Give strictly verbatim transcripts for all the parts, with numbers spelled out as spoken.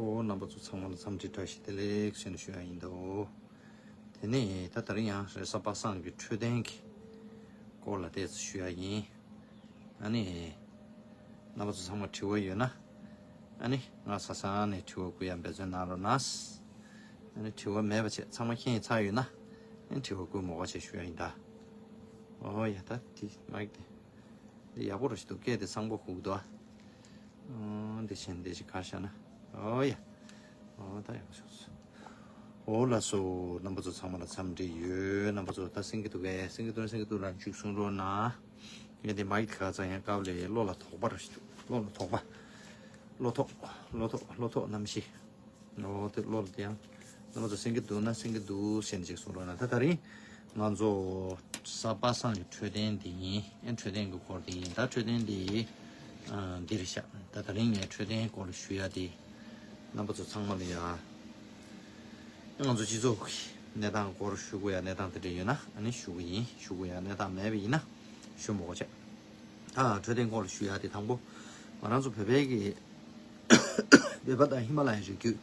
ཨོ། རྣམ་པ་ཚོ་ཚང་མ་ལ་འཚམས་འདྲི་བཀྲ་ཤིས་བདེ་ལེགས་ཞེས་ཞུ་ཡ་ཡིན་ད། ཨོ། དེ་ནས་ད་དེ་རིང་ཡང་རེས་གཟའ་པ་སངས་ཀྱི་འཕྲོད་བསྟེན་གྱི་སྐོར་ལ་ཏོག་ཙམ་ཞུ་ཡ་ཡིན། ཨ་ནི། རྣམ་པ་ཚོ་ཚང་མ་དྲི་བ་ཡོད་ན། ཨ་ནི་ང་ས་ས་ནས་དྲི་བ་བསྐུར་ཡ་འབད་བརྩོན་གནང་རོགས་གནང་། ཨ་ནི་དྲི་བ་མེད་པ་བྱས་ཚང་མ་མཁྱེན་ཚར་ཡོད་ན། ཨ་ནི་དྲི་བ་བསྐུར་མོ་ག་བྱས་ཞུ་ཡ་ཡིན་ད། ཨོ་ཡ། ད་དེ་མ་ཡིག་དེ། འདི་ཡག་པོ་ར་ཞིག་འདུག་སྐད་དེ་གཙང་པོ་ཧུག་འདུག་ཨ། ཨོ། འདི་བཞིན་འདི་ཞིག་ག་ཤ་ན། ཨོ་ཡ། ཨོ་ད་ཡག་པོ་ཞིག་སོང་། ཨོ་ལགས་སོ། རྣམ་པ་ཚོ་ཚང་མ་ལ་འཚམས་འདྲི་ཡོད། རྣམ་པ་ཚོ་ད་གསན་གྱི་འདུག་གས། གསན་གྱི་འདུག་ན་གསན་གྱི་འདུག་ལ་འཇུག་གསུང་རོགས་གནང་། ངས་འདི་མ་ཡིག་ག་ཚང་ཡང་སྐབས་ལས་བློ་ལ་དོགས་པ་ར་ཞིག་འདུག་བློ་ལ་དོགས་པ། བློ་ཐོག་བློ་ཐོག་བློ་ཐོག་རྣམ་ཤེས། ཨོ་དེ་བློ་ལ་དེ་ཡང་། རྣམ་པ་ཚོ་གསན་གྱི་འདུག་ན་གསན་གྱི་འདུག་ཟེར་ནས་ཅིག་གསུང་རོགས་གནང་། ད་དེ་རིང་ང་ཚོ་གཟའ་པ་སངས་ཀྱི་འཕྲོད་བསྟེན་འདི་ཡིན། ཨེ་འཕྲོད་བསྟེན་གྱི་སྐོར་འདི་ཡིན། ད་འཕྲོད་བསྟེན་འདི་ཨ་འདི་རེད་ཤག་ད་དེ་རིང་ངས་འཕྲོད་བསྟེན་སྐོར་ལ་ཞུ་ཡ་དེ་རྣམ་པ་ཚོ་ཚང་མ་ལ་ཡ། ང་ཚོ་སྤྱི་ཚོགས་ཀྱི་གནས་སྟངས་སྐོར་ཞུ་དགོས་ཡ་གནས་སྟངས་དེ་འདྲ་ཡོད་ན་ཨ་ནི་ཞུ་གི་ཡིན། ཞུ་དགོས་ཡ་གནས་སྟངས་མེད་པ་ཡིན་ན་ཞུ་མི་དགོས་ཤག་ད་འཕྲོད་བསྟེན་སྐོར་ལ་ཞུ་ཡ་དེ་དང་པོ་ང་རང་ཚོ་བོད་པའི་གི་བོད་པ་དང་ཧི་མ་ལ་ཡའི་རི་རྒྱུད་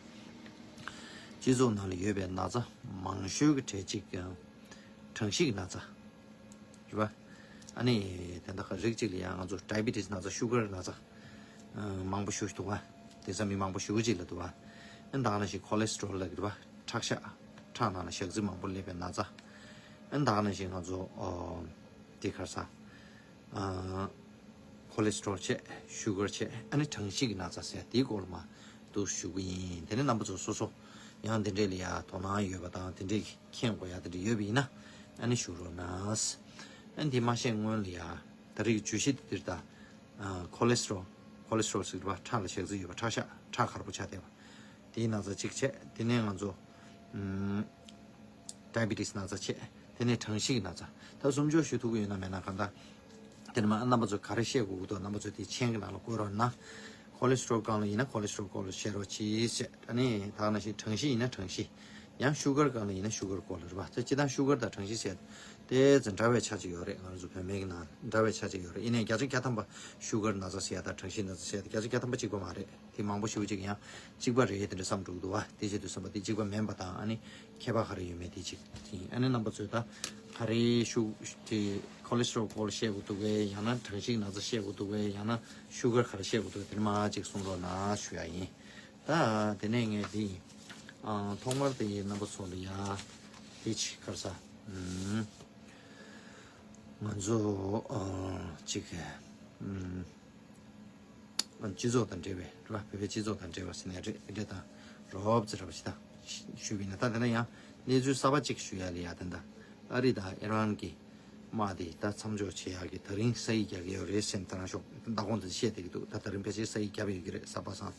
སྤྱི་ཚོགས་ནང་ལ་ཡོད་པའི་ན་ཚ་མང་ཤོས་ཀྱི་གྲས་གཅིག་ཀྱང་གྲང་གཤིས་ཀྱི་ན་ཚ་རེད་པ། ཨ་ནི་དེ་འདྲ་རིགས་གཅིག་ལ་ཡང་ང་ཚོ་ཌའི་བི་ཊི་སི་ན་ཚ། ཤུ་གར་ན་ཚ་མང་པོ་ཞེ་པོ་འདུག་པ། དེ་ཚོ་མི་མང་པོ་ཞེ་པོ་ཅིག་ལ་འདུག་པ། ཨ་ནི་ད་ག་ནང་བཞིན་ཁོ་ལེ་སི་ཊོ་རོལ་ལབ་ཀྱི་རེད་པ། ཁྲག་ཤ། ཁྲག་ནང་ལ་ཞག་རྩི་མང་པོ་སླེབས་པའི་ན་ཚ། ཨ་ནི་ད་ག་ནང་བཞིན་ང་ཚོ་ཨོ་དེ་ག་རེ་ཟ། ཨ་ཁོ་ལེ་སི་ཊོ་རོལ་བྱས། ཤུ་གར་བྱས། ཨ་ནི་གྲང་གཤིས་ཀྱི་ན་ཚ་ཟེར་དེའི་སྐོར་ལ་མར་འདུག་ཞུ་གི་ཡིན། དེ་ནས་རྣམ་པ་ཚོ་སོ་སོ་ཡང་དེ་འདྲས་ལ་ཡ་དོ་སྣང་ཡོད་པ་དང་དེ་འདྲས་མཁྱེན་དགོས་ཡ་དེ་འདྲས་ཡོད་པ་ཡིན་ན་ཨ་ནི་ཞུ་རོགས་གནང་། ཨ་ནི་དེ་མ་བཤད་སྔོན་ལ་ཡ་ད་རེས་ཀྱི་བརྗོད་གཞི་དེ་འདིར་ད། ཨ་ཁོ་ལེ་སི་ཊོ་རོལ། ཁོ་ལེ་སི་ཊོ་རོལ་ཟེར་གྱི་རེད་པ། ཁྲག་ལ་ཞག་རྩི་ཡོད་པ། ཁྲག་ཤ། ཁྲག་དཀར་པོ་ཆགས་བསྡད་པ། དེའི་ན་ཚ་གཅིག་བྱས། དེ་ནས་ང་ཚོ་ཨམ། ཌའི་བི་ཊི་སི་ན་ཚ་བྱས། དེ་ནས་གྲང་གཤིས་ཀྱི་ན་ཚ། ད་གསུམ་ཆོག་ཞུ་ཐུབ་ཀྱི་ཡོད་ན་མེད་ན་གང་ལྟར། དེ་ནས་མར་རྣམ་པ་ཚོས་ག་རེ་བཤད་དགོས་ཀྱི་འདུག་རྣམ་པ་ཚོས་དེ་མཆན་གྱི་ནང་ལ་བཀོད་རོགས་གནང་། ཁོ་ལེ་སི་ཊོ་རོལ་སྒང་ལ་ཡིན་ན་ཁོ་ལེ་སི་ཊོ་རོལ་སྐོར་ལ་བཤད་རོགས་གྱིས་ཟེར། ཨ་ནི་ད་ག་ནང་བཞིན་གྲང་གཤིས་ཡིན་ན་གྲང་གཤིས། ཡང་ཤུ་གར་སྒང་ལ་ཡིན་ན་ཤུ་གར་སྐོར་ལ་རེད་པ། ད་སྤྱིར་བཏང་ཤུ་གར་དང་གྲང་གཤིས་ཟེར་ཏེ་ཙམ་འདྲ་བའི་ཆ་གཅིག་ཡོད་རེད། ང་རང་ཚོ་བོད་སྨན་གྱི་ནང་འདྲ་བའི་ཆ་གཅིག་ཡོད་རེད། ཡིན་ནའི་བརྒྱ་ཆ་བརྒྱ་ཐམ་པ་ཤུ་གར་ན་ཚ་ཟེར་ཡ་དང་གྲང་གཤིས་ན་ཚ་ཟེར་ཡ་དེ་བརྒྱ་ཆ་བརྒྱ་ཐམ་པ་གཅིག་པ་མ་རེད། དེ་མང་པོ་ཞེ་པོ་ཅིག་ཡང་གཅིག་པ་རེད་དེ་འདྲ་བསམ་འགྲོ་གི་འདུག་པ། དེ་བྱེད་དུས་བསམ་པ་དེ་གཅིག་པ་མིན་པ་དང་ཨ་ནི་ཁྱད་པར་ག་རེ་ཡོད་མེད་དེ་གཅིག་ཡིན། ཨ་ནི་རྣམ་པ་ཚོས་ད་ག་རེ་ཤུ་དེ་ཁོ་ལེ་སི་ཊོ་རོལ་སྐོར་ལ་བཤད་དགོས་འདུག་གས། ཡང་ན་གྲང་གཤིས་ན་ཚ་བཤད་དགོས་འདུག་གས། ཡང་ན་ཤུ་གར་ག་རེ་བཤད་དགོས་འདུག་དེ་ནས་མར་ཅིག་གསུང་རོགས་གནང་ཞུ་ཡ་ཡིན། ད་དེ་ནས་ངས་འདི་ཨ་ཐོག་མར་དེ་ཡི་རྣམ་པ་ཚོ་ལ་ཡ་དེ་ཅིག་ག་རེ་ཟ། ཨུམ། ང་ཚོ་ཨ་ཅིག་ཨུམ། སྤྱི་ཚོགས་དང་འབྲེལ་བའི་རེད་པ། བོད་པའི་སྤྱི་ཚོགས་དང་འབྲེལ་བ་ཟེར་ནའི་རེད། འདི་དང་རོབ་ཙམ་རེད་པ་ཅིག་ད་ཞུས་པ་ཡིན་ན། ད་དེ་ན་ཡང་གནས་ཚུལ་གསར་པ་གཅིག་ཞུ་ཡ་ལ་ཡ། ད་ད་ཨ་རི་དང་ཨི་རན་གྱི་དམག་དེ་ད་མཚམས་འཇོག་བྱེད་ཡག་གི་ད་རིང་ས་ཡིག་རྒྱག་གི་ཡོད་རེད་ཟེར་ནས་ད་རང་ཤོག་མདང་དགོང་དུ་བཤད་བསྡད་ཀྱི་འདུག་ད་ད་རིང་ཕལ་ཆེར་ས་ཡིག་བརྒྱབ་ཡོད་ཀྱི་རེད། གཟའ་པ་སངས།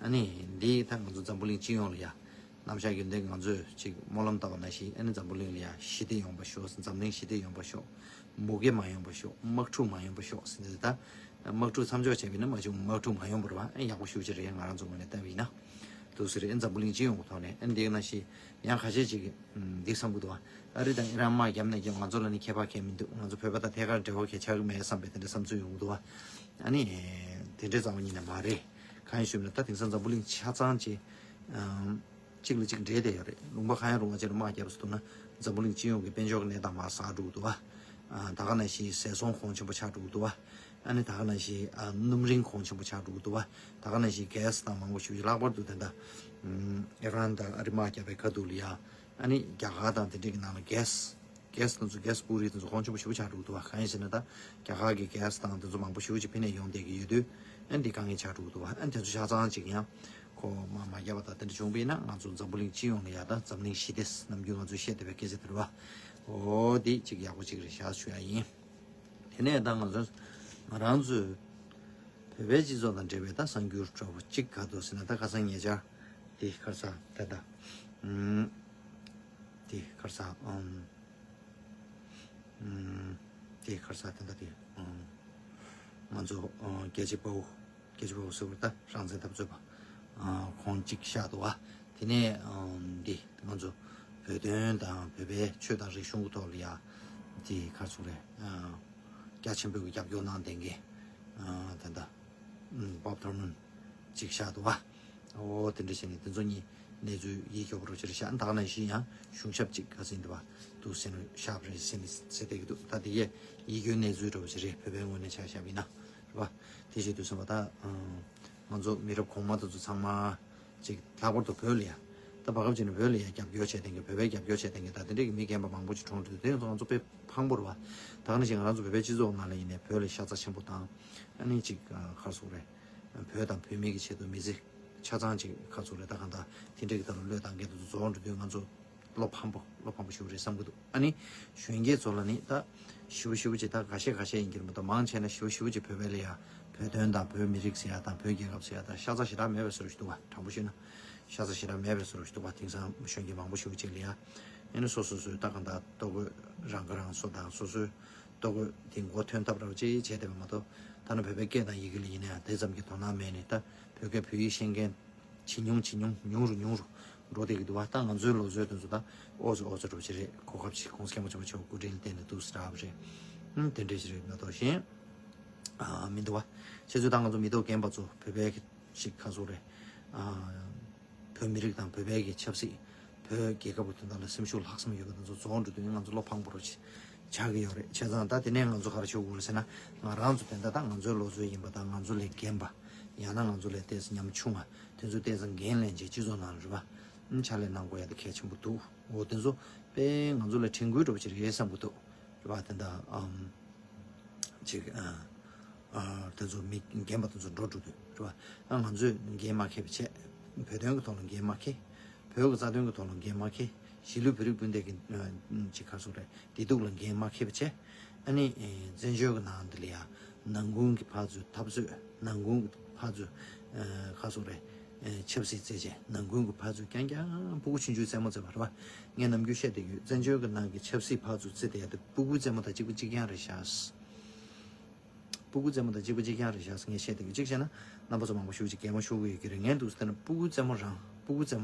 ཨ་ནི་འདི་ད་ང་ཚོ་འཛམ་བུ་གླིང་སྤྱི་ཡོངས་ལ་ཡ། ནམ་ཞག་རྒྱུན་ལྡན་གྱི་ང་ཚོས་ཅིག་སྨོན་ལམ་བཏབ་པ་ནང་བཞིན་ཨ་ནི་འཛམ་བུ་གླིང་ལ་ཡ་ཞི་བདེ་ཡོང་བ་ཤོག། འཛམ་གླིང་ཞི་བདེ་ཡོང་བ་ཤོག། མུ་གེ་མ་ཡོང་བ་ཤོག། དམག་འཁྲུག་མ་ཡོང་བ་ཤོག་ཟེར་ནས། ད་དམག་འཁྲུག་མཚམས་འཇོག་བྱས་པ་ཡིན་ན་མ་གཞི་དམག་འཁྲུག་མ་ཡོང་བ་རེད་པ། ཨ་ཡག་པོ་ཞེ་པོ་ཅིག་རེད། ང་རང་ཚོ་ངོས་ནས་བལྟས་པ་ཡིན་ན། འདུག་སེ་རེད། ཨ་འཛམ་བུ་གླིང་སྤྱི་ཡོངས་ཀྱི་ཐོག་ནས་ཨ་འདི་ནང་བཞིན་ཡང་ཁ་ཤས་ཅིག་གིས་འདི་བསམ་གྱི་འདུག་པ། ཨ་རི་དང་ཨི་རན་དམག་བརྒྱབ་ནས་བརྒྱབ། ང་ཚོ་ལ་ནི་ཁྱད་པར་གང་ཡང་མི་འདུག། ང་ཚོ་བོད་པ་དང་ཐད་ཀར་འབྲེལ་བ་གང་ཡང་ཆགས་ཀྱི་མེད་བསམ་པའི་དེ་འདྲ་བསམ་ཚུལ་ཡོང་གི་འདུག་པ། ཨ་ནི་དེ་འདྲའི་ཙམ་ཡིན་ནི་མ་རེད། གང་ཡིན་ཞུས་ན་ད་དེང་སང་འཛམ་བུ་གླིང་ཆ་ཚང་ཅིག་ཨམ། གཅིག་ལ་གཅིག་འབྲེལ་བསྡད་ཡོད་རེད། ལུང་པ་གང་ཡང་རུང་བ་ཅིག་ལ་དམག་བརྒྱབ་སོང་ན་འཛམ་བུ་གླིང་སྤྱི་ཡོངས་ཀྱི་དཔལ་འབྱོར་གྱི་གནས་སྟངས་མར་ཟག་འགྲོ་གི་འདུག་པ། ཨ་ད་ག་ནང་བཞིན་ཟས་ཚོང་གོང་ཆེན་པོ་ཆགས་འགྲོ་གི་འདུག་པ། ཨ་ནི་ད་ག་ནང་བཞིན་ཨ་སྣུམ་རིན་གོང་ཆེན་པོ་ཆགས་འགྲོ་གི་འདུག་པ། ད་ག་ནང་བཞིན་གྷེ་སི་དང་མང་པོ་ཞེ་པོ་ཅིག། ལྷག་པར་དུ་དེ་འདྲ་ཨམ་ཨི་རན་དང་ཨ་རི་དམག་བརྒྱབ་པའི་ཁ་ཐུག་ལ་ཡ། ཨ་ནི་རྒྱ་གར་དང་དེ་འདྲ་གི་ནང་ལ་གྷེ་སི། གྷེ་སི་དེ་ཚོ་གྷེ་སི་པུ་རི་དེ་ཚོ་གོང་ཆེན་པོ་ཞེ་པོ་ཆགས་འགྲོ་གི་འདུག་པ། གང་ཡིན་ཟེར་ན་ད་རྒྱ་གར་གྱི་གྷེ་སི་དང་དེ་ཚོ་མང་པོ་ཞེ་པོ་ཅིག་ཕྱི་ནས་ཡོང་བསྡད་ཀྱི་ཡོད་དུས། ཨ་འདི་དཀའ་ངལ་ཆགས་འགྲོ་གི་འདུག་པ། ཨ་དེ་ཚོ་ཆ་ཚང་ཅིག་ཡང་ཁོ་མ་མ་བརྒྱབ་པ་དང་དེ་འདྲ་བྱུང་བ་ཡིན་ན་ང་ཚོ་འཛམ་བུ་གླིང་སྤྱི་ཡོངས་ལ་ཡ་ད་འཛམ་གླིང་ཞི་བདེ་ནམ་རྒྱུན་ང་ཚོས་བཤད་བསྡད་པའི་སྐད་ཆ་དེ་རེད་པ། འོ་འདི་ཅིག་ཡག་པོ་ཅིག་རེད་ཤག་ཞུ་ཡ་ཡིན། དེ་ནས་ད་ང་ཚོ་ང་རང་ཚོའི་བོད་པའི་སྤྱི་ཚོགས་དང་འབྲེལ་བའི་ད་གསར་འགྱུར་འདྲ་པོ་ཅིག་ག་འདུག་ཟེར་ན། ད་ཁ་སང་ཉེ་ཆར་དེ་ག་རེ་ཟ་ད་ད་ཨམ་དེ་ག་རེ་ཟ་ཨམ། ཨུམ། དེ་ག་རེ་ཟ་དེ་འདྲ་དེ། ཨུམ། ང་ཚོ་ཨ་རྒྱལ་གཅེས་དཔའ་བོ། རྒྱལ་གཅེས་དཔའ་བོ་ཟེར་བ་ད་རང་བཙན་འཐབ་རྩོད་པ། ཨ་ཁོང་གཅིག་གཤེགས་འདུག་པ། དེ་ནས་ཨ་འདི་ང་ཚོ་བོད་དོན་དང་བོད་པའི་ཆོས་དང་རིག་གཞུང་གི་ཐོག་ལ་ཡ་འདི་ག་རེ་ཟེར་རེད། ཨ་རྒྱ་ཆེན་པོའི་རྒྱབ་སྐྱོར་གནང་བསྡད་མཁན་ཨ་དེ་འདྲ། ཨུམ། བོབ་ཐར་མན་གཅིག་གཤེགས་འདུག་པ། ཨོ་དེ་འདྲ་བྱས་ནས་དེ་ཚོ་གཉིས་གནས་ཚུལ་ཡིད་སྐྱོ་བོ་རོ་ཅིག་རེད་ཤག་ད་ག་ནང་བཞིན་ཡང་གཞུང་ཞབས་ཅིག་ག་ཟིན་འདུག་བ། འདུག་ཟེར་ནས་ཤག་རེད་ཟེར་ནས་ཟེར་བསྡད་ཀྱི་འདུག་ད་དེ་ཡས་ཡིད་སྐྱོའི་གནས་ཚུལ་འདྲ་བོ་ཅིག་རེད། བོད་པའི་ངོས་ནས་ཆ་བཞག་པ་ཡིན་ན་རེད་བ། དེ་བྱེད་དུས་ཙམ་པ་ད་ང་ཚོ་མི་རབས་གོང་མ་དེ་ཚོ་ཚང་མ་ཅིག་ལྷག་པར་དུ་བོད་ལ་ཡ། ད་བར་སྐབས་ཅིག་ནས་བོད་ལ་ཡ་རྒྱབ་སྐྱོར་བྱས་བསྡད་མཁན། བོད་པའི་རྒྱབ་སྐྱོར་བྱས་བསྡད་མཁན་ད་དེ་འདྲའི་གི་མི་རྒན་པ་མང་པོ་ཅིག་གྲོངས་འདུག་དེ་ཡང་ང་ཚོ་དཔེ་ཕངས་པོ་རེད་བ། ད་ག་ནང་བཞིན་ང་རང་ཚོ་བོད་པའི་སྤྱི་ཚོགས་ནང་ལ་ཡིན་ནའི་བོད་ལ་ཤ་ཚ་ཆེན་པོ་དང་། ཨ་ནི་ཅིག་ག་རེ་ཟེར་དགོས་རེད། བོད་དང་བོད་མི་གི་ཆེད་དུ་མི་ཚེ་ཆ་ཚང་ཅིག་ག་རེ་ཟེར་དགོས་རེད། ད་གང་ལྟར་དེ་འདྲའི་གི་ཐོག་ལ་བློས་བཏང་མཁན་དེ་ཚོ་རྫོགས་འགྲོ་དུས་ང་ཚོ་བློ་ཕམ་པོ་བློ་ཕམ་པོ་ཞིག་རེད་བསམ་གྱི་འདུག་ཨ་ནི་གཞོན་སྐྱེས་ཚོ་ལ་ནི་ད་ཞེ་པོ་ཞེ་པོ་ཅིག་ད་འགའ་ཤས་འགའ་ཤས་ཡིན་གྱི་རེད་མ་གཏོགས། མང་ཆེ་ན་ཞེ་པོ་ཞེ་པོ་ཅིག་བོད་པའི་ལ་ཡ་བོད་དོན་དང་བོད་མི་རིགས་ཟེར་ཡ་དང་བོད་རྒྱལ་ཁབ་ཟེར་ཡ་དང་ཤ་ཚ་ཞེ་དྲག་མེད་པའི་བཟོ་འདྲ་ཞིག་འདུག་བ། དྲང་པོ་ཞུས་ན་ཤ་ཚ་ཞེ་དྲག་མེད་པའི་བཟོ་འདྲ་ཞིག་འདུག་བ། དེང་སང་གཞོན་སྐྱེས་མང་པོ་ཞེ་པོ་ཅིག་ལ་ཡ་ཨ་ནི་སོ་སོ་སོའི་ད་གང་ལྟར་ལྟོ་གོས་རང་ཁ་རང་གསོ་དང་སོ་སོའི་ལྟོ་གོས་དེ་མགོ་ཐོན་ཐབས་ར་བ་ཅིག་བྱས་བསྡད་པ་མ་གཏོགས། ཐ་ན་བོད་པའི་སྐད་དང་ཡི་གེ་ལ་ཡིན་ན་ཡང་དེ་ཙམ་གྱི་དོ་སྣང་མེད་ནས། ད་བོད་སྐད་བོད་ཡིག་ཤེས་མཁན་ཇེ་ཉུང་ཇེ་ཉུང་ཉུང་རུ་ཉུང་རུ་འགྲོ་བསྡད་ཀྱི་འདུག་བ། ད་ང་ཚོའི་ལོ་ཚོད་དེ་ཚོ་ད་ཨོ་ཙི་ཨོ་ཙི་འགྲོ་ཅིག་རེད། གོ་སྐབས་ཅིག་གོང་ས་སྐྱབས་མགོན་ཆེན་པོ་མཆོག་སྐུ་དྲིན་ལ་བརྟེན་ནས་འདུག་སེ་རག་པ་རེད། ཨང་དེ་འདྲ་ཞིག་རེད་མ་གཏོགས་གཞན་ཨ་མི་འདུག་བ། བྱས་ཙང་ད་ང་ཚོ་མི་ཐོག་རྒན་པ་ཚོ་བོད་པའི་ཞིག་ག་རེ་ཟེར་དགོས་རེད། ཨ། བོད་མི་རིགས་དང་བོད་པའི་གི་ཆབ་སྲིད། བོད་རྒྱལ་ཁབ་ཀྱི་དོན་དག་ལ་སེམས་ཤུགས་ལྷག་བསམ་ཡོད་པ་དེ་ཚོ་རྫོགས་འགྲོ་དུས་ང་ཚོ་བློ་ཕངས་པོ་རུ་ཆགས་ཀྱི་ཡོད་རེད། བྱས་ཙང་ད་དེ་ནས་ང་ཚོ་ག་རེ་བྱེད་དགོས་རེད་ཟེར་ན། ང་རང་ཚོ་དེ་འདྲ་ད་ང་ཚོའི་ལོ་ཚོད་ཡིན་པ་དང་ང་ཚོ་ལས་རྒན་པ། ཡང་ན་ང་ཚོ་ལས་ཏོག་ཙམ་ཉམ་ཆུང་བ། དེ་ཚོ་ཏོག་ཙམ་འགན་ལེན་བྱས་སྤྱི་ཚོགས་ནང་ལ་རེད་པ། ཕྱག་ལས་གནང་དགོས་ཡ་དེ་གལ་ཆེན་པོ་འདུག་འོ་དེ་ཚོ་དཔེ་ང་ཚོ་ལ་དྲན་སྐུལ་འདྲ་པོ་ཅིག་རེད་བསམ་གྱི་འདུག་རེད་པ། དེ་འདྲ་ཨམ། ཅིག་ཨ། ཨ། དེ་ཚོ་མི་རྒན་པ་དེ་ཚོ་འགྲོ་འགྲོ་དུས་རེད་པ། ཨ། ང་ཚོས་འགན་མ་འཁྱེར་བ་བྱས། བོད་དོན་གྱི་ཐོག་ལ་འགན་མ་འཁྱེར། བོད་ཀྱི་རྩ་དོན་གྱི་ཐོག་ལ་འགན་མ་འཁྱེར། གཞིས་ལུས་བོད་རིགས་སྤུན་ཟླ་གི་ཨ། ཅིག་ག་རེ་ཟེར་དགོས་རེད། བདེ་སྡུག་ལ་འགན་མ་འཁྱེར་བ་བྱས། ཨ་ནི་ཨེ། བཙན་བྱོལ་གྱི་ནང་འདི་ལ་ཡ་ནང་ཁུལ་གྱི་ཕར་ཚུར་འཐབ་རྩོད། ནང་ཁུལ་གྱི་ཕར་ཚུར་ཨ། ག་རེ་ཟེར་དགོས་རེད། ཨེ། ཆབ་སྲིད་རྩེད་བྱས་ནང་ཁུལ་གྱི་ཕར་ཚུར་རྐྱང་རྐྱང་སྤུ་གུ་ཆུང་ཆུང་རྩེད་མོ་རྩེ་བ་རེད་པ། ངས་ནམ་རྒྱུན་བཤད་བསྡད་ཡོད། བཙན་བྱོལ་གྱི་ནང་གི་ཆབ་སྲིད་ཕར་ཚུར་རྩེ་བསྡད་ཡ་དེ་སྤུ་གུའི་རྩེད་མོ་དང་གཅིག་པ་གཅིག་རྐྱང་རེད་ཤག་སྤུ་གུ་རྩེད་མོ་དང་གཅིག་པ་གཅིག་རྐྱང་རེད་ཤག་ཟེར་ངས་བཤད་བསྡད་ཡོད། གཅིག་བྱས་ན་རྣམ་པ་ཚོ་མང་པོ་ཞེ་པོ་ཅིག་གད་མོ་ཤོར་གྱི་ཡོད་ཀྱི་རེད། ངས་འདུག་སེ་བལྟས་ན་སྤུ་གུའི་རྩེད་མོ་རང་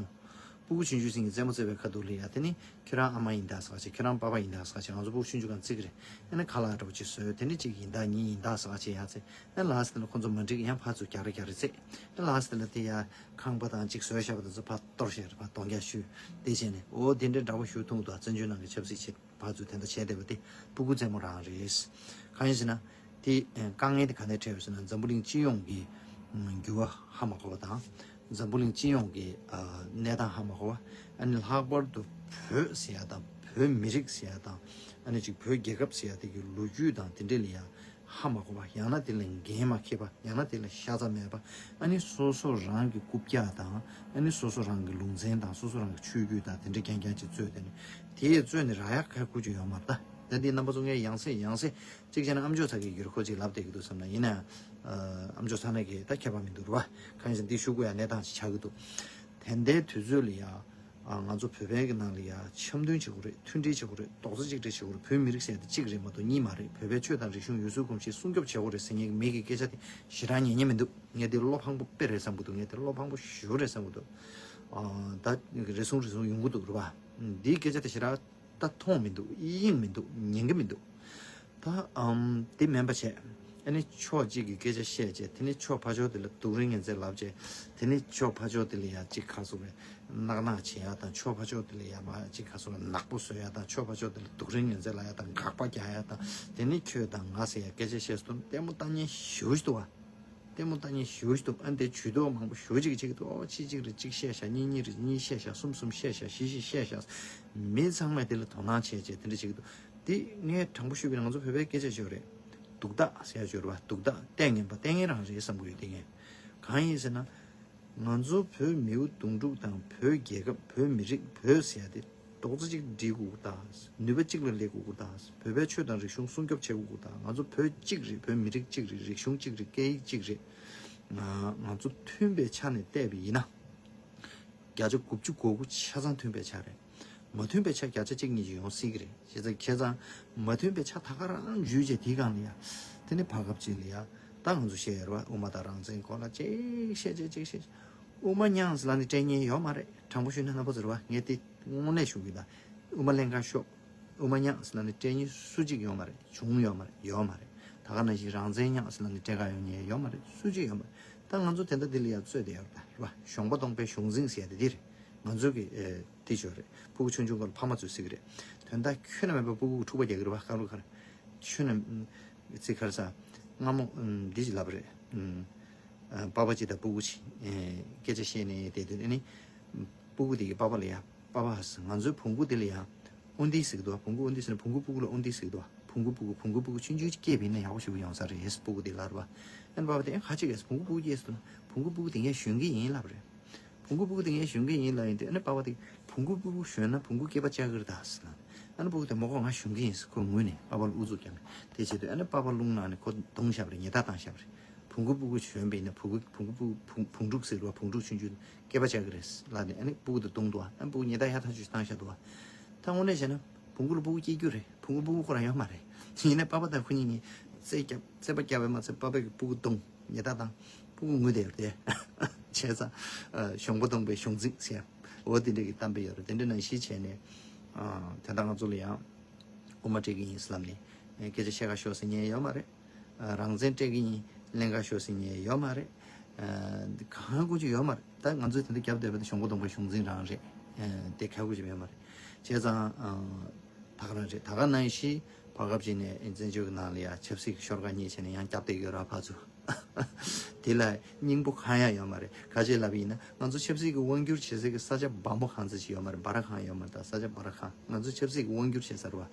སྤུ་གུ་ཆུང་ཆུང་ཞིག་གི་རྩེད་མོ་རྩེ་བའི་ཁ་ཐུག་ལ་ཡ་དེ་ནི་ཁྱོད་རང་ཨ་མ་ཡིན་ད་ཟེར་ག་བྱས། ཁྱོད་རང་པ་པ་ཡིན་ད་ཟེར་ག་བྱས། ང་ཚོ་སྤུ་གུ་ཆུང་ཆུང་སྒང་རྩེ་གི་རེད། ཨ་ནི་ཁ་ལག་འདྲ་པོ་ཅིག་བཟོས། དེ་ནི་གཅིག་ཡིན་ད་གཉིས་ཡིན་ད་ཟེར་ག་བྱས་ཡ་རྩེ། ཨ་ལ་ཟེར་ན་ཁོ་ཚོ་མ་འགྲིག་ཡང་ཕར་ཚུར་རྒྱག་རེ་རྒྱག་རེ་རྩེ། ཨ་ལ་ཟེར་ན་དེ་ཡ་ཁང་པ་དང་གཅིག་བཟོས་བཞག་པ་དེ་ཚོ་ཕར་གཏོར་བཞག་རེད། ཕར་གཏོང་རྒྱག་ཞུས་དེ་བྱས་ནས། འོ་དེ་འདྲའི་འདྲ་པོ་ཞུ་ཐུང་དུ་བཙན་བྱོལ་ནང་གི་ཆབ་སྲིད་བྱེད། ཕར་ཚུར་དེ་འདྲ་བྱས་བསྡད་པ་དེ་སྤུ་གུ་རྩེད་མོ་རང་རེད། གང་ཡིན་ཟེར་ན། དེ་དཀའ་ངལ་དེ་ག་ནས་འཕྲད་ཡོད་ཟེར་ན། འཛམ་བུ་གླིང་སྤྱི་ཡོངས་ཀྱི་འགྱུར་བ་ཧ་མ་གོ་བ་དང་། འཛམ་བུ་གླིང་སྤྱི་ཡོངས་ཀྱི་གནས་སྟངས་ཧ་མ་གོ་བ། ཨ་ནི་ལྷག་པར་དུ་བོད་ཟེར་ཡ་དང་བོད་མི་རིགས་ཟེར་ཡ་དང་། ཨ་ནི་ཅིག་བོད་རྒྱལ་ཁབ་ཟེར་ཡ་དེ་གི་ལོ་རྒྱུས་དང་དེ་འདྲ་ལ་ཡ་ཧ་མ་གོ་བ། ཡང་ན་དེ་ལ་འགན་མ་འཁྱེར་བ། ཡང་ན་དེ་ལ་ཤ་ཚ་མེད་པ། ཨ་ནི་སོ་སོ་རང་གི་རྐུབ་བཀྱག་དང་། ཨ་ནི་སོ་སོ་རང་གི་ལུང་ཚན་དང་སོ་སོ་རང་གི་ཆོས་བརྒྱུད་དང་དེ་འདྲ་རྐྱང་རྐྱང་ཅིག་རྩོད་དེ་ནི། དེས་རྩོད་ནས་རག་ཡག་ག་ཁུར་གྱི་ཡོད་མ་རེད་ད། ད་འདི་རྣམ་པ་ཚོ་ངས་ཡང་སེ་ཡང་སེ་གཅིག་བྱས་ན་ཨ་མཆོག་ཚ་གི་ཡུལ་ཁོ་ཅིག་ལབ་བསྡད་ཀྱི་འདུག་བསམ་ན། ཡིན་ན་ཨ་མཆོག་ཚ་ན་གི་ད་ཁྱད་པར་མི་འདུག་རེད་པ། གང་ཡིན་ཟེར་ན་འདི་ཤོག་གུ་ཡང་གནས་སྟངས་ཅིག་ཆགས་ཀྱི་འདུག་དེ་འདྲའི་དུས་ཚོད་ལ་ཡ། ཨ། ང་ཚོ་བོད་པའི་གི་ནང་ལ་ཡ་འཆམ་མཐུན་བྱེད་དགོས་རེད། མཐུན་སྒྲིལ་བྱེད་དགོས་རེད། རྡོག་རྩ་གཅིག་སྒྲིལ་བྱེད་དགོས་རེད། བོད་མི་རིགས་ཟེར་ཡ་དེ་གཅིག་རེད་མ་གཏོགས་གཉིས་མ་རེད། བོད་པའི་ཆོས་དང་རིག་གཞུང་ཡུལ་སྲོལ་གོམས་གཤིས་སྲུང་སྐྱོབ་བྱེད་དགོས་རེད་ཟེར་མཁན་གྱི་མི་གི་སྐད་ཆ་དེ་ཞེ་དྲག་ཉན་མཁན་མི་འདུག་ངས་དེ་བློ་ཕངས་པོ་དཔེ་རེད་བསམ་གྱི་འདུག་ངས་དེ་བློ་ཕངས་པོ་ཞེ་པོ་རེད་བསམ་གྱི་འདུག་ཨ། ད་རེ་ཟུང་རེ་ཟུང་ཡོང་གི་འདུག་རེད་པ། འདིའི་སྐད་ཆ་དེ་ཞེ་དྲག་ད་མཐོང་མི་འདུག་གཡེང་མི་འདུག་ཉན་གི་མི་འདུག་ད་ཨམ། དེ་མིན་པ་བྱས། ཨ་ནི་ཕྱོགས་གཅིག་གིས་སྐད་ཆ་བཤད་བྱས། དེ་ནི་ཕྱོགས་ཕར་ཕྱོགས་དེ་ལ་སྡུག་རུས་ངན་ཚད་ལབ་བྱས། དེ་ནི་ཕྱོགས་ཕར་ཕྱོགས་དེ་ལ་ཡ་གཅིག་ག་རེ་ཟེར་དགོས་རེད། ནག་ནག་བྱེད་ཡ་དང་། ཕྱོགས་ཕར་ཕྱོགས་དེ་ལ་ཡ་མ་གཅིག་ག་རེ་ཟེར་དགོས་རེད། ནག་པོ་བཟོ་ཡ་དང་། ཕྱོགས་ཕར་ཕྱོགས་དེ་ལ་སྡུག་རུས་ངན་ཚད་ལབ་ཡ་དང་། དགག་པ་རྒྱག་ཡ་དང་། དེ་ནི་ཁྱོད་དང་ང་ཟེར་ཡ་སྐད་ཆ་བཤད་སོང་། ལྟད་མོ་ལྟ་མཁན་ཞེ་པོ་ཅིག་འདུག་པ། ལྟད་མོ་ལྟ་མཁན་ཞེ་པོ་ཅིག་འདུག་ཨ་ནི་དེ་ཇུས་གཏོགས་མང་པོ་ཞེ་པོ་ཅིག་བྱེད་ཀྱི་འདུག་ཨོ། གཅིག་གཅིག་རེད་གཅིག་བཤད་ཤག་གཉིས་གཉིས་རེད་གཉིས་བཤད་ཤག་གསུམ་གསུམ་བཤད་ཤག་བཞི་བཞི་བཤད་ཤག་མི་ཚང་མས་དེ་ལ་དོ་སྣང་བྱས་བྱས་དེ་འདྲ་བྱེད་ཀྱི་འདུག་དེ་ངས་དྲང་པོ་ཞུས་པ་ཡིན་ན་ང་ཚོ་བོད་པའི་སྐད་ཆ་ཞིག་ཡོད་རེད། སྡུག་ཐག་ཟེར་ཡ་ཅིག་ཡོད་རེད་པ། སྡུག་ཐག་ལྟས་ངན་པ་ལྟས་ངན་རང་རེད་བསམ་གྱི་ཡོད། དེ་ངས་གང་ཡིན་ཟེར་ན། ང་ཚོ་བོད་མིའུ་གདུང་དྲུག་དང་བོད་རྒྱལ་ཁབ། བོད་མི་རིགས། བོད་ཟེར་ཡ་དེ་རྡོག་རྩ་གཅིག་སྒྲིལ་དགོས་ཀྱི་རེད་ད། ནུས་པ་གཅིག་ལ་སླེབས་དགོས་ཀྱི་རེད་ད། བོད་པའི་ཆོས་དང་རིག་གཞུང་སྲུང་སྐྱོབ་བྱེད་དགོས་ཀྱི་རེད་ད། ང་ཚོ་བོད་གཅིག་རེད། བོད་མི་རིགས་གཅིག་རེད། རིག་གཞུང་གཅིག་རེད། སྐད་ཡིག་གཅིག་རེད། ང་ང་ཚོ་མཐུན་པའི་ཆ་ནས་བལྟས་པ་ཡིན་ན། བརྒྱ་ཆ་དགུ་བཅུ་གོ་དགུ་ཆ་ཚང་མཐུན་པའི་ཆ་རེད། མ་མཐུན་པའི་ཆ་བརྒྱ་ཆ་གཅིག་གཉིས་ཅིག་ཡོང་སྲིད་ཀྱི་རེད། བྱས་ཙང་ཁྱེད་ཚང་མ་མཐུན་པའི་ཆ་ད་ག་རང་འཇུས་བྱས་དེའི་སྒང་ལ་ཡ། དེ་ནི་བར་སྐབས་ཅིག་ལ་ཡ། ད་ང་ཚོ་བཤད་ཡོད་རེད་པ། དབུ་མ་དང་རང་བཙན་སྐོར་ལ་ཅིག་བཤད་བྱས་ཅིག་བཤད། དབུ་མ་རྙིང་ཟེར་ལབ་ནས་སྤྲད་མཁན་ཡོད་མ་རེད། དྲང་པོ་ཞུས་ན་རྣམ་པ་ཚོ་རེད་པ། ངས་དེ་དངོས་གནས་ཞུ་གི་ད། དབུ་མ་ལེན་ག་ཤོག་དབུ་མ་རྙིང་ཟེར་ལབ་ནས་སྤྲད་མཁན་སུ་གཅིག་ཡོད་མ་རེད། བྱུང་ཡོད་མ་རེད། ཡོད་མ་རེད། ད་ག་ནང་བཞིན་རང་བཙན་ཉག་ཟེར་ལབ་ནས་སྤྲད་ག་ཡོང་མཁན་ཡོད་མ་རེད། སུ་གཅིག་ཡོད་མ་རེད། ད་ང་ཚོ་དེ་འདྲ་འདི་ལ་ཡང་རྩོད་བསྡད་ཡོད་རེད་ད། རེད་བ། གཞོང་པ་སྟོང་པའི་གཞུང་འཛིན་ཟེར་ཡ་དེ་འདི་རེད། ང་ཚོ་གི་ཨེ་དེ་ཅོ་རེད། ཕྲུ་གུ་ཆུང་ཆུང་སྐབས་ལ་ཕ་མ་ཚོས་ཟེར་གི་རེད། དོན་དག་ཁྱོན་ནས་མེད་པ་ཕྲུ་གུ་འཁྲུག་པ་རྒྱག་གི་རེད་བ། སྐབས་ལ་ག་རེ་ཁྱོན་ནས་ཚིག་ག་རེ་ཟ། སྔ་མོ་འདི་ཅིག་ལབ་པ་རེད། ཨ་པ་ཕ་གཅིག་དང་ཕྲུ་གུ་གཅིག་ཨེ་སྐད་ཆ་བཤད་ནས་བསྡད་དུས་ཨ་ནི་ཕྲུ་གུ་དེ་གི་པ་ཕ་ལ་ཡ། པ་ཕ་ང་ཚོའི་བོང་གུ་དེ་ལ་ཡ་དབུ་འདི་ཟེར་གི་འདུག་བ། བོང་གུ་དབུ་འདི་ཟེར་ན་བོང་གུ་ཕྲུ་གུ་ལ་དབུ་འདི་ཟེར་གི་འདུག་བ། བོང་གུ་ཕྲུ་གུ་བོང་གུ་ཕྲུ་གུ་ཆུང་ཆུང་ཅིག་སྐྱེས་པ་ཡིན་ན་ཡག་པོ་ཞེ་པོ་ཡོང་ས་རེད། ཕྲུ་གུ་དེ་ལབ་རེད་བ། ཨ་ནི་པ་ཕ་དེ་ཨ་ག་ཅིག་ཨེ་བོང་གུ་ཕྲུ་གུ་སྐྱེས་སོང་ན་བོང་གུ་ཕྲུ་གུ་དེ་ངས་ཞོན་གི་ཡིན་ལབ་རེད། བོང་གུ་ཕྲུ་གུ་དེ་ངས་ཞོན་གི་ཡིན་ལབ་ཡིན་དུས་ཨ་ནི་པ་ཕ་དེ་བོང་གུ་ཕྲུ་གུ་ཞོན་ན་བོང་གུ་སྐྱེས་པ་ཆགས་ཀྱི་རེད་ད་ཟེར་ལབ། ཨ་ནི་ཕྲུ་གུ་དེ་མོ་ཁོ་ང་ཞོན་གི་ཡིན་ཟེར་ཁོ་ངུས་ནས་པ་ཕ་ལ་ཨུ་ཚུགས་རྒྱག་ནས་དེ་བྱེད་དུས་ཨ་ནི་པ་ཕ་རླུང་ནང་ནས་ཁོ་བརྡུངས་བཞག་པ་རེད། ཉེས་རྡུང་བཏང་བཞག་པ་རེད། བོང་གུ་ཕྲུ་གུ་ཞོན་པ་ཡིན་ན་བོང་གུ་བོང་བོང་ཕྲུག་ཟེར་བ་བོང་ཕྲུག་ཆུང་ཆུང་སྐྱེས་པ་ཆགས་ཀྱི་རེད་ལབ་ནས་ཨ་ནི་ཕྲུ་གུ་དེ་བརྡུངས་འདུག་ཨ་ནི་ཕྲུ་གུ་ཉེས་རྡུང་ཡག་ཐག་ཆོད་བཏང་བཞག་འདུག་ད་དངོས་གནས་བྱས་ན་བོང་གུ་ལ་ཕྲུ་གུ་སྐྱེ་རྒྱུ་རེད། བོང་གུ་ཕྲུ་གུ་ཁོ་རང་ཡོད་མ་རེད། ཡིན་ནའི་པ་ཕ་དང་ཁོ་གཉིས་གཉིས་རྩེད་རྒྱབ་རྩེད་པ་རྒྱབ་པས་མ་ཚད་པ་ཕ་གི་ཕྲུ་གུ་བརྡུངས། ཉེས་རྡུང་བཏང་། ཕྲུ་གུ་ངུས་བསྡད་ཡོད་རེད་དེ། བྱས་ཙང་གཞོང་པ་སྟོང་པའི་གཞུང་འཛིན་ཟེར། འོ་དེ་འདྲ་གི་གཏམ་དཔེ་ཡོད་རེད། དེ་འདྲ་ནང་བཞིན་བྱས་ནས་དོན་དག་ང་ཚོ་ལ་ཡང་དབུ་མ་སྤྲད་ཀྱི་ཡིན་ཟེར་ལབ་ནས་སྐད་ཆ་བཤད་ག་ཤོག་ཟེར་མཁན་ཡོད་མ་རེད། རང་བཙན་སྤྲད་ཀྱི་ཡིན་ལེན་ག་ཤོག་ཟེར་མཁན་ཡོད་མ་རེད། གང་ཁུ་ཅིག་ཡོད་མ་རེད། ད་ང་ཚོས་དེ་འདྲ་རྒྱབ་བསྡད་པ་དེ་གཞོང་པ་སྟོང་པའི་གཞུང་འཛིན་རང་རེད། དེ་ཁག་པོ་ཅིག་མེད་མ་རེད། བྱས་ཙང་ད་ག་རང་རེད། ད་ག་ནང་བཞིན་བར་སྐབས་ཅིག་ནས་བཙན་བྱོལ་གྱི་ནང་ལ་ཡ་ཆབ་སྲིད་ཀྱི་ཤོར་ཁ་གཉིས་བྱས་ནས་ཡང་རྒྱབ་བསྡད་ཡོད་ར་ཕར་ཚུར། དེ་ལ་སྙིང་པོ་གང་ཡང་ཡོད་མ་རེད། ག་ཅེས་ལབ་ཡིན་ན་ང་ཚོ་ཆབ་སྲིད་ཀྱི་དབང་སྒྱུར་བྱེད་སའི་གི་ས་ཆ་སྦོམ་པོ་གང་ཚ་ཅིག་ཡོད་མ་རེད། སྦ་ར་ཁང་ཡོད་མ་རེད། ད་ས་ཆ་སྦ་ར་ཁང་ང་ཚོ་ཆབ་སྲིད་ཀྱི་དབང་སྒྱུར་བྱེད་ས་རེད་བ།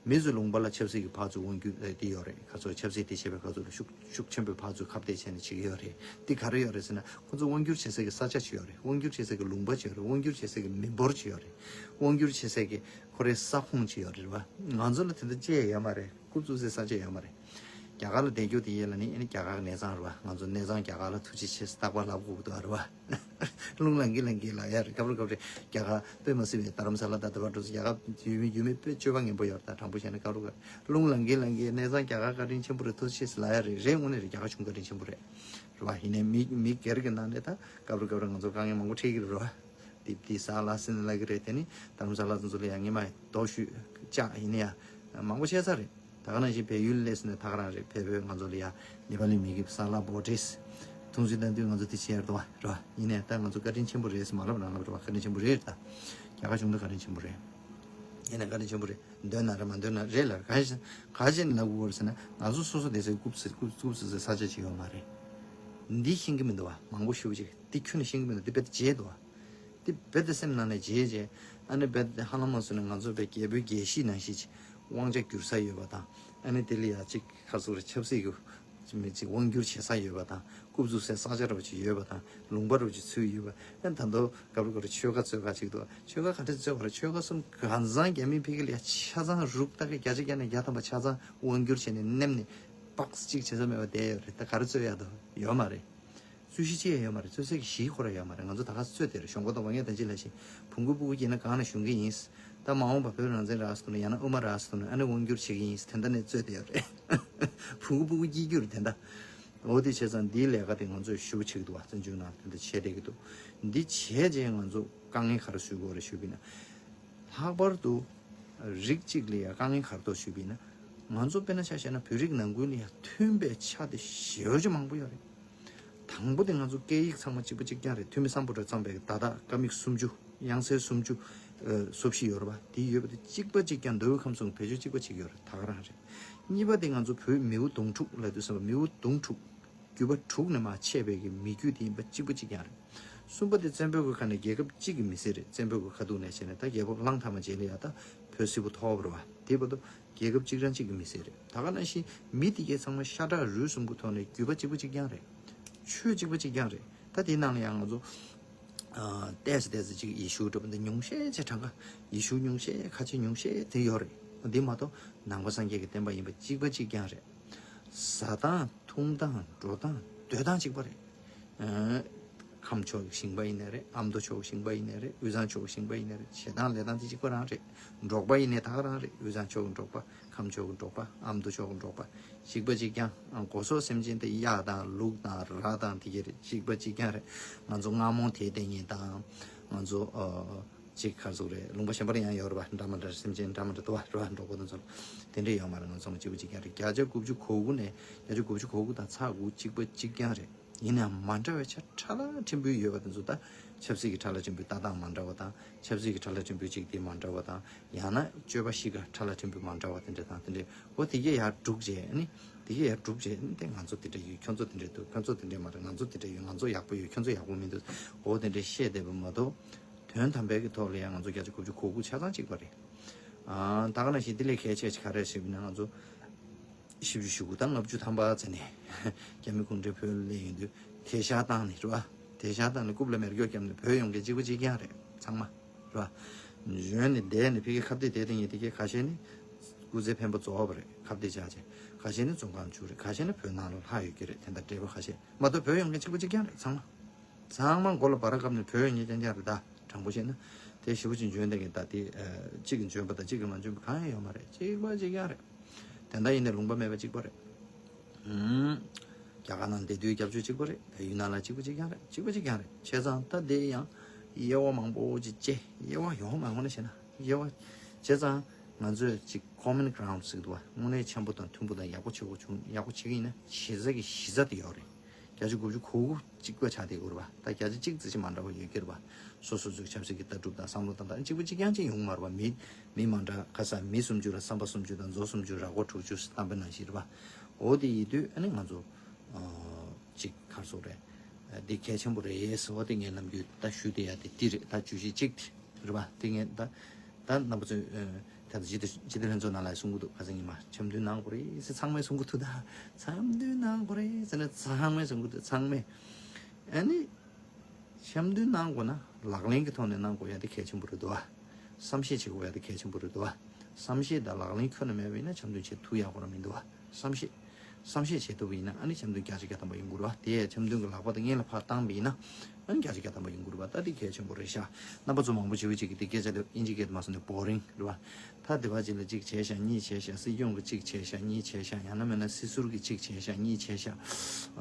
མི་ཚོ་ལུང་པ་ལ་ཆབ་སྲིད་ཀྱི་ཕར་ཚུར་དབང་སྒྱུར་དེ་ཡོད་རེད། ཁ་ཚོ་ཆབ་སྲིད་དེ་བྱེད་པའི་ཁ་ཚོ་ལ་ཤུགས་ཤུགས་ཆེན་པོས་ཕར་ཚུར་ཁ་གཏད་བྱས་ནས་བྱེད་ཀྱི་ཡོད་རེད། དེ་ག་རེ་ཡོད་རེད་ཟེར་ན་ཁོ་ཚོ་དབང་སྒྱུར་བྱེད་སའི་གི་ས་ཆ་ཅིག་ཡོད་རེད། དབང་སྒྱུར་བྱེད་སའི་གི་ལུང་པ་ཅིག་ཡོད་རེད། དབང་སྒྱུར་བྱེད་སའི་གི་མི་འབོར་ཅིག་ཡོད་རེད། དབང་སྒྱུར་བྱེད་སའི་གི་ཁོ་རའི་ས་ཁོངས་ཅིག་ཡོད་རེད་བ། ང་ཚོ་ལ་དེ་འདྲ་ཅི་ཡང་ཡོད་མ་རེད། རྐུབ་བཙུགས་སའི་ས་ཆ་ཡོད་མ་རེད། རྒྱ་གར་ལ་བསྡད་རྒྱུ་དེ་ཡིན་ལ་ནི་ཨ་ནི་རྒྱ་གར་གྱི་གནས་ཚང་རེད་བ། ང་ཚོ་གནས་ཚང་རྒྱ་གར་ལ་ཐུགས་རྗེ་ཆེ་རྟག་པར་ལབ་དགོས་ཀྱི་འདུག་རེད་བ། རླུང་ལངས་གིན་ལངས་གིན་ལབ་ཡ་རེད། སྐབས་རེ་སྐབས་རེ་རྒྱ་གར་དཔེ་མ་སྲིད་པའི་རྡ་རམ་ས་ལ་དང་དེ་པར་འགྲོ་ཚེ་རྒྱ་གར་ཡུལ་མི་ཡུལ་མི་དཔེ་སྤྱོད་པ་ངན་པོ་ཡོད་རེད། ད་དྲང་པོ་བཤད་ན་སྐབས་རེ་སྐབས་རེ་རླུང་ལངས་གིན་ལངས་གིན་གནས་ཚང་རྒྱ་གར་བཀའ་དྲིན་ཆེན་པོ་རེད། ཐུགས་རྗེ་ཆེ་ལབ་ཡ་རེད། རེད་དངོས་གནས་རེད། རྒྱ་གར་གཞུང་བཀའ་དྲིན་ཆེན་པོ་རེད། རེད་བ། ཡིན་ནའི་མི་མི་སྒེར་གྱི་ནང་ནས་ད་སྐབས་རེ་སྐབས་རེ་ང་ཚོ་དཀའ་ངལ་མང་པོ་འཕྲད་ཀྱི་རེད་བ། དེ་དེ་ཟ་ལ་ཟིན་ལ་གི་རེད། དེ་ནི་དྷ་རམ་ས་ལ་ཚོ་ཚོ་ལ་ཡང་ངེས་མ་རྡོ་ཞུས་བཅག་ཡིན་ན་ཡང་མང་པོ་བཤད་ས་རེད། ད་ག་ནང་བཞིན་བལ་ཡུལ་སླེབས་ཟིན་ནས་ད་ག་རང་རེད། བལ་བོད་ང་ཚོ་ལ་ཡང་ནེ་པ་ལི་མི་གི་ས་ལ་བོ་ཏྲིས་ཐུང་ཚུལ་བཏང་དུས་ང་ཚོ་དེ་བྱས་རེད་བ། རེད་བ། ཡིན་ནའི་ད་ང་ཚོ་བཀའ་དྲིན་ཆེན་པོ་རེད་ཟེར་མ་ལབ་རང་ལབ་རེད་བ། བཀའ་དྲིན་ཆེན་པོ་རེད། ད་རྒྱ་གར་གཞུང་དང་བཀའ་དྲིན་ཆེན་པོ་རེད། ཡིན་ནའི་བཀའ་དྲིན་ཆེན་པོ་རེད། འདོན་ན་རེད་མ་འདོན་ན་རེད་ལ་ག་ག་ཅིག་ལབ་དགོས་རེད་ཟེར་ན་ང་ཚོ་སོ་སོ་བསྡད་སའི་རྐུབ་ཟེར་རྐུབ་རྐུབ་ཟེར་སའི་ས་ཆ་ཅིག་ཡོད་མ་རེད། འདི་ཤེས་ཀྱི་མི་འདུག་བ། མང་པོ་ཞེ་པོ་ཅིག་འདི་ཁྱོན་ནས་ཤེས་ཀྱི་མི་འདུག་འདི་རྦད་དེ་བརྗེད་འདུག་བ། འདི་རྦད་དེ་སེམས་ནང་ནས་བརྗེད་བྱས་ཨ་ནི་རྦད་དེ་ཧ་ལམ་མ་སོང་ནས་ང་ཚོ་རྦད་རྒྱལ་པོའི་རྒྱལ་གཞིས་ནང་བཞིན་ཅིག་དབང་ཆ་བསྒྱུར་ས་ཡོད་པ་དང་། ཨ་ནི་དེ་ལ་ཡ་ཅིག་ཁ་སོ་རེ་ཆབ་སྲིད་ཀྱི་མི་ཅིག་དབང་བསྒྱུར་བྱེད་ས་ཡོད་པ་དང་། རྐུབ་བཙུགས་སའི་ས་ཆ་ར་བ་ཅིག་ཡོད་པ་དང་། ལུང་པ་ར་བ་ཅིག་ཚུད་ཡོད་པ། ཨ་ནི་ད་དུང་སྐབས་རེ་སྐབས་རེ་ཆོལ་ཁ་རྩོད་ཁ་ཅིག་འདུག་ཆོལ་ཁ་ག་འདྲ་རྩོད་པ་རེད། ཆོལ་ཁ་གསུམ་གང་ཚང་རྒྱ་མིའི་ཕ་གི་ལ་ཡ་ཆ་ཚང་རུག་ཏག་གི་བརྒྱ་ཆ་བརྒྱ་ནས་བརྒྱ་ཐམ་པ་ཆ་ཚང་དབང་བསྒྱུར་བྱས་ནས་མནན་ནས་པགས་གཅིག་བྱེད་ས་མེད་པ་བསྡད་ཡོད་རེད། ད་ག་རེ་རྩོད་ཡ་འདུག་ཡོད་མ་རེད། རྩོད་གཞི་ཅི་ཡང་ཡོད་མ་རེད། རྩོད་སའི་གཞི་ཁོ་ར་ཡོད་མ་རེད། ང་ཚོ་ད་ག་རྩོད་དེ་རེད། གཞོང་པ་དང་བ་ངས་ད་ཅི་ལ་ཞིག་བོང་གུ་ཕྲུ་གུ་སྐྱེས་ན་གང་ན་ཞོན་གི་ཡིན། ད་མ་འོངས་པ་བོད་རང་བཙན་རག་སོང་ན་ཡང་ན་དབུ་མ་རག་སོང་ན་ཨ་ནི་དབང་བསྒྱུར་བྱེད་ཀྱི་ཡིན། དེ་འདྲ་ནས་རྩོད་དེ་ཡོད་རེད། ཕྲུ་གུ་ཕྲུ་གུ་སྐྱེ་རྒྱུ་རེད་དེ་འདྲ། འོ་དེ་བྱས་ཙང་འདིའི་ལས་ཀ་དེ་ང་ཚོས་ཞུ་བྱེད་ཀྱི་འདུག་བ། བཙན་བྱོལ་ནང་དེ་འདྲ་བྱས་བསྡད་ཀྱི་འདུག་འདི་བྱས་རྗེས་ང་ཚོ་དཀའ་ངལ་ག་རེ་བཟོས་དགོས་རེད་ཞུས་པ་ཡིན་ན། ལྷག་པར་དུ་རིགས་གཅིག་ལ་ཡང་དཀའ་ངལ་ག་རེ་འདུག་ཞུས་པ་ཡིན་ན། ང་ཚོ་དཔེར་ན་ཆ་བཞག་ན་བོད་རིགས་ནང་ཁུལ་ལ་ཡང་མཐུན་པའི་ཆ་དེ་ཞེ་པོ་ཅིག་མང་པོ་ཡོད་རེད། དང་པོ་དེ་ང་ཚོ་སྐད་ཡིག་ཚང་མ་གཅིག་པ་གཅིག་རྐྱང་རེད། ཐོན་མི་སམ་བྷོ་ཊ་བརྩམས་པའི་བརྡ་དག་ཀ་མིག་སུམ་ཅུ། དབྱངས་གསལ་སུམ་ཅུ། ཨ་སོ་བཞི་ཡོད་རེད་བ། དེ་ཡོད་པ་དེ་གཅིག་པ་གཅིག་རྐྱང་མདོ་དབུས་ཁམས་གསུམ་བེད་སྤྱོད་གཅིག་པ་གཅིག་ཡོད་རེད། ད་ག་རང་རེད། གཉིས་པ་དེ་ང་ཚོ་བོད་མིའུ་གདུང་དྲུག་ལབ་དུས་ཙམ་པ་མིའུ་གདུང་དྲུག་རྒྱུད་པ་དྲུག་ནས་མར་ཆད་པའི་གི་མི་རྒྱུད་དེ་ཡིན་པ་གཅིག་པ་གཅིག་རྐྱང་རེད། གསུམ་པ་དེ་བཙན་པོའི་གི་ཁ་ནས་རྒྱལ་ཁབ་གཅིག་གི་མི་སེར་རེད། བཙན་པོའི་གི་ཁ་ཐུག་ནས་བྱས་ནས་ད་རྒྱལ་པོ་བླངས་ཐབས་མ་བྱས་ལ་ཡ་ད་བོད་སིལ་བུ་ཐོབ་རེད་བ། དེ་བར་དུ་རྒྱལ་ཁབ་གཅིག་རང་གཅིག་གི་མི་སེར་རེད། ད་ག་ནང་བཞིན་མི་དེ་གའི་ཚང་མ་ཤ་ཁྲག་རུས་གསུམ་གི་ཐོག་ནས་རྒྱུད་པ་གཅིག་པ་གཅིག་རྐྱང་རེད། ཆོས་གཅིག་པ་གཅིག་རྐྱང་རེད། ད་དེའི་ནང་ལ་ཡང་ང་ཚོ་ཨ་ཏོག་ཙམ་ཏོག་ཙམ་ཅིག་ཡེ་ཤུ་འདྲ་པོ་འདི་ཉུང་ཤས་ཆེ་གྲངས་ཀ་ཡེ་ཤུ་ཉུང་ཤས་ཁ་ཆེ་ཉུང་ཤས་དེ་ཡོད་རེད། འདི་མ་གཏོགས་ནང་པ་སངས་རྒྱས་ཀྱི་བསྟན་པ་ཡིན་པ་གཅིག་པ་གཅིག་རྐྱང་རེད། ཟ་སྟངས་འཐུང་སྟངས་འགྲོ་སྟངས་སྡོད་སྟངས་གཅིག་པ་རེད། ཨ་ཁམས་ཕྱོགས་ཀྱི་ཞིང་པ་ཡིན་ནའི་རེད། ཨ་མདོ་ཕྱོགས་ཀྱི་ཞིང་པ་ཡིན་ནའི་རེད། དབུས་གཙང་ཕྱོགས་ཀྱི་ཞིང་པ་ཡིན་ནའི་རེད། བྱེད་སྟངས་ལས་སྟངས་དེ་གཅིག་པ་རང་རེད། འབྲོག་པ་ཡིན་ནའི་ད་ག་རང་རེད། དབུས་གཙང་ཕྱོགས་ཀྱི་འབྲོག་པ། ཁམས་ཕྱོགས་ཀྱི་འབྲོག་པ། ཨ་མདོ་ཕྱོགས་ཀྱི་འབྲོག་པ། གཅིག་པ་གཅིག་རྐྱང་། སྒོ་ཟོག་སེམས་ཅན་དེ་གཡག་དང་ལུག་དང་ར་དང་དེ་ག་རེད། གཅིག་པ་གཅིག་རྐྱང་རེད། ང་ཚོ་རྔ་མོང་དེ་བསྟེན་མཁན་དང་། ང་ཚོ་ཨ་ ཅིག་ག་རེ་ཟེར་དགོས་རེད། ལུང་པ་གཞན་པར་ཡང་ཡོད་རེད་པ། འདྲ་མི་འདྲ་སེམས་ཅན་འདྲ་མི་འདྲ་འདུག་པ་རེད་པ། འགྲོ་བ་དེ་ཚོ་ལ་དེ་འདྲས་ཡོད་མ་རེད། ང་ཚོ་ཚང་མ་གཅིག་པ་གཅིག་རྐྱང་རེད། བརྒྱ་ཆ་དགུ་བཅུ་གོ་དགུ་ནས་བརྒྱ་ཆ་དགུ་བཅུ་གོ་དགུ་དང་ཚེག་དགུ་གཅིག་པ་གཅིག་རྐྱང་རེད། ཡིན་ནའང་མ་འདྲ་བའི་ཆ་ཕྲ་ལ་ཕྲན་བུ་ཡོད་པ་དེ་ཚོ། ད་ཆབ་སྲིད་ཀྱི་ཕྲ་ལ་ཕྲན་བུའི་ལྟ་སྟངས་མ་འདྲ་བ་དང་། ཆབ་སྲིད་ཀྱི་ཕྲ་ལ་ཕྲན་བུའི་ཅིག་དེ་མ་འདྲ་བ་དང་། ཡང་ན་སྤྱོད་པ་གཤིས་ཀ་ཕྲ་ལ་ཕྲན་བུ་མ་འདྲ་བ་དེ་འདྲ་དང་། དེ་འདྲས། འོ་དེ་གས་ཡར་སྒྲུག་བྱས་ནི། དེ་གས་ཡར་སྒྲུག་བྱས་ནི། དེ་ང་ཚོ་དེ་འདྲ་ཡོད། ཁྱོད་ཚོ་དེ་འདྲ་འདུག་ཁྱོད་ཚོ་དེ་འདྲ་མ་རེད། ང་ཚོ་དེ་འདྲ་ཡོད། ང་ཚོ་ཡག་པོ་ཡོད། ཁྱོད་ཚོ་ཡག་པོ་མི་འདུག་འོ་དེ་འདྲ་བཤད་བསྡད་པ་མ་གཏོགས། དོན་དམ་པའི་གི་ཐོག་ལ་ཡང་ང་ཚོ་བརྒྱ་ཆ་དགུ་བཅུ་གོ་དགུ་ཆ་ཚང་གཅིག་པ་རེད། ཨ། ད་ག་ནང་བཞིན་དེ་ལས་གལ་ཆེ་ཆེ་ག་རེ་ཞིག་ཡིན་ན། ང་ཚོ་བཞི་བཅུ་ཞེ་དགུ་དང་ལྔ་བཅུ་ཐམ་པ་ཙམ་ནས་རྒྱ་མི་གུང་ཁྲན་བོད་ལ་སླེབས་ཡོང་དུས་དེད་ཤག་བཏང་ནས་རེད་པ། དེད་ཤག་བཏང་ནས་རྐུབ་ལ་མེ་སྒྱོགས་བརྒྱབ་ནས་བུད་ཡོང་མཁན་གཅིག་པ་གཅིག་རྐྱང་རེད། ཚང་མ་རེད་པ། གཞོན་ནས་བསྡད་ནས་ཕ་གིར་ཁ་གཏད་དེ་དེ་ཡིན། དེ་གས་ཁ་ཤས་ནི་སྐུ་ཚེ་འཕེན་པ་རྫོགས་པ་རེད། ཁ་གཏད་བཅག་བྱས། ཁ་ཤས་ནི་བཙོན་ཁང་བཅུག་རེད། ཁ་ཤས་ནི་བོད་ནང་ལ་ལྷག་ཡོད་ཀྱི་རེད། དེ་འདྲ་འདྲ་པོ་ཁ་ཤས་མ་གཏོགས་བུད་ཡོང་མཁན་གཅིག་པ་གཅིག་རྐྱང་རེད། ཚང་མ། ཚང་མ་མགོ་ལ་འབར་བརྐབས་ནས་བུད་ཡོང་མཁན་རྐྱང་རྐྱང་རེད། ད་དྲང་པོ་བཤད་ན། དེ་ཞེ་པོ་ཅིག་འཇོན་བསྡད་མཁན། ད་དེ་ཨ་གཅིག་གིས་འཇོན་པ་དང་གཅིག་གིས་མ་འཇོན་པ་གང་ཡང་ཡོད་མ་རེད། གཅིག་པ་གཅིག་རྐྱང་རེད། དེ་འདྲ་ཡིན་ནའི་ལུང་པ་མེད་པ་གཅིག་པ་རེད། ཨུམ། རྒྱ་གར་ནང་བསྡད་དུས་སྐྱབས་བཅོལ་གཅིག་པ་རེད། བལ་ཡུལ་ནང་ལ་གཅིག་པ་གཅིག་རྐྱང་རེད། གཅིག་པ་གཅིག་རྐྱང་རེད། བྱས་ཙང་ད་དེ་ཡང་དབྱེ་བ་མང་པོ་ཅིག་བཅད། དབྱེ་བ་ཡོང་མ་ཡོང་ནས་བཤད་ན། དབྱེ་བ་བྱས་ཙང་ང་ཚོས་ཅིག་common ground་ཟེར་གྱི་འདུག་པ། དངོས་གནས་འཆམ་པོ་དང་མཐུན་པོ་དང་ཡག་པོ་བྱེད་དགོས་བྱུང་། ཡག་པོ་བྱེད་ཀྱི་ཡིན་ན་གཞི་རྩ་གི་གཞི་རྩ་དེ་ཡོད་རེད། བརྒྱ་ཆ་དགུ་བཅུ་གོ་དགུ་གཅིག་པ་ཆགས་བསྡད་ཡོད་རེད་པ། ད་བརྒྱ་ཆ་གཅིག་ཙམ་ཞིག་མ་འདྲ་བ་ཡོད་ཀྱི་རེད་པ། སོ་སོ་ཚོའི་ཆབ་སྲིད་ཀྱི་ལྟ་གྲུབ་དང་བསམ་བློ་བཏང་སྟངས་གཅིག་པ་གཅིག་རྐྱང་གཅིག་ཡོང་མ་རེད་པ། མི་མི་མ་འདྲ་ཁ་ས་མི་སུམ་ཅུ་ལ་བསམ་པ་སུམ་ཅུ་དང་མཛོ་སུམ་ཅུ་ར་སྒོར་དྲུག་ཅུ་བཏང་པའི་ནང་བཞིན་རེད་པ། འོ་དེ་ཡིན་དུས་ཨ་ནི་ང་ཚོ་ཨ་ཅིག་ག་རེ་ཟེར་དགོས་རེད། འདི་གལ་ཆེན་པོ་རེད་ཟེར་བ་དེ་ངས་ནམ་རྒྱུན་ད་ཞུ་བསྡད་ཡ་དེ་འདི་རེད། ད་བརྗོད་གཞི་གཅིག་དེ་རེད་པ། དེ་ངས་ད་ད་རྣམ་པ་ཚོས་ཨ་ད་ལྟ་སྤྱི་བདེ་སྤྱི་བདེ་ལྷན་ཚོགས་ནང་ལ་གསུང་གི་འདུག་ཁ་སང་ཉི་མ་འཆམ་མཐུན་གནང་དགོས་རེད་ཟེར་ཚང་མས་གསུང་གི་འདུག་ད་འཆམ་མཐུན་གནང་དགོས་རེད་ཟེར་ནས་ཚང་མས་གསུང་གི་འདུག་ཚང་མས། ཨ་ནི་འཆམ་མཐུན་གནང་དགོས་ན་ལག་ལེན་གྱི་ཐོག་ནས་གནང་དགོས་ཡ་དེ་གལ་ཆེན་པོ་རེད་འདུག་པ། བསམ་ཤེས་བྱེད་དགོས་ཡ་དེ་གལ་ཆེན་པོ་རེད་འདུག་པ། བསམ་ཤེས་དང་ལག་ལེན་ཁྱོན་ནས་མེད་པ་ཡིན་ན་འཆམ་མཐུན་བྱེད་ཐུབ་ཡ་ཁོ་རང་མི་འདུག་པ། བསམ་ཤེས། བསམ་ཤེས་བྱེད་ཐུབ་པ་ཡིན་ན་ཨ་ནི་འཆམ་མཐུན་བརྒྱ་ཆ་བརྒྱ་ཐམ་པ་ཡོང་གི་རེད་པ། དེ་ཡ་འཆམ་མཐུན་གྱི་ལག་པ་དང་སྔོན་ལ་ཕར་བཏང་པ་ཡིན་ན་ཨ་ནི་བརྒྱ་ཆ་བརྒྱ་ཐམ་པ་ཡོང་གི་རེད་པ། ད་དེ་གལ་ཆེན་པོ་རེད་ཤག་རྣམ་པ་ཚོ་མང་པོ་ཞེ་པོ་ཅིག་གིས་དེ་སྐད་ཆ་དེ་དབྱིན་ཇི་སྐད་དུ་མ་སོང་ནས་boring་རེད་པ། ད་དེ་བ་ཅིག་ལ་གཅིག་བྱས་ཤག་གཉིས་བྱས་ཤག་སྲིད་སྐྱོང་གི་གཅིག་བྱས་ཤག་གཉིས་བྱས་ཤག་ཡང་ན་མིན་ན་སྲིད་ཟུར་གྱི་གཅིག་བྱས་ཤག་གཉིས་བྱས་ཤག་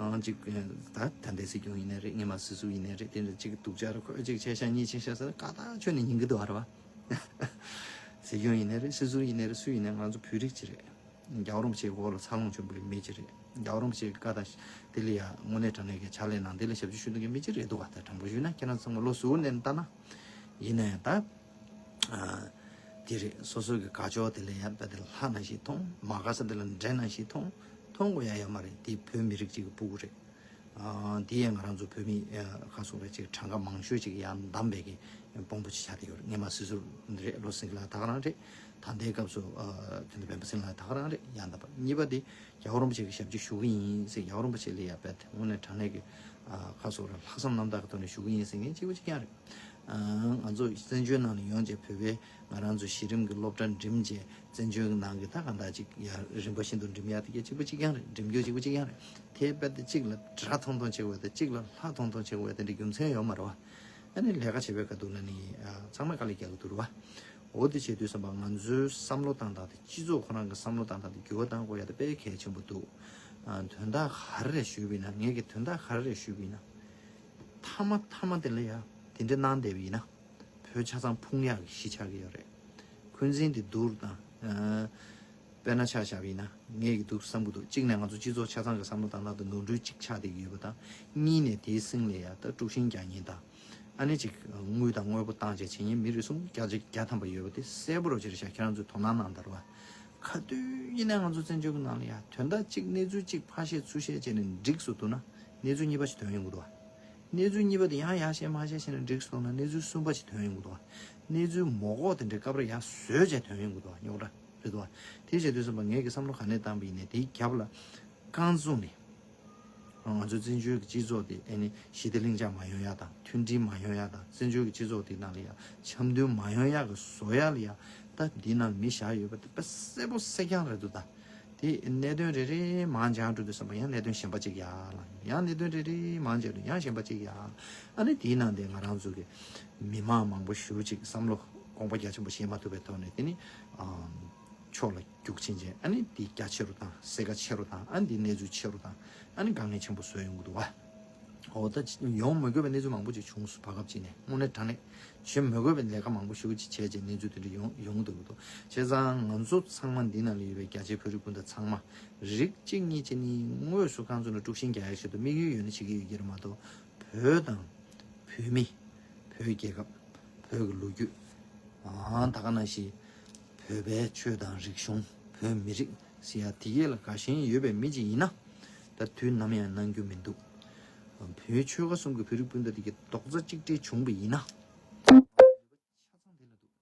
ཨང་གཅིག་ད་ད་ལྟའི་སྲིད་སྐྱོང་ཡིན་ནའི་རེད། སྔོན་མ་སྲིད་ཟུར་ཡིན་ནའི་རེད། དེ་འདྲ་གཅིག་སྡུག་ཅག་རེད། ཁོས་གཅིག་བྱས་ཤག་གཉིས་བྱས་ཤག་ཟེར་ན་ཀ་ད་ཁྱོན་ནས་ཉན་གྱི་འདུག་པ་རེད་པ། སྲིད་སྐྱོང་ཡིན་ནའི་རེད། སྲིད་ཟུར་ཡིན་ནའི་རེད། སུ་ཡིན་ནའི་ང་ཚོ་བོད་རིགས་གཅིག་རེད། རྒྱལ་བ་རིན་པོ་ཆེའི་འོག་ལ་འཚར་ལོངས་བྱུང་བའི་མི་གཅིག་རེད། རྒྱལ་བ་རིན་པོ་ཆེའི་བཀའ་དང་དེ་ལ་ཡ་དངོས་གནས་དྲང་གནས་ཀྱི་ཕྱག་ལས་གནང་། དེ་ལ་ཞབས་ཕྱི་ཞུ་མཁན་གྱི་མི་གཅིག་རེད་འདུག་པ། ད་དྲང་པོ་ཞུས་ན་ཁྱེད་རང་ཚང་མ་བློ་གཟུ་བོ་ནས་བལྟས་ན། ཡིན་ན་ཡང་ད། ཨ། དེ་རེད། སོ་སོ་གི་དགའ་ཕྱོགས་དེ་ལ་ཡང་དཔེ་དེ་ལྷག་ནང་བཞིན་མཐོང་། མ་དགའ་ས་དེ་ལ་འདྲེ་ནང་བཞིན་མཐོང་། མཐོང་དགོས་ཡ་ཡོད་མ་རེད། དེ་བོད་མི་རིགས་གཅིག་གི་སྤུ་གུ་རེད། ཨ། དེ་ཡང་ང་རང་ཚོ་བོད་མི་ཨ་ཁ་སོགས་རེད་ཅིག་གྲངས་ཀ་མང་ཤོས་ཅིག་ཡང་བདམས་པའི་གི་དཔང་པོ་ཅིག་ཆགས་བསྡད་ཡོད་རེད། སྔོན་མ་སྲིད་ཟུར་རེད། བློ་སེང་ལགས་ད་ག་རང་རེད། ད་ལྟའི་སྐབས་སུ་ཨ་དེ་འདྲ་སྤེན་པ་སེང་ལགས་ད་ག་རང་རེད། ཡང་དག་པ་གཉིས་པ་དེ་རྒྱལ་བ་རིན་པོ་ཆེ་གི་ཞབས་ཕྱི་ཞུ་གི་ཡིན་ཟེར། རྒྱལ་བ་རིན་པོ་ཆེ་ལ་ཡ་དཔེ་དེ་དངོས་གནས་དྲང་གནས་ཀྱི་ཨ་ཁ་སོགས་རེད། ལྷག་བསམ་རྣམ་དག་གི་ཐོག་ནས་ཞུ་གི་ཡིན་ཟེར་མཁན་གཅིག་པ་གཅིག་རྐྱང་རེད། ང་ཚོ་བཙན་བྱོལ་ནང་ལ་ཡོང་བྱས་བོད་པའི་ང་རང་ཚོ་གཞི་རིམ་གྱི་སློབ་གྲྭ་འགྲིམས་བྱས་བཙན་བྱོལ་གྱི་ནང་གི་ད་གང་ལྟར་ཅིག་ཡ་རིམ་པ་བཞིན་དུ་འགྲིམ་ཡ་དེ་གཅིག་པ་གཅིག་རྐྱང་རེད། འགྲིམ་རྒྱུ་གཅིག་པ་གཅིག་རྐྱང་རེད། དེ་རྦད་དེ་གཅིག་ལ་དགྲ་མཐོང་མཐོང་བྱེད་དགོས་དེ་གཅིག་ལ་ལྷ་མཐོང་མཐོང་བྱེད་དགོས་དེ་འདྲ་རྒྱུ་མཚན་ཡོད་མ་རེད་པ། ཨ་ནི་ལས་ཀ་བྱེད་པའི་ཁ་ཐུག་ལ་ནི་ཚང་མས་དཀའ་ལས་རྒྱག་གི་འདུག་རེད་པ། འོ་དེ་བྱེད་དུས་ཙམ་པ་ང་ཚོའི་བསམ་བློ་བཏང་སྟངས་དེ་སྤྱི་ཚོགས་ཁོ་རང་གི་བསམ་བློ་བཏང་སྟངས་དེ་འགྱུར་བ་གཏང་དགོས་ཡ་དེ་དཔེ་གལ་ཆེན་པོ་འདུག་ཨ། དོན་དག་ག་རེ་རེད་ཞུས་པ་ཡིན་ན། ངས་ཀྱི་དོན་དག་ག་རེ་རེད་ཞུས་པ་ཡིན་ན། མཐའ་མ་མཐའ་མ་དེ་ལ་ཡ་དེ་འདྲ་གནང་བསྡད་པ་ཡིན་ན། བོད་ཆ་ཚང་ཕུང་ཡག་གི་གཞི་ཆགས་ཀྱི་ཡོད་རེད། འཁོན་འཛིན་དེ་བསྡུར་དང་། ཨ། དཔེར་ན་ཆ་བཞག་པ་ཡིན་ན་ངས་ཀྱི་འདུག་བསམ་གྱི་འདུག་གཅིག་ནས་ང་ཚོ་སྤྱི་ཚོགས་ཆ་ཚང་གི་བསམ་བློ་བཏང་སྟངས་དེ་ནོར་འཁྲུལ་གཅིག་ཆགས་བསྡད་ཀྱི་ཡོད་པ་དང་། གཉིས་ནས་དེའི་སྲིང་ལ་ཡ་ད་དཀྲུག་ཤིང་རྒྱག་མཁན་དང་། ཨ་ནི་ཅིག་དངུལ་དང་དངོས་པོ་བཏང་བྱས་བྱེད་མཁན་མི་རེ་ཟུང་བརྒྱ་ཆ་བརྒྱ་ཐམ་པ་ཡོད་པ་དེ་གསལ་པོ་རོ་ཅིག་རེད་ཤག་ཁྱེད་རང་ཚོས་དོ་སྣང་གནང་དང་རེད་པ། ག་དུས་ཡིན་ན་ང་ཚོ་བཙན་བྱོལ་གྱི་ནང་ལ་ཡ་དོན་དག་གཅིག་གནས་ཚུལ་གཅིག་ཕར་བཤད་ཚུར་བཤད་བྱས་ནས་འགྲིག་སོང་འདུག་ན། གནས་ཚུལ་གཉིས་པ་ཞིག་ཐོན་ཡོང་གི་འདུག་པ། གནས་ཚུལ་གཉིས་པ་དེ་ཡང་ཡར་བཤད་མར་བཤད་བྱས་ནས་འགྲིག་སོང་ན་གནས་ཚུལ་གསུམ་པ་ཞིག་ཐོན་ཡོང་གི་འདུག་པ། གནས་ཚུལ་མོ་གོག་དེ་འདྲའི་སྐབས་རེ་ཡར་བཟོས་བྱས་ཐོན་ཡོང་གི་འདུག་པ། རྙོག་དྲ་རེད་འདུག་པ། དེ་བྱེད་དུས་ཙམ་པ་ངས་ཀྱི་བསམ་བློ་ག་ནས་བཏང་པ་ཡིན་ནའི་དེའི་རྒྱབ་ལ་རྐང་བཙུགས་ནས། ང་ཚོ་བཙན་བྱོལ་གྱི་སྤྱི་ཚོགས་དེ་ཨ་ནི་ཞི་བདེ་ལྷིང་འཇགས་མ་ཡོང་ཡ་དང་། མཐུན་སྒྲིལ་མ་ཡོང་ཡ་དང་། བཙན་བྱོལ་གྱི་སྤྱི་ཚོགས་དེ་ནང་ལ་ཡ་འཆམ་མཐུན་མ་ཡོང་ཡ་གི་བཟོ་ཡ་ལ་ཡ་ད་འདི་ནང་མི་བཞག་ཡོད་པ་དེ་དཔེ་གསལ་པོ་གསལ་རྐྱང་རེད་འདུག་ད་དེ་གནད་དོན་རེ་རེ་མར་འགྱངས་འགྲོ་དུས་ཙམ་པ་ཡང་གནད་དོན་གཞན་པ་ཅིག་ཡར་ལངས། ཡང་གནད་དོན་རེ་རེ་མར་འགྱངས་འགྲོ་ཡང་གཞན་པ་ཅིག་ཡར། ཨ་ནི་དེའི་ནང་དེ་ང་རང་ཚོ་གི་མི་མང་མང་པོ་ཞེ་པོ་ཅིག་བསམ་བློ་དགོངས་པ་རྒྱ་ཆེན་པོ་བཞེས་མ་ཐུབ་པའི་ཐོག་ནས་དེ་ནི་ཨ་ཕྱོགས་ལ་རྒྱུག་ཕྱིན་བྱས། ཨ་ནི་དེ་རྒྱ་ཆེ་རུ་བཏང་། སེར་ཁ་ཆེ་རུ་བཏང་། ཨ་ནི་དེ་གནས་ཚུལ་ཆེ་རུ་བཏང་། ཨ་ནི་དཀའ་ངལ་ཆེན་པོ་བཟོས་ཡོང་གི་འདུག་པ། འོ་ད་ཡོང་མི་དགོས་པའི་གནས་ཚུལ་མང་པོ་ཅིག་བྱུང་སོང་། བར་སྐབས་ཅིག་ནས་དངོས་གནས་དྲང་གནས་བྱེད་མི་དགོས་པའི་ལས་ཀ་མང་པོ་ཞེ་པོ་ཅིག་བྱས་བྱས་གནས་ཚུལ་དེ་འདྲ་ཡོང་ཡོང་གི་འདུག་གི་འདུག་བྱས་ཙང་ང་ཚོ་ཚང་མ་འདི་ནང་ལ་ཡོད་པའི་རྒྱ་ཆེའི་བོད་རིགས་སྤུན་ཟླ་ཚང་མ་རིགས་གཅིག་གཉིས་གཅིག་ནི་དངོས་སུ་ཁོང་ཚོ་ལ་དཀྲུག་ཤིང་རྒྱག་ཡག་ཆེད་དུ་དམིགས་ཡུལ་ཡོད་ན་བྱེད་ཀྱི་ཡོད་ཀྱི་རེད་མ་གཏོགས། བོད་དང་བོད་མི། བོད་རྒྱལ་ཁབ། བོད་ཀྱི་ལོ་རྒྱུས། ཨང་། ད་ག་ནང་བཞིན་བོད་པའི་ཆོས་དང་རིག་གཞུང་། བོད་མི་རིགས་ཟེར་ཡ་དེ་གས་ལ་དགའ་ཞེན་ཡོད་པའི་མི་ཅིག་ཡིན་ན། ད་དུས་ནམ་ཡང་གནང་རྒྱུ་མི་འདུག་བོད་ཆོལ་ཁ་གསུམ་གྱི་བོད་རིགས་སྤུན་ཟླ་དེ་གས་རྡོག་རྩ་གཅིག་སྒྲིལ་བྱུང་བ་ཡིན་ན། ཆ་ཚང་དེ་ལ་འདུག་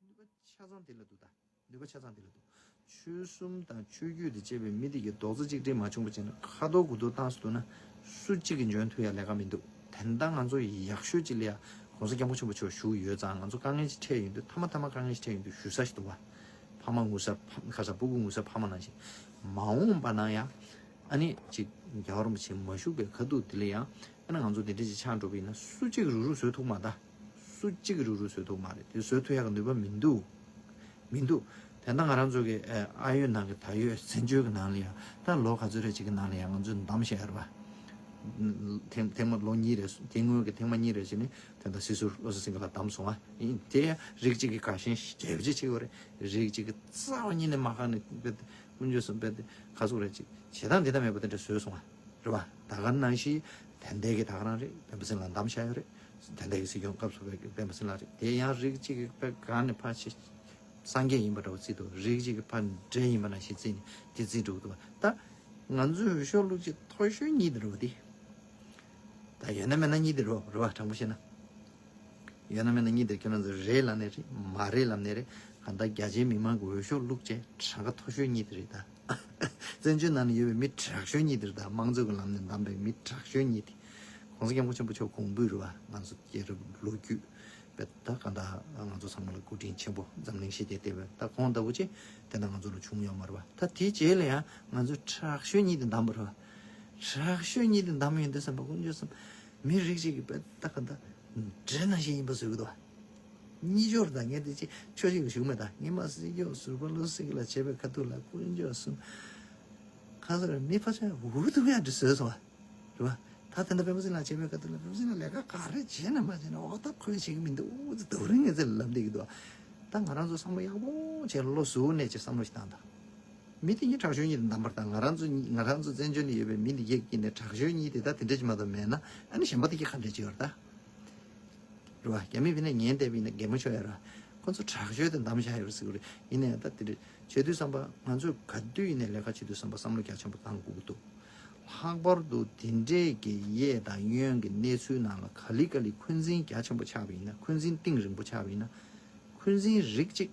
ནུས་པ་ཆ་ཚང་དེ་ལ་འདུག་ད་ནུས་པ་ཆ་ཚང་དེ་ལ་འདུག་ཆོལ་གསུམ་དང་ཆོས་བརྒྱུད་དེ་བཅས་པའི་མི་དེ་གའི་རྡོག་རྩ་གཅིག་སྒྲིལ་མ་བྱུང་བ་བྱས་ན། ཁ་དོག་དགུ་དོག་བཏང་སྲིད་འདུག་ན་སུ་གཅིག་གིས་འཇོན་ཐུབ་ཡ་ལས་ཀ་མི་འདུག་དེ་འདྲ་ང་ཚོ་ཡག་ཤོས་ཅིག་ལ་ཡ་༸གོང་ས་༸སྐྱབས་མགོན་ཆེན་པོ་མཆོག་བཞུགས་ཡོད་ཙང་། ང་ཚོ་དཀའ་ངལ་ཅིག་འཕྲད་ཡོང་དུས། མཐའ་མ་མཐའ་མ་དཀའ་ངལ་ཅིག་འཕྲད་ཡོང་དུས་ཞུ་ས་ཞིག་འདུག་བ། ཕ་མ་ངུ་ས་ཕ་ཁ་ས་སྤུ་གུ་ངུ་ས་ཕ་མ་ནང་བཞིན། མ་འོངས་པ་ན་ཡང་ཨ་ནི་ཅིག་རྒྱལ་བ་རིན་པོ་ཆེ་མ་བཞུགས་པའི་ཁ་ཐུག་དེ་ལ་ཡང་ཨ་ནི་ང་ཚོ་དེ་འདྲ་ཅིག་ཆགས་འགྲོ་བ་ཡིན་ན། སུ་གཅིག་རུག་རུག་བཟོ་ཐུབ་མ་ད། སུ་གཅིག་རུག་རུག་བཟོ་ཐུབ་མ་རེད། དེ་བཟོ་ཐུབ་ཡག་གི་ནུས་པ་མི་འདུག་མི་འདུག་དེ་འདྲ་ང་རང་ཚོ་གི་ཨ་ཨ་ཡོད་ནང་གི་ད་ཡོད་བཙན་བྱོལ་གི་ནང་ལ་ཡང་ད་ལོ་ག་ཚོད་རེ་ཅིག་གི་ནང་ལ་ཡང་ང་ཚོས་འདམ་བཤད་ཡོད་རེད་པ། ཐེངས་ཐེངས་མ་ལོ་གཉིས་རེ་དེ་སྔོན་གི་ཐེངས་མ་གཉིས་རེ་བྱས་ནས་དེ་འདྲ་སྲིད་ཟུར་བློ་བཟང་སེང་གེ་ལགས་བདམས་སོང་བ་ཡིན། དེ་ཡང་རིགས་གཅིག་གི་དགའ་ཞེན་རྒྱས་པ་ཅིག་བྱེད་དགོས་རེད། རིགས་གཅིག་གི་རྩ་བ་ཉིད་ནས་མ་ཁག་ནས་དཔེ་དཀོན་མཆོག་གསུམ་དཔེ་ཁ་སོག་རེ་ཅིག་བྱེད་སྟངས་འདི་ལྟ་མེད་པ་དེ་འདྲ་བཟོས་སོང་བ་རེད་པ། ད་ག་ནང་བཞིན་དེ་འདྲའི་གི་ད་ག་རང་རེད། སྤེན་པ་སེང་ལགས་བདམས་བཞག་ཡོད་རེད། དེ་འདྲའི་གི་སྲིད་སྐྱོང་སྐབས་སུ་བས་སྤེན་པ་སེང་ལགས་རེད། དེ་ཡང་རིགས་གཅིག་གི་དཔེ་གང་ནས་ཕར་ཕྱིན། སངས་རྒྱས་ཡིན་པ་འདྲ་བོ་བརྩིས་འདུག་རིགས་གཅིག་གི་ཕར་འདྲེ་ཡིན་པ་ནང་བཞིན་བརྩིས་ནས་དེ་བརྩིས་འགྲོ་གི་འདུག་ད་ང་ཚོའི་འོས་ཤོག་བླུགས་ཀྱི་མཐོ་ཤོས་གཉིས་དེ་རེད་པ། དེ་ད་ཡོད་ན་མེད་ན་གཉིས་དེ་རེད་པ། རེད་པ། དྲང་པོ་བཤད་ན། ཡོད་ན་མེད་ན་གཉིས་དེ། ཁྱོད་རང་ཚོ་རེད་ལབ་ནའི་རེད། མ་རེད་ལབ་ནའི་རེད། གང་ལྟར་རྒྱ་ཆེའི་མི་མང་གི་འོས་ཤོག་བླུགས་བྱས་གྲངས་ཀ་མཐོ་ཤོས་གཉིས་དེ་རེད་ད། བཙན་བྱོལ་ནང་ནས་ཡོད་པའི་མི་དྲག་ཤོས་གཉིས་དེ་རེད་ད། དམངས་གཙོ་གི་ལམ་ནས་བདམས་པའི་མི་དྲག་ཤོས་གཉིས་དེ། ༸གོང་ས་༸སྐྱབས་མགོན་ཆེན་པོ་མཆོག་གོང་བུད་རེད་པ། ང་ཚོ་རྒྱལ་རབས་ལོ་རྒྱུས་པའི་ད་གང་ལྟར་ང་ཚོ་ཚང་མ་ལ་སྐུ་དྲིན་ཆེན་པོ། འཛམ་གླིང་ཞི་བདེ་ལྟེ་བའི་ད་ཁོང་ལྟ་བུ་ཅིག་དེ་འདྲ་ང་ཚོ་ལ་བྱུང་ཡོད་མ་རེད་པ། ད་དེའི་རྗེས་ལ་ཡང་ང་ཚོ་དྲག་ཤོས་གཉིས་དེ་བདམས་པ་རེད་པ། དྲག་ཤོས་གཉིས་དེ་བདམས་ཡོང་དུས་ཙམ་པ་དཀོན་མཆོག་གསུམ། མི་རིགས་གཅིག་གི་དཔེ་ད་ག་ད་འདྲེ་ནང་བཞིན་ཡིན་པ་བཟོ་གི་འདུག་བ། གཉིས་སྦྱོར་དང་། ངས་དེ་ཅི་ཆོས་ཅིག་ཞུ་མེད་ད། ངས་མ་སྲིད་སྐྱོང་ཟུར་པ་བློ་སེང་གེ་ལགས་བྱས་པའི་ཁ་ཐུག་ལ་དཀོན་མཆོག་གསུམ། ཁ་སང་ར་མི་ཕལ་ཆེར་འུ་ཐུག་ཡག་འདྲ་བཟོས་སོང་བ། རེད་བ། ད་དེ་འདྲ་སྤེན་པ་སེང་ལགས་བྱས་པའི་ཁ་ཐུག་ལ། སྤེན་པ་སེང་ལགས་ལས་ཀ་ག་རེ་བྱས་ན་མ་བྱས་ན། འོ་ད་ཁོས་བྱེད་ཀྱི་མི་འདུག་འུ་ཚོ་དུ་རིང་ངེ་ཚེ་ལ་ལབ་བསྡད་ཀྱི་འདུག་བ། ད་ང་རང་ཚོ་བསམ་བློ་ཡག་པོ་བྱས། བློ་གཟུ་བོ་གནས་བྱས་བསམ་བློ་ཞིག་བཏང་དང་། མི་དེ་གཉིས་དྲག་ཤོས་གཉིས་དེ་བདམས་པར་ད། ང་རང་ཚོ་གཉིས། ང་རང་ཚོ་བཙན་བྱོལ་ནས་ཡོད་པའི་མི་འདི་གས་ཀྱི་ནས་དྲག་ཤོས་གཉིས་དེ་ད་དེ་འདྲ་ཅིག་མ་གཏོགས་མེད་ན། ཨ་ནི་གཞན་པ་དེ་གས་ག་འདྲ་ཅིག་ཡོད་རེད་ད། རེད་བ། རྒྱ་མི་བྱས་ན་ངན་བསྡད་པ་ཡིན་ན་གད་མོ་ཤོར་ཡ་རེད་བ། ཁོ་ཚོ་དྲག་ཤོས་དེ་བདམས་བཞག་ཡོད་རེད་ཟེར་གི་རེད། ཡིན་ན་ཡང་ད་དེ་འདྲ་བྱེད་དུས་ཙམ་པ་ང་ཚོས་ག་དུས་ཡིན་ནའི་ལས་ཀ་བྱེད་དུས་ཙམ་པ་བསམ་བློ་རྒྱ་ཆེན་པོ་བཏང་དགོས་ཀྱི་འདུག་ལྷག་པར་དུ་དེ་འདྲས་ཀྱི་གཡས་དང་གཡོན་གྱི་གནས་ཚུལ་ནང་ལ་ག་ལེ་ག་ལེ་འཁོན་འཛིན་རྒྱ་ཆེན་པོ་ཆགས་པ་ཡིན་ན། འཁོན་འཛིན་གཏིང་རིང་པོ་ཆགས་པ་ཡིན་ན། འཁོན་འཛིན་རིགས་གཅིག་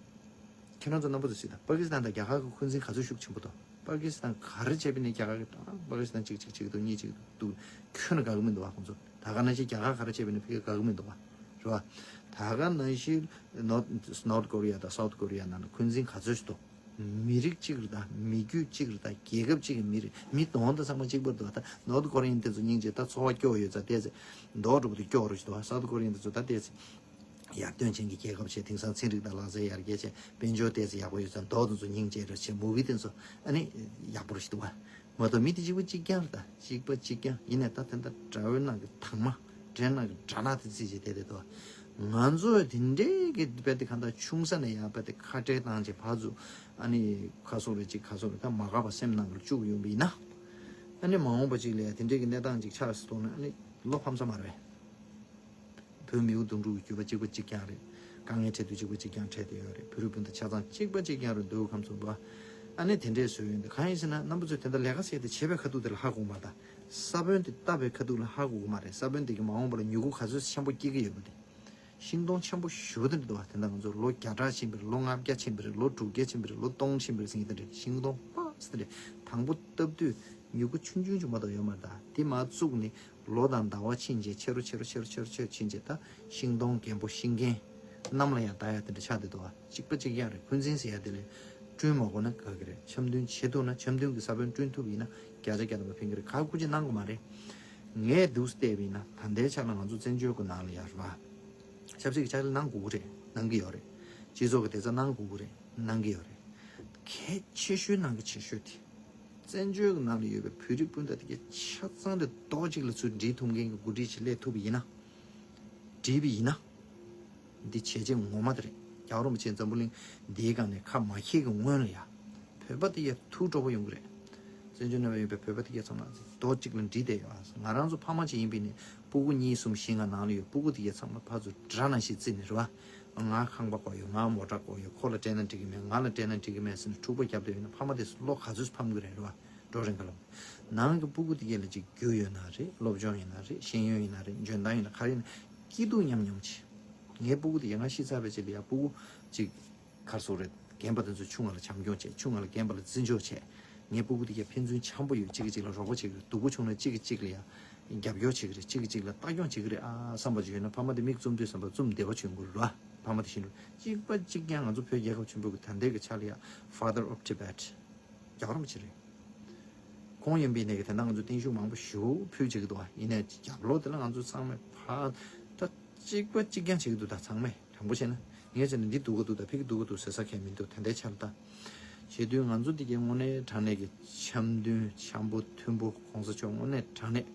ཁྱེད་རང་ཚོ་རྣམ་པ་ཚོ་གཟིགས་དང་། པ་ཀི་སི་ཐན་དང་རྒྱ་གར་གྱི་འཁོན་འཛིན་ག་ཚོད་ཤུགས་ཆེན་པོ་འདུག་པ་ཀི་སི་ཐན་ག་རེ་བྱས་པ་ཡིན་ནའི་རྒྱ་གར་གྱིས། ད་པ་ཀི་སི་ཐན་གཅིག་གཅིག་གཅིག་འདུག་གཉིས་གཅིག་འདུག་ཁྱོན་ནས་དགའ་གི་མི་འདུག་བ་ཁོང་ཚོ། ད་ག་ནང་བཞིན་རྒྱ་གར་ག་རེ་བྱས་པ་ཡིན་ནའི་ཕ་གིར་དགའ་གི་མི་འདུག་བ། རེད་བ། ད་ག་ནང་བཞིན་ནོར་ནོར་ཐི་ཀོ་རི་ཡ་དང་སའུ་ཐི་ཀོ་རི་ཡ་ནང་ལ་འཁོན་འཛིན་ག་ཚོད་ཞིག་འདུག་མི་རིགས་གཅིག་རེད་ད། མི་རྒྱུད་གཅིག་རེད་ད། རྒྱལ་ཁབ་གཅིག་གི་མི་རེད། མི་གདོང་དང་ཚང་མ་གཅིག་པ་རེད་ད། ད་ནོར་ཐི་ཀོ་རི་ཡན་དེ་ཚོ་སྙིང་རྗེ། ད་འཚོ་བ་སྐྱོ་བ་ཡོད་ཙང་ཏོག་ཙམ་མདོག་འགྲོ་པོ་དེ་སྐྱོ་རུ་ཞིག་འདུག་བ། སའུ་ཐི་ཀོ་རི་ཡན་དེ་ཚོ་ད་ཏོག་ཙམ་ཡར་ཐོན་ཅན་གྱི་རྒྱལ་ཁབ་བྱས། དེང་སང་ཚན་རིག་དང་ལག་རྩལ་ཡར་རྒྱས་བྱས། དཔལ་འབྱོར་ཏོག་ཙམ་ཡག་པོ་ཡོད་ཙང་མདོག་དེ་ཚོ་སྙིང་རྗེ་རུ་བྱས། མུ་བི་དེ་ཚོ་ཨ་ནི་ཡག་པོ་རུ་ཞིག་འདུག་བ། མ་གཏོགས་མི་དེ་གཅིག་པ་གཅིག་རྐྱང་རེད་ད། གཅིག་པ་གཅིག་རྐྱང་། ཡིན་ནའི་ད་དེ་འདྲ་དགྲ་བོའི་ནང་གི་དྭངས་མ། འདྲེ་ནང་གི་དགྲ་ནག་དེ་བརྩིས་བྱས་བསྡད་བསྡད་འདུག་ང་ཚོ་དེ་འདྲའི་གི་དཔེ་དེ་གང་ལྟར་ཆུང་ས་ནས་ཡང་དཔེ་དེ་ཁ་བྲལ་བཏང་བྱས་ཕར་ཚུར་ཨ་ནི་ཁ་སོག་རེ་གཅིག་ཁ་སོག་རེ་ད་མ་དགའ་བ་སེམས་ནང་གི་བཅུག་ཡོང་བ་ཡིན་ན། ཨ་ནི་མ་འོངས་པ་གཅིག་ལ་ཡང་དེ་འདྲའི་གི་གནས་སྟངས་གཅིག་ཆགས་སུ་གཏོང་ན། ཨ་ནི་བློ་ཕམ་ས་མ་རེད་པས། བོད་མིའུ་གདུང་དྲུག་གི་རྒྱུད་པ་གཅིག་པ་གཅིག་རྐྱང་རེད། དཀའ་ངལ་འཕྲད་དུས་གཅིག་པ་གཅིག་རྐྱང་འཕྲད་བསྡད་ཡོད་རེད། བོད་རིགས་སྤུན་ཟླ་ཆ་ཚང་གཅིག་པ་གཅིག་རྐྱང་རེད། མདོ་དབུས་ཁམས་གསུམ་པ། ཨ་ནི་དེ་འདྲས་བཟོས་ཡོད་འདུག་གང་ཡིན་ཟེར་ན་རྣམ་པ་ཚོས་དེ་འདྲ་ལས་ཀ་བྱས་ཏེ་བྱས་པའི་ཁ་ཐུག་དེ་ལ་ཧ་གོ་གི་མ་རེད་ད། ས་བོན་དེ་བཏབ་པའི་ཁ་ཐུག་ལ་ཧ་གོ་གི་མ་རེད། ས་བོན་དེ་གི་མ་འོངས་པ་ལ་མྱུ་གུ་ག་ཚོད་ཆེན་པོ་སྐྱེ་གི་ཡོད་པ་དེ། ཤིང་སྡོང་ཆེན་པོ་ཞེ་པོ་དེ་འདྲ་འདུག་བ། དེ་འདྲ་ང་ཚོ་ལོ་བརྒྱ་ཕྲག་ཕྱིན་པ་རེད། ལོ་ལྔ་བརྒྱ་ཕྱིན་པ་རེད། ལོ་དྲུག་བརྒྱ་ཕྱིན་པ་རེད། ལོ་སྟོང་ཕྱིན་པ་རེད་ཟེར་མཁན་དེ་འདྲ། ཤིང་སྡོང་པ་ཟེར་དེ་འདྲ་དང་པོ་བཏབ་དུས་མྱུ་གུ་ཆུང་ཆུང་ཅིག་མ་གཏོགས་ཡོད་མ་རེད་ད། དེ་མར་བཙུགས་ནས་ལོ་དང་ཟླ་བ་ཕྱིན་རྗེས་ཆེ་རུ་ཆེ་རུ་ཆེ་རུ་ཆེ་རུ་ཆེ་རུ་ཕྱིན་རྗེས་ད་ཤིང་སྡོང་རྒན་པོ་ཤིང་རྒན་གནམ་ལ་ཡར་ལྡག་ཡ་དེ་འདྲ་ཆགས་བསྡད་འདུག་བ། གཅིག་པ་གཅིག་རྐྱང་རེད། འཁོན་འཛིན་ཟེར་ཡ་དེ་ལས་བསྐྲུན་མ་དགོས་ན་དགའ་གི་རེད། འཆམ་མཐུན་བྱེད་ཐུབ་ན། འཆམ་མཐུན་གྱི་ས་བོན་བསྐྲུན་ཐུབ་ཡིན་ན་བརྒྱ་ཆ་བརྒྱ་ཐམ་པ་ཕན་གི་རེད། ག་སྐུ་མཁྱེན་གནང་དགོས་མ་རེད། ངས་འདུག་བལྟས་པ་ཡིན་ན་ད་ལྟའི་ཆ་ལ་ང་ཚོ་བཙན་བྱོལ་གྱི་ནང་ལ་ཡ་རེད་བ། ཆབ་སྲིད་ཀྱི་ཕྱག་ལས་གནང་དགོས་ཀྱི་རེད། གནང་གི་ཡོད་རེད། སྤྱི་ཚོགས་ཀྱི་བདེ་རྩ་གནང་དགོས་ཀྱི་རེད། གནང་གི་ཡོད་རེད། གལ་ཆེ་ཤོས་ནང་གི་ཆེ་ཤོས་དེ། བཙན་བྱོལ་གྱི་ནང་ལ་ཡོད་པའི་བོད་རིགས་སྤུན་ཟླ་དེ་གའི་ཆ་ཚང་དེ་རྡོག་གཅིག་ལ་ཚུར་སྒྲིལ་ཐུབ་མཁན་གྱི་འགོ་ཁྲིད་ཅིག་སླེབས་ཐུབ་པ་ཡིན་ན། བསྒྲིལ་བ་ཡིན་ན། འདི་བྱས་རྗེས་ངོ་མ་དེ་རེད། རྒྱལ་བ་རིན་པོ་ཆེ་འཛམ་བུ་གླིང་འདིའི་སྒང་ནས་ཁ་མ་འཁྱེར་གྱི་སྔོན་ལ་ཡ། བོད་པ་དེ་ཡ་ཐུགས་སྤྲོ་པོ་ཡོང་གི་རེད། བཙན་བྱོལ་ནང་ཡོད་པའི་བོད་པ་དེ་གའི་ཚང་མ་རྡོག་གཅིག་ལ་འདྲིས་བསྡད་ཡོད་ཨ། ང་རང་ཚོ་ཕ་མ་གཅིག་ཡིན་པའི་ནས་སྤུ་གུ་གཉིས་གསུམ་བཞི་ལྔ་ནང་ལ་ཡོད་སྤུ་གུ་དེ་གའི་ཚང་མ་ཕར་ཚུར་དགྲ་ནང་བཞིན་བརྩིས་ནས་རེད་བ། ང་ཁང་པ་དགོས་ཡོད། ང་མོ་ཊ་དགོས་ཡོད། ཁོ་ལ་སྤྲད་ན་འགྲིག་གི་མེད། ང་ལ་སྤྲད་ན་འགྲིག་གི་མེད་ཟེར་ནས་འཁྲུག་པ་བརྒྱབ་བསྡད་ཡོད་ན་ཕ་མ་དེ་བློ་ག་ཚོད་ཕམ་གི་རེད་རེད་བ། འགྲོ་རིང་ག་ལ། ནང་གི་སྤུ་གུ་དེ་གའི་ལ་ཅིག་རྒྱུ་ཡོད་ན་རེད། སློབ་སྦྱོང་ཡིན་ན་རེད། ཤེས་ཡོན་ཡིན་ན་རེད། འཇོན་ཐང་ཡིན་ན་ག་རེ་ཡིན་ན་སྐྱིད་སྡུག་མཉམ་མཉམ་བྱེད། ངའི་སྤུ་གུ་དེ་གའི་ང་ཤི་ཚར་བའི་རྗེས་ལ་ཡ་སྤུ་གུ་ཅིག་གར་སོགས་རེད། རྒན་པ་དེ་ཚོ་ཆུང་བ་ལ་བྱམས་སྐྱོང་བྱེད། ཆུང་བ་ལ་རྒན་པ་ལ་བརྩི་འཇོག་བྱེད། ངའི་སྤུ་གུ་དེ་གའི་ཕན་ཚུན་འཆམ་པོ་ཡོད། གཅིག་གིས་གཅིག་ལ་རོགས་པ་བྱེད་ཀྱི་རེད། སྡུག་པོ་བྱུང་ན་གཅིག་གིས་གཅིག་ལ་ཡ་རྒྱབ་སྐྱོར་བྱེད་ཀྱི་རེད། གཅིག་གིས་གཅིག་ལ་ལྟ་སྐྱོང་བྱེད་ཀྱི་རེད་ཨ་བསམ་པ་ཅིག་ཡོད་ན་ཕ་མ་དེ་མིག་བཙུམ་དུས་བསམ་པ་བཙུམ་བདེ་བ་བྱུང་དགོས་རེད་བ། ཕ་མ་དེ་བཞིན་རེད། གཅིག་པ་གཅིག་རྐྱང་ང་ཚོ་བོད་རྒྱལ་ཁབ་ཆེན་པོ་གི་ད་ལྟའི་གི་ཆ་ལ་ཡ་Father of Tibet རྒྱལ་བ་རིན་པོ་ཆེ་རེད། ཁོང་ཡིན་པའི་ནས་ཀྱི་དེ་འདྲ་ང་ཚོ་བརྟན་བཞུགས་མང་པོ་ཞེ་པོ་ཕུལ་བྱེད་ཀྱི་འདུག་ཨ། ཡིན་ནའི་རྒྱབ་ལོགས་དེ་ལ་ང་ཚོ་ཚང་མས་ཕར་ད་གཅིག་པ་གཅིག་རྐྱང་བྱེད་ཀྱི་འདུག་ད་ཚང་མས་དྲང་པོ་བཤད་ན་ངས་བྱས་ན་འདི་སྡུག་ག་འདུག་ད་ཕ་གི་སྡུག་ག་འདུག་ཟེར་ས་གང་ཡང་མི་འདུག་ད་ལྟའི་ཆར་ད། བྱེད་དུས་ང་ཚོ་འདི་གའི་དངོས་གནས་དྲང་གནས་ཀྱི་འཆམ་མཐུན་འཆམ་པོ་མཐུན་པོ་གོང་ས་མཆོག་དངོས་གནས་དྲང་གནས་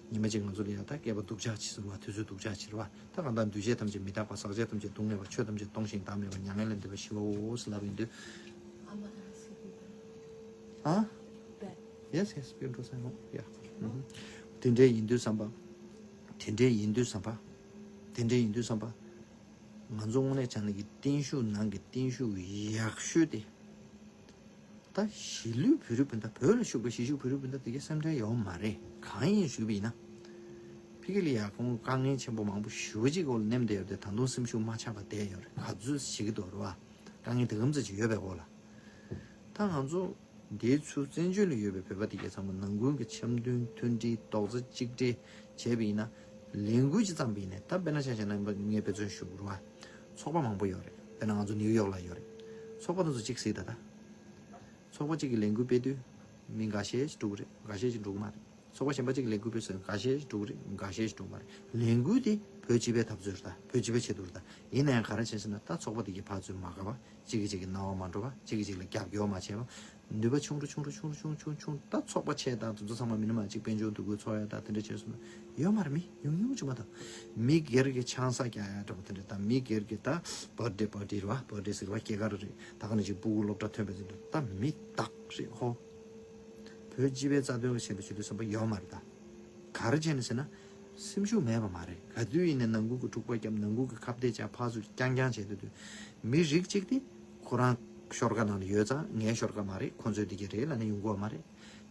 ཉི་མ་གཅིག་ང་ཚོ་ལ་ཡ་ད་སྐལ་པ་སྡུག་ཅག་ཅིག་ཟེར་བ་དུས་ཚོད་སྡུག་ཅག་ཅིག་རེད་བ། ད་གང་ལྟར་འདུས་བྱས་ཐམས་ཅད་མི་རྟག་པ། ཟག་བཅས་ཐམས་ཅད་སྡུག་བསྔལ་བ། ཆོས་ཐམས་ཅད་སྟོང་ཞིང་བདག་མེད་པ། མྱ་ངན་ལས་འདས་པ་ཞི་བའོ་ཟེར་ལབ་ཡིན་དུས། I'm an S P P. ཨ། Yes, yes, you do say no. Yeah. དེ་འདྲའི་ཡིན་དུས་བསམ་པ། དེ་འདྲའི་ཡིན་དུས་བསམ་པ། དེ་འདྲའི་ཡིན་དུས་བསམ་པ། ང་ཚོ་དངོས་གནས་བྱས་ན་གི་བརྟན་བཞུགས་ནང་གི་བརྟན་བཞུགས་ཡག་ཤོས་དེ། ད་གཞིས་ལུས་བོད་རིགས་སྤུན་ཟླ། བོད་ལ་བཞུགས་པའི་གཞིས་བཞུགས་བོད་རིགས་སྤུན་ཟླ་དེ་གའི་སེམས་ཁྲལ་ཡོད་མ་རེད། གང་ཡིན་ཞུས་པ་ཡིན་ན། ཕ་གི་ལ་ཡ་ཁོང་དཀའ་ངལ་ཆེན་པོ་མང་པོ་ཞེ་པོ་ཅིག་འོག་ལ་མནན་བསྡད་ཡོད་དེ་ད་དུང་སེམས་ཤུགས་མ་ཆག་པ་བསྡད་ཡོད་རེད། ག་ཚོད་བྱེད་ཀྱི་འདུག་རེད་བ། དཀའ་ངལ་དེ་གམ་ཙམ་ཅིག་ཡོད་པའི་འོག་ལ། ད་ང་ཚོ་འདིའི་ཚུར་བཙན་བྱོལ་ལ་ཡོད་པའི་བོད་པ་དེ་གའི་ཚང་མ་ནང་ཁུལ་གྱི་འཆམ་མཐུན་མཐུན་སྒྲིལ་རྡོག་རྩ་གཅིག་སྒྲིལ་བྱས་པ་ཡིན་ན། ལས་འགུལ་ཅིག་བརྩམས་པ་ཡིན་ན། ད་དཔེར་ན་ཆ་བཞག་ན་ངས་དཔེ་མཚོན་ཞུ་དགོས་རེད་བ། ཚོགས་པ་མང་པོ་ཡོད་རེད། དཔེར་ན་ང་ཚོ་ནིའུ་ཡོག་ལ་ཡོད་རེད། ཚོགས་པ་དེ་ཚོ་གཅིག་གཟིགས་ད་ད། ཚོགས་པ་གཅིག་གིས་ལས་འགུལ་སྤེལ་དུས། མི་འགའ་ཤས་ཤིག་འགྲོ་གི་རེད། འགའ་ཤས་ཤིག་འགྲོ་གི་མ་རེད། ཚོགས་པ་གཞན་པ་གཅིག་གིས་ལས་འགུལ་སྤེལ་སོང་། འགའ་ཤས་ཤིག་འགྲོ་གི་རེད། འགའ་ཤས་ཤིག་འགྲོ་གི་མ་རེད། ལས་འགུལ་དེ་བོད་སྤྱི་པའི་འཐབ་རྩོད་རེད་ད། བོད་སྤྱི་པའི་ཆེད་དུ་རེད་ད། ཡིན་ན་ཡང་ག་རེ་བྱས་ཟེར་ན། ད་ཚོགས་པ་དེ་གའི་ཕར་ཚུར་མ་དགའ་བ། གཅིག་གིས་གཅིག་གི་སྣང་བ་མ་འགྲོ་བ། གཅིག་གིས་གཅིག་ལ་རྒྱབ་སྐྱོར་མ་བྱས་པ། ནུས་པ་ཆུང་རུ་ཆུང་རུ་ཆུང་རུ་ཆུང་རུ་ཆུང་རུ་ཆུང་རུ། ད་ཚོགས་པ་ཆེ་དང་དེ་ཚོ་ཚང་མ་མི་ནི་མ་གཅིག་དཔལ་འབྱོར་འདུ་འགོད་ཚོགས་ཡ་ད་དེ་འདྲ་བྱས་སོང་ན་ཡོད་མ་རེད། མི་ཉུང་ཉུང་ཅིག་མ་གཏོགས། མི་སྒེར་གྱི་ཆང་ས་རྒྱག་ཡ་འདྲ་པོ་དེ་འདྲ་དང་། མི་སྒེར་གྱི་ད་བར་ཌེ་པར་ཊི་རེད་བ། བར་ཌེ་ཟེར་བ་སྐྱེས་སྐར་རེད། ད་ག་ནང་བཞིན་སྤུ་གུ་སློབ་གྲྭ་ཐོན་པའི་ཚེ་ད་མི་དག་རེད་ཧོ། བོད་སྤྱི་པའི་རྩ་དོན་ལ་བྱས་པའི་ཆེད་དུ་བསམ་པ་ཡོད་མ་རེད་ད། ག་རེ་བྱས་ནས་ཟེར་ན། སེམས་ཤུགས་མེད་པ་མ་རེད། ག་དུས་ཡིན་ནའི་ནང་ཁུལ་གྱི་འཁྲུག་པ་བརྒྱབ། ནང་ཁུལ་གྱི་ཁ་གཏད་བཅག་ཕར་ཚུར་རྐྱང་རྐྱང་བྱས་དུས་དུས། མི་རིགས་གཅིག་དེ་ཁོ་རང་ཤོར་ཁ་ནང་ལ་ཡོད་ཙང་ངའི་ཤོར་ཁ་མ་རེད། ཁོ་ཚོའི་དེ་ག་རེད་ལབ་ནས་ཡོང་གི་ཡོད་མ་རེད།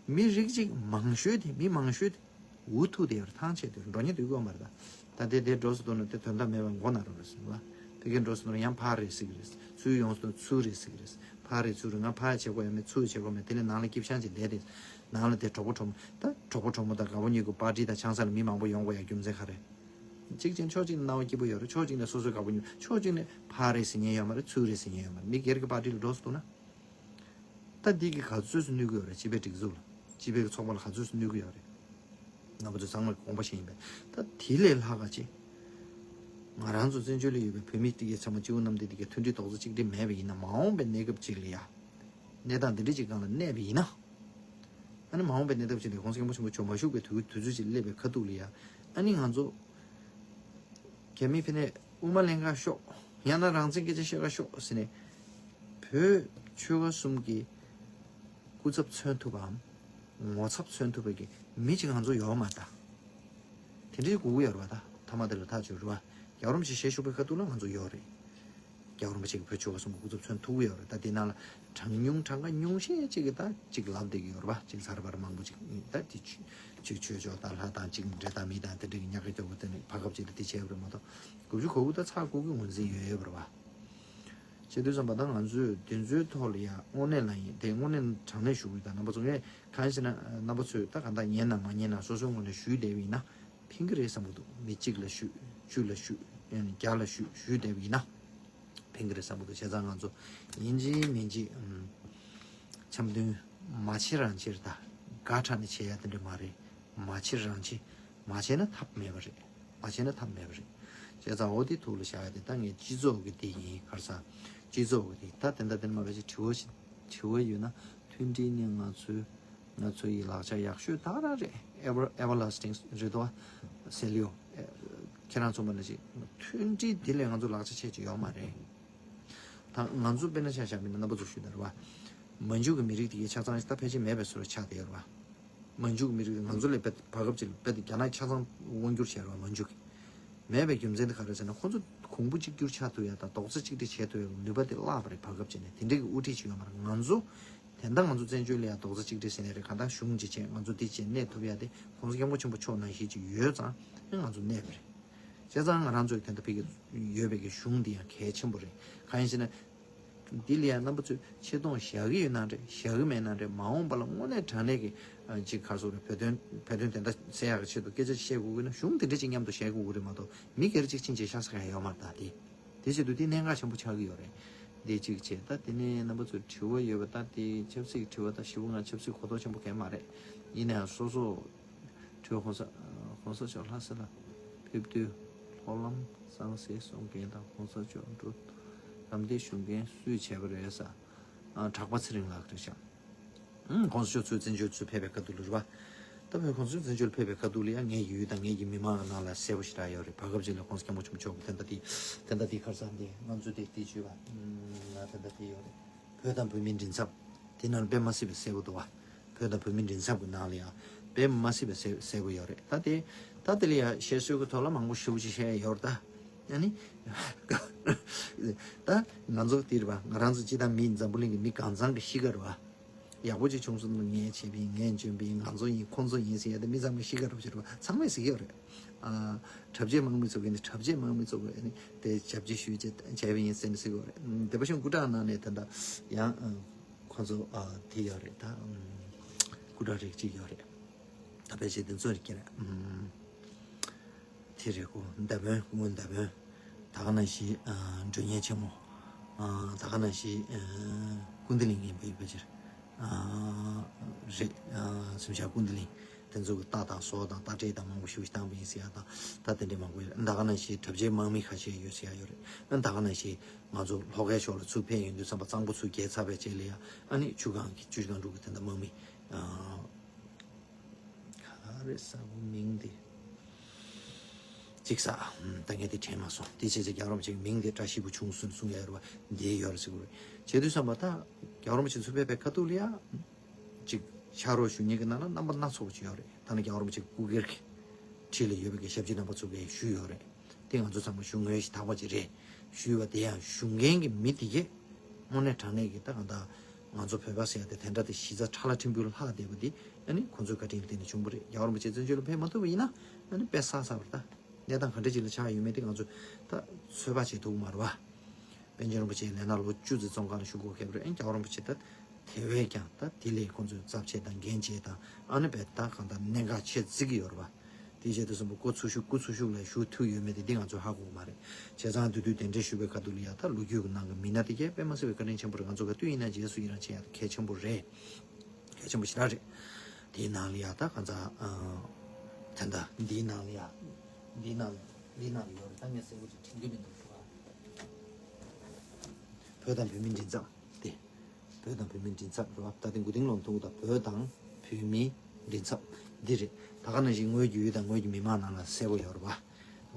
མི་རིགས་གཅིག་མང་ཤོས་དེ། མི་མང་ཤོས་དེ། འུ་ཐུག་དེ་ཡོད་རེད། ཐང་ཆད་དེ་ཡོད་རེད། འགྲོ་ཉེན་དུ་གོ་མ་རེད་ད། ད་དེ་དེ་འགྲོ་སུ་འདུག་ན་དེ་དོན་དག་མེད་པ་མགོ་ན་རུ་རེད་ཟེར་བ། ཕ་གིར་འགྲོ་སུ་འདུག་ན་ཡང་ཕར་རེད་ཟེར་གི་རེད། ཚུར་ཡོང་སུ་འདུག་ཚུར་རེད་ཟེར་གི་རེད། ཕར་རེད་ཚུར་རེད། ང་ཕར་བྱེད་དགོས་ཡ་མེད། ཚུར་བྱེད་དགོས་མེད། དེ་ནས་ནང་ལ་སྐྱིད་ཤང་ཅིག་བསྡད་དེ། ནང་ལ་དེ་གྲོགས་པོ་གྲོགས་མོ། ད་གྲོགས་པོ་གྲོགས་མོ་དང་དགའ་པོ་གཉིས་ཀྱི་པར་ཊི་དང་ཆང་ས་ལ་མི་མང་པོ་ཡོང་དགོས་ཡ་རྒྱུ་མཚན་ག་རེ། གཅིག་བྱས་ན་ཕྱོགས་གཅིག་ནས་སྣང་བ་སྐྱིད་པོ་ཡོད་རེད། ཕྱོགས་གཅིག་ནས་སོ་སོའི་དགའ་པོ་ཉོ། ཕྱོགས་གཅིག་ནས་ཕར་རེད་ཟེར་མཁན་ཡོད་མ་རེད། ཚུར་རེད་ཟེར་མཁན་ཡོད་མ་རེད། མི་སྒེར་གྱི་པར་ཊི་ལ་འགྲོ་སུ་འདུག་ན། ད་འདི་གིས་ག་ཚོད་ཙམ་གནོད་ཀྱི་ཡོད་རེད། སྤྱི་པའི་སྒྲིག་འཛུགས་ལ། སྤྱི་པའི་ཚོགས་པ་ལ་ག་ཚོད་ཙམ་གནོད་ཀྱི་ཡོད་རེད། རྣམ་པ་ཚོ་ཚང་མར་དགོངས་པ་བཞེས་ཡིན་པས། ད་དེ་ལས་ལྷག་ག་ཅིག་ང་རང་ཚོ་བཙན་བྱོལ་ལ་ཡོད་པའི་བོད་མི་དེ་གའི་ཚང་མ་སྤྱི་བོ་གནམ་བསྟན་དེ་གའི་མཐུན་སྒྲིལ་རྡོག་རྩ་གཅིག་སྒྲིལ་མེད་པ་ཡིན་ན། མ་འོངས་པའི་གནས་སྐབས་ཅིག་ལ་ཡ། གནས་སྟངས་འདི་འདྲ་ཅིག་སྒང་ལ་གནས་པ་ཡིན་ན། ཨ་ནི་མ་འོངས་པའི་གནས་སྟངས་ཅིག་ལ་གོང་ས་སྐྱབས་མགོན་ཆེན་པོ་མཆོག་མ་བཞུགས་པའི་དུས་དུས་ཚོད་ཅིག་སླེབས་པའི་ཁ་ཐུག་ལ་ཡ། ཨ་ནི་ང་ཚོ་རྒྱ་མི་ཕ་ནས་དབུ་མ་ལེན་ག་ཤོག་ཡང་ན་རང་བཙན་སྐད་ཆ་བཤད་ག་ཤོག་ཟེར་ནས། བོད་ཆོལ་ཁ་གསུམ་གྱི་སྐུ་ཚབ་མཚོན་ཐུབ་པའམ། ངོ་ཚབ་མཚོན་ཐུབ་པའི་གི་མི་ཅིག་ང་ཚོ་ཡོད་མ་རེད་ད། དེ་འདྲའི་དགོས་ཀྱི་ཡོད་རེད་པ། ད་མཐའ་མ་དེ་ལ་ཐག་གཅོད་རེད་པ། རྒྱལ་བ་རིན་པོ་ཆེ་ཞལ་བཞུགས་པའི་ཁ་ཐུག་ལ་ང་ཚོ་ཡོད་རེད། རྒྱལ་བ་རིན་པོ་ཆེ་གི་བོད་ཆོལ་ཁ་གསུམ་གྱི་སྐུ་ཚབ་མཚོན་ཐུབ་ཀྱི་ཡོད་རེད། ད་དེ་ནང་ལ་གྲངས་ཉུང་གྲངས་ཀ་ཉུང་ཤས་ཅིག་གིས་ད་ཅིག་ལབ་བསྡད་ཀྱི་ཡོད་རེད་པ། ཅིག་ཚར་བར་མང་པོ་ཅིག་ད་དེ་ཅིག་ཆོས་ཕྱོགས་དང་ལྷ་དང་ཅིག་འདྲེ་དང་མི་དང་དེ་འདྲ་གི་ཉག་ག་སྐྱོ་པོ་དེ་ནི་བར་སྐབས་ཅིག་ལ་དེ་བྱས་པ་རེད་མ་གཏོགས། དགུ་བཅུ་གོ་དགུ་ད་ཚར་དགོས་ཀྱི་ངོས་འཛིན་ཡོད་ཡོད་པ་རེད་པ། བྱེད་དུས་ཙམ་པ་ད་ང་ཚོས་དེ་ཚོའི་ཐོག་ལ་ཡ་དངོས་གནས་ལ་ཡིན་དེ་དངོས་གནས་དྲང་གནས་ཞུ་གི་ཡོད། ད་རྣམ་པ་ཚོ་ངས་གང་ཡིན་ཟེར་ན་རྣམ་པ་ཚོས་ད་གང་ལྟར་ཉན་ན་མ་ཉན་ན་སོ་སོའི་ངོས་ནས་ཞུས་བསྡད་པ་ཡིན་ན་ཕན་གི་རེད་བསམ་གི་འདུག་མི་གཅིག་ལ་ཞུས་བཅུ་ལ་ཞུས་ཡང་ན་བརྒྱ་ལ་ཞུས་ཞུས་བསྡད་པ་ཡིན་ན་ཕན་གི་རེད་བསམ་གི་འདུག་བྱས་ཙང་ང་ཚོ་ཡིན་གཅིག་མིན་གཅིག་ཨམ། འཆམ་མཐུན་མ་བྱེད་རང་བྱེད་རེད། ད་དགའ་དྲགས་ནས་བྱེད་ཡ་དེ་འདྲ་མ་རེད། མ་བྱེད་རང་བྱེད། མ་བྱས་ན་ཐབས་མེད་པ་རེད། མ་བྱས་ན་ཐབས་མེད་པ་རེད། བྱས་ཙང་འོ་དེ་ཐུགས་ལ་བཞག་ཡ་དེ་ད་ངས་སྤྱི་ཚོགས་ཀྱི་དེ་ཡིན། ག་རེ་ཟ། སྤྱི་ཚོགས་ཀྱི་དེ་ད་དེ་འདྲ་དེ་འདྲ་མ་བྱས་དྲི་བ་ཞིག་དྲི་བ་ཡོད་ན། མཐུན་སྒྲིལ་ནི་ང་ཚོའི་ ང་ཚོ་ཡི་ལག་ཆ་ཡག་ཤོས་ད་ག་རང་རེད། Ever- Everlasting རེད་དོ། སེ་ལིའོ། ཁྱེད་རང་ཚོ་མ་ནི་ཅིག་མཐུན་སྒྲིལ་དེ་ལས་ང་ཚོ་ལག་ཆ་ཆེ་ཅིག་ཡོད་མ་རེད། ད་ང་ཚོ་དཔེར་ན་ཆ་བཞག་མིན་ན་རྣམ་པ་ཚོ་ཞུས་ན་རེད་བ། མན་ཇུ་གི་མི་རིགས་དེ་གའི་ཆ་ཚང་ད་ཕལ་ཆེར་མེད་པའི་བཟོ་འདྲ་ཆགས་བསྡད་ཡོད་རེད་བ། མན་ཇུ་གི་མི་རིགས་དེ་ང་ཚོ་ལས་དཔེ་བར་སྐབས་ཅིག་ལ་དཔེ་དེ་རྒྱ་ནག་ཆ་ཚང་དབང་བསྒྱུར་བྱས་རེད་བ། མན་ཇུ་གི་མེད་པའི་རྒྱུ་མཚན་དེ་ག་རེ་ཟེར་ན། ཁོང་ཚོ་གོང་བུ་གཅིག་གྱུར་ཆགས་ཐུབ་ཡ་དང་རྡོག་རྩ་གཅིག་སྒྲིལ་བྱེད་ཐུབ་ཡ་གི་ནུས་པ་དེ་བརླག་པ་རེད། བར་སྐབས་ཅིག་ནས་དེ་འདྲའི་གི་དབུ་ཁྲིད་ཅིག་ཡོད་མ་རེད། ང་ཚོ་དེ་འདྲ་ང་ཚོ་བཙན་བྱོལ་ལ་ཡ་རྡོག་རྩ་གཅིག་སྒྲིལ་ཟེར་ནས་རེད། གང་ལྟར་གཞུང་ཅིག་བྱས་ང་ཚོ་འདི་བྱས་གནས་ཐུབ་ཡ་དེ་༸གོང་ས་༸སྐྱབས་མགོན་ཆེན་པོ་མཆོག་ནང་བཞིན་ཅིག་ཡོད་ཙང་ང་ཚོ་གནས་པ་རེད། བྱས་ཙང་ང་རང་ཚོའི་དེ་འདྲ་ཕ་གི་ཡོད་པའི་གི་གཞུང་འདི་ཡང་གལ་ཆེན་པོ་རེད། གང་ཡིན་ཟེར་ན། འདི་ལ་ཡང་རྣམ་པ་ཚོས་ཆེ་མཐོང་བཞག་གི་ཡོད་ན་རེད། བཞག་གི་མེད་ན་རེད། མ་འོངས་པ་ལ་དངོས་གནས་དྲང་གནས་ཀྱི་ཨ་ཅིག་ག་རེ་ཟེར་དགོས་རེད། བོད་དོན་བོད་དོན་བདེན་མཐའ་གསལ་ཡག་གི་ཆེད་དུ་སྐད་ཆ་བཤད་དགོས་ཀྱི་ན་གཞུང་དེ་འདྲ་ཅིག་མཉམ་དུ་བཤད་དགོས་ཀྱི་རེད་མ་གཏོགས། མི་སྒེར་གཅིག་ཕྱིན་ཆད་ཤ་ཚ་ག་ཡོད་མ་རེད། ད་དེ་དེ་བྱེད་དུས་དེ་གནད་འགག་ཆེན་པོ་ཆགས་ཀྱི་ཡོད་རེད། དེ་གཅིག་བྱས། ད་དེ་ནས་རྣམ་པ་ཚོས་དྲི་བ་ཡོད་པ། ད་དེ་ཆབ་སྲིད་ཀྱི་དྲི་བ་ད་ཞེ་པོ་ང་ཆབ་སྲིད་གོ་རྟོགས་ཆེན་པོ་གང་ཡང་མ་རེད། ཡིན་ན་ཡང་སོ་སོ། དྲི་བ། གོང་ས་གོང་ས་མཆོག་ལྷ་ས་ལ་ཕེབས་དུས་ལྷོ་ལམ་གསང་སའི་གསུང་མཁན་དང་གོང་ས་མཆོག་འགྲོ་རམ་འདེགས་ཞུ་མཁན་སུས་བྱས་པ་རེད་ཟེར། ཨ། གྲགས་པ་ཚེ་རིང་ལགས་རེད་ཤག་ཨང་། གོང་ས་མཆོག་ཚུར་བཙན་བྱོལ་ཚུར་ཕེབས་པའི་ཁ་ཐུག་ལ་རེད་བ། ད་བོད་གོང་ས་མཆོག་བཙན་བྱོལ་ཕེབས་པའི་ཁ་ཐུག་ལ་ཡང་ངའི་ཡུལ་དང་ངའི་གི་མི་མང་གི་ནང་ལ་གསལ་པོ་ཞེ་དྲག་ཡོད་རེད། བར་སྐབས་ཅིག་ལ་གོང་ས་སྐྱབས་མགོན་ཆེན་པོ་མཆོག་གི་དེ་འདྲ་དེ་དེ་འདྲ་དེ་ག་རེ་ཟེར་འདི་ང་ཚོ་དེ་དེ་བརྗོད་པ་ང་དེ་འདྲ་དེ་ཡོད་རེད། བོད་དང་བོད་མིའི་མགྲིན་ཚབ། དེ་ནང་དཔེ་མ་སྲིད་པའི་གསལ་པོ་འདུག་བ། བོད་དང་བོད་མིའི་མགྲིན་ཚབ་ཀྱི་ནང་ལ་ཡང་དཔེ་མ་སྲིད་པའི་གསལ་གསལ་པོ་ཡོད་རེད། ད་དེ་ད་དེ་ལ་ཡང་བཤད་སྲོལ་གྱི་ཐོག་ལ་མང་པོ་ཞེ་པོ་ཅིག་བཤད་ཡོད་རེད་ད། ཨ་ནི། ད་ང་ཚོ་དེ་རེད་བ། ང་རང་ཚོ་སྤྱི་བཏང་མི་འཛམ་བུ་གླིང་གི་མི་གང་ཚང་གི་གཤིས་ཀ་རེད་བ། ཡག་པོ་ཅིག་བྱུང་སོང་ན་ངས་བྱས་པ་ཡིན། ངས་འཇོན་པ་ཡིན། ང་ཚོ་ཡིན། ཁོང་ཚོ་ཡིན་ཟེར་ཡ་དེ་མི་ཚང་མའི་གཤིས་ཀ་རེད་བ། ཚང་མས་ཟེར་གྱི་ཡོད་རེད། ཨ། གྲབས་ཆེ་དམག་མི་ཚོ་གི་ནི་གྲབས་ཆེ་དམག་མི་ཚོ་གི་ནི་དེ་ཞབས་ཕྱི་ཞུས་བྱས་བྱས་པ་ཡིན་ཟེར་ནས་ཟེར་གྱི་ཡོད་རེད། ཨ། སྡེ་པ་གཞུང་སྐུ་དྲག་ནང་ནས་ད་ལྟ་ཡང་། ཨ། ཁོང་ཚོ་ཨ་དེ་ཡོད་རེད་ད། ཨ། སྐུ་དྲག་རིགས་གཅིག་ཡོད་རེད། ད་ཕལ་ཆེར་དེ་ཚོ་རེད་ཀྱི་རེད། ཨ། དེ་རེད། ཁོ་མདའ་དཔོན། སྐུ་ངོ་མདའ་དཔོན། ད་ག་ནང་བཞིན། ཨ། མགྲོན་གཉེར་ཆེན་མོ། ཨ། ད་ག་ནང་བཞིན། ཨ། ཀུན་བདེ་གླིང་ཡིན་པ་ཡིན་པ་ཕལ་ཆེར། ཨ། རེད། ཨ། གཟིམ་ཤག་ཀུན་བདེ་གླིང་། དེ་ཚོ་གི་རྟ་དང་ཟོག་དང་རྟ་དྲེལ་དང་མང་པོ་ཞེ་པོ་ཞིག་བཏང་པ་ཡིན་ཟེར་ཡ་དང་། ད་དེ་འདྲའི་མང་པོ་ཡོད། ད་ག་ནང་བཞིན་གྲབས་ཆེའི་དམག་མི་ཁ་ཤས་ཡོད་ཟེར་ཡ་ཡོད་རེད། ཨ། ད་ག་ནང་བཞིན་ང་ཚོ་ལྷོ་ཁའི་ཕྱོགས་ལ་ཚུར་ཕེབས་ཡོང་དུས་ཙམ་པ་གཙང་པོ་ཚུར་རྒྱལ་ཚར་བའི་རྗེས་ལ་ཡ། ཨ་ནི་ཆུ་སྒང་གི་ཆུ་སྒང་དྲུག་གི་དེ་འདྲ་དམག་མི། ཨ། ག་རེ་ཟེར་བོ་མིང་དེ། ཅིག་ཟེར། ད་ངས་དེ་དྲན་མ་སོང་། དེ་བྱས་ཙང་རྒྱལ་བ་རིན་པོ་ཆེའི་མིང་དེ་བཀྲ་ཤིས་པོ་བྱུང་སོང་གསུང་ཡ་ཡོད་རེད་བ། འདི་ཡོད་རེད་ཟེར་གྱི་རེད། བྱས་དུས་ཙམ་པ་ད་རྒྱལ་བ་རིན་པོ་ཆེ་ཚུར་ཕེབས་པའི་ཁ་ཐུག་ལ་ཡ། ཅིག་ཕྱག་རོགས་ཞུ་མཁན་གྱི་ནང་ལ་རྣམ་པ་སྣ་ཚོགས་པ་ཅིག་ཡོད་རེད། ད་ནི་རྒྱལ་བ་རིན་པོ་ཆེ་སྐུ་སྒེར་གྱི་འཁྲིས་ལ་ཡོད་པའི་གི་ཞབས་ཕྱི་རྣམ་པ་ཚོ་གིས་ཞུས་ཡོད་རེད། དེ་ང་ཚོ་ཚང་མ་ཞུ་དངོས་གཞི་དག་པ་ཅིག་རེད། ཞུས་པ་དེ་ཡང་ཞུ་མཁན་གྱི་མི་དེ་གས་དངོས་གནས་དྲང་གནས་ཀྱི་ད་གང་ལྟར་ང་ཚོ་བོད་པ་ཟེར་ཡ་དེ་དེ་འདྲ་དེ་གཞི་རྩ་ཁྲ་ལ་ཕྲན་བུ་ལྷག་བསྡད་པ་དེ། ཨ་ནི་ཁོང་ཚོའི་བཀའ་དྲིན་ལ་བརྟེན་ནས་བྱུང་བ་རེད། རྒྱལ་བ་རིན་པོ་ཆེ་བཙན་བྱོལ་ལ་ཕེབས་མ་ཐུབ་པ་ཡིན་ན། ཨ་ནི་དཔེ་བསགས་ཚར་བ་རེད་ད། གནས་སྟངས་ག་འདྲ་ཅིག་ལ་ཆགས་ཡོད་མེད་དེ་ང་ཚོས་ད་ཚོད་དཔག་བྱེད་ཐུབ་ཀྱི་མ་རེད་བ། པཎ་ཆེན་རིན་པོ་ཆེ་ལས་ན་ལོ་བཅུ་ཙམ་བཙོན་ཁང་ལ་བཞུགས་དགོས་ཁེལ་བ་རེད། ཨ་ནི་རྒྱལ་བ་རིན་པོ་ཆེ་ད་དེ་བས་ཀྱང་ད་དེ་ལས་ཁོང་ཚོས་ཚབ་བྱེད་དང་འགན་བྱེད་དང་། ཨ་ནི་བས་ད་གང་ལྟར་གནད་འགག་ཆེ་བརྩི་གི་ཡོད་རེད་བ། དེ་བྱས་དུས་ཙམ་པ་ཁོ་ཚུར་ཞུགས། སྐུ་ཚུར་ཞུགས་ལ་ཞུགས་ཐུབ་ཡོད་མེད་དེ་འདི་ང་ཚོས་ཧ་གོ་གི་མ་རེད། བྱས་ཙང་དེ་དུས་གདན་འདྲེན་ཞུས་པའི་ཁ་ཐུག་ལ་ཡ་ད་ལོ་རྒྱུས་ཀྱི་ནང་གི་མི་སྣ་དེ་གས་དཔེ་མ་སྲིད་པའི་བཀའ་དྲིན་ཆེན་པོ་རེད། ང་ཚོ་ག་དུས་ཡིན་ན་རྗེས་སུ་ཡི་རང་བྱེད་ཡ་དེ་གལ་ཆེན་པོ་རེད། གལ་ཆེན་པོ་ཞེ་དྲག་རེད། དེའི་ནང་ལ་ཡ་ད་གང་ཚ། ཨ། ད་ལྟ་འདིའི་ནང་ལ་ཡ། འདིའི་ནང་ལ། འདིའི་ནང་ལ་ཡོད་རེད། ད་ངས་གསལ་པོ་ཅིག་དྲན་གྱི་མི་འདུག་ཟེར་བ། བོད་དང་བོད་མིའི་མགྲིན་ཚབ་དེ། བོད་དང་བོད་མིའི་མགྲིན་ཚབ་རེད་བ། ད་ལྟ་མགོ་རྟིང་སློང་ཐུབ་ད། བོད་དང་བོད་མིའི་མགྲིན་ཚབ་འདི་རེད། ད་ག་ནང་བཞིན་ངོས་ཀྱི་ཡུལ་དང་ངོས་ཀྱི་མི་མང་ནང་ལ་གསལ་པོ་ཡོད་རེད་བ།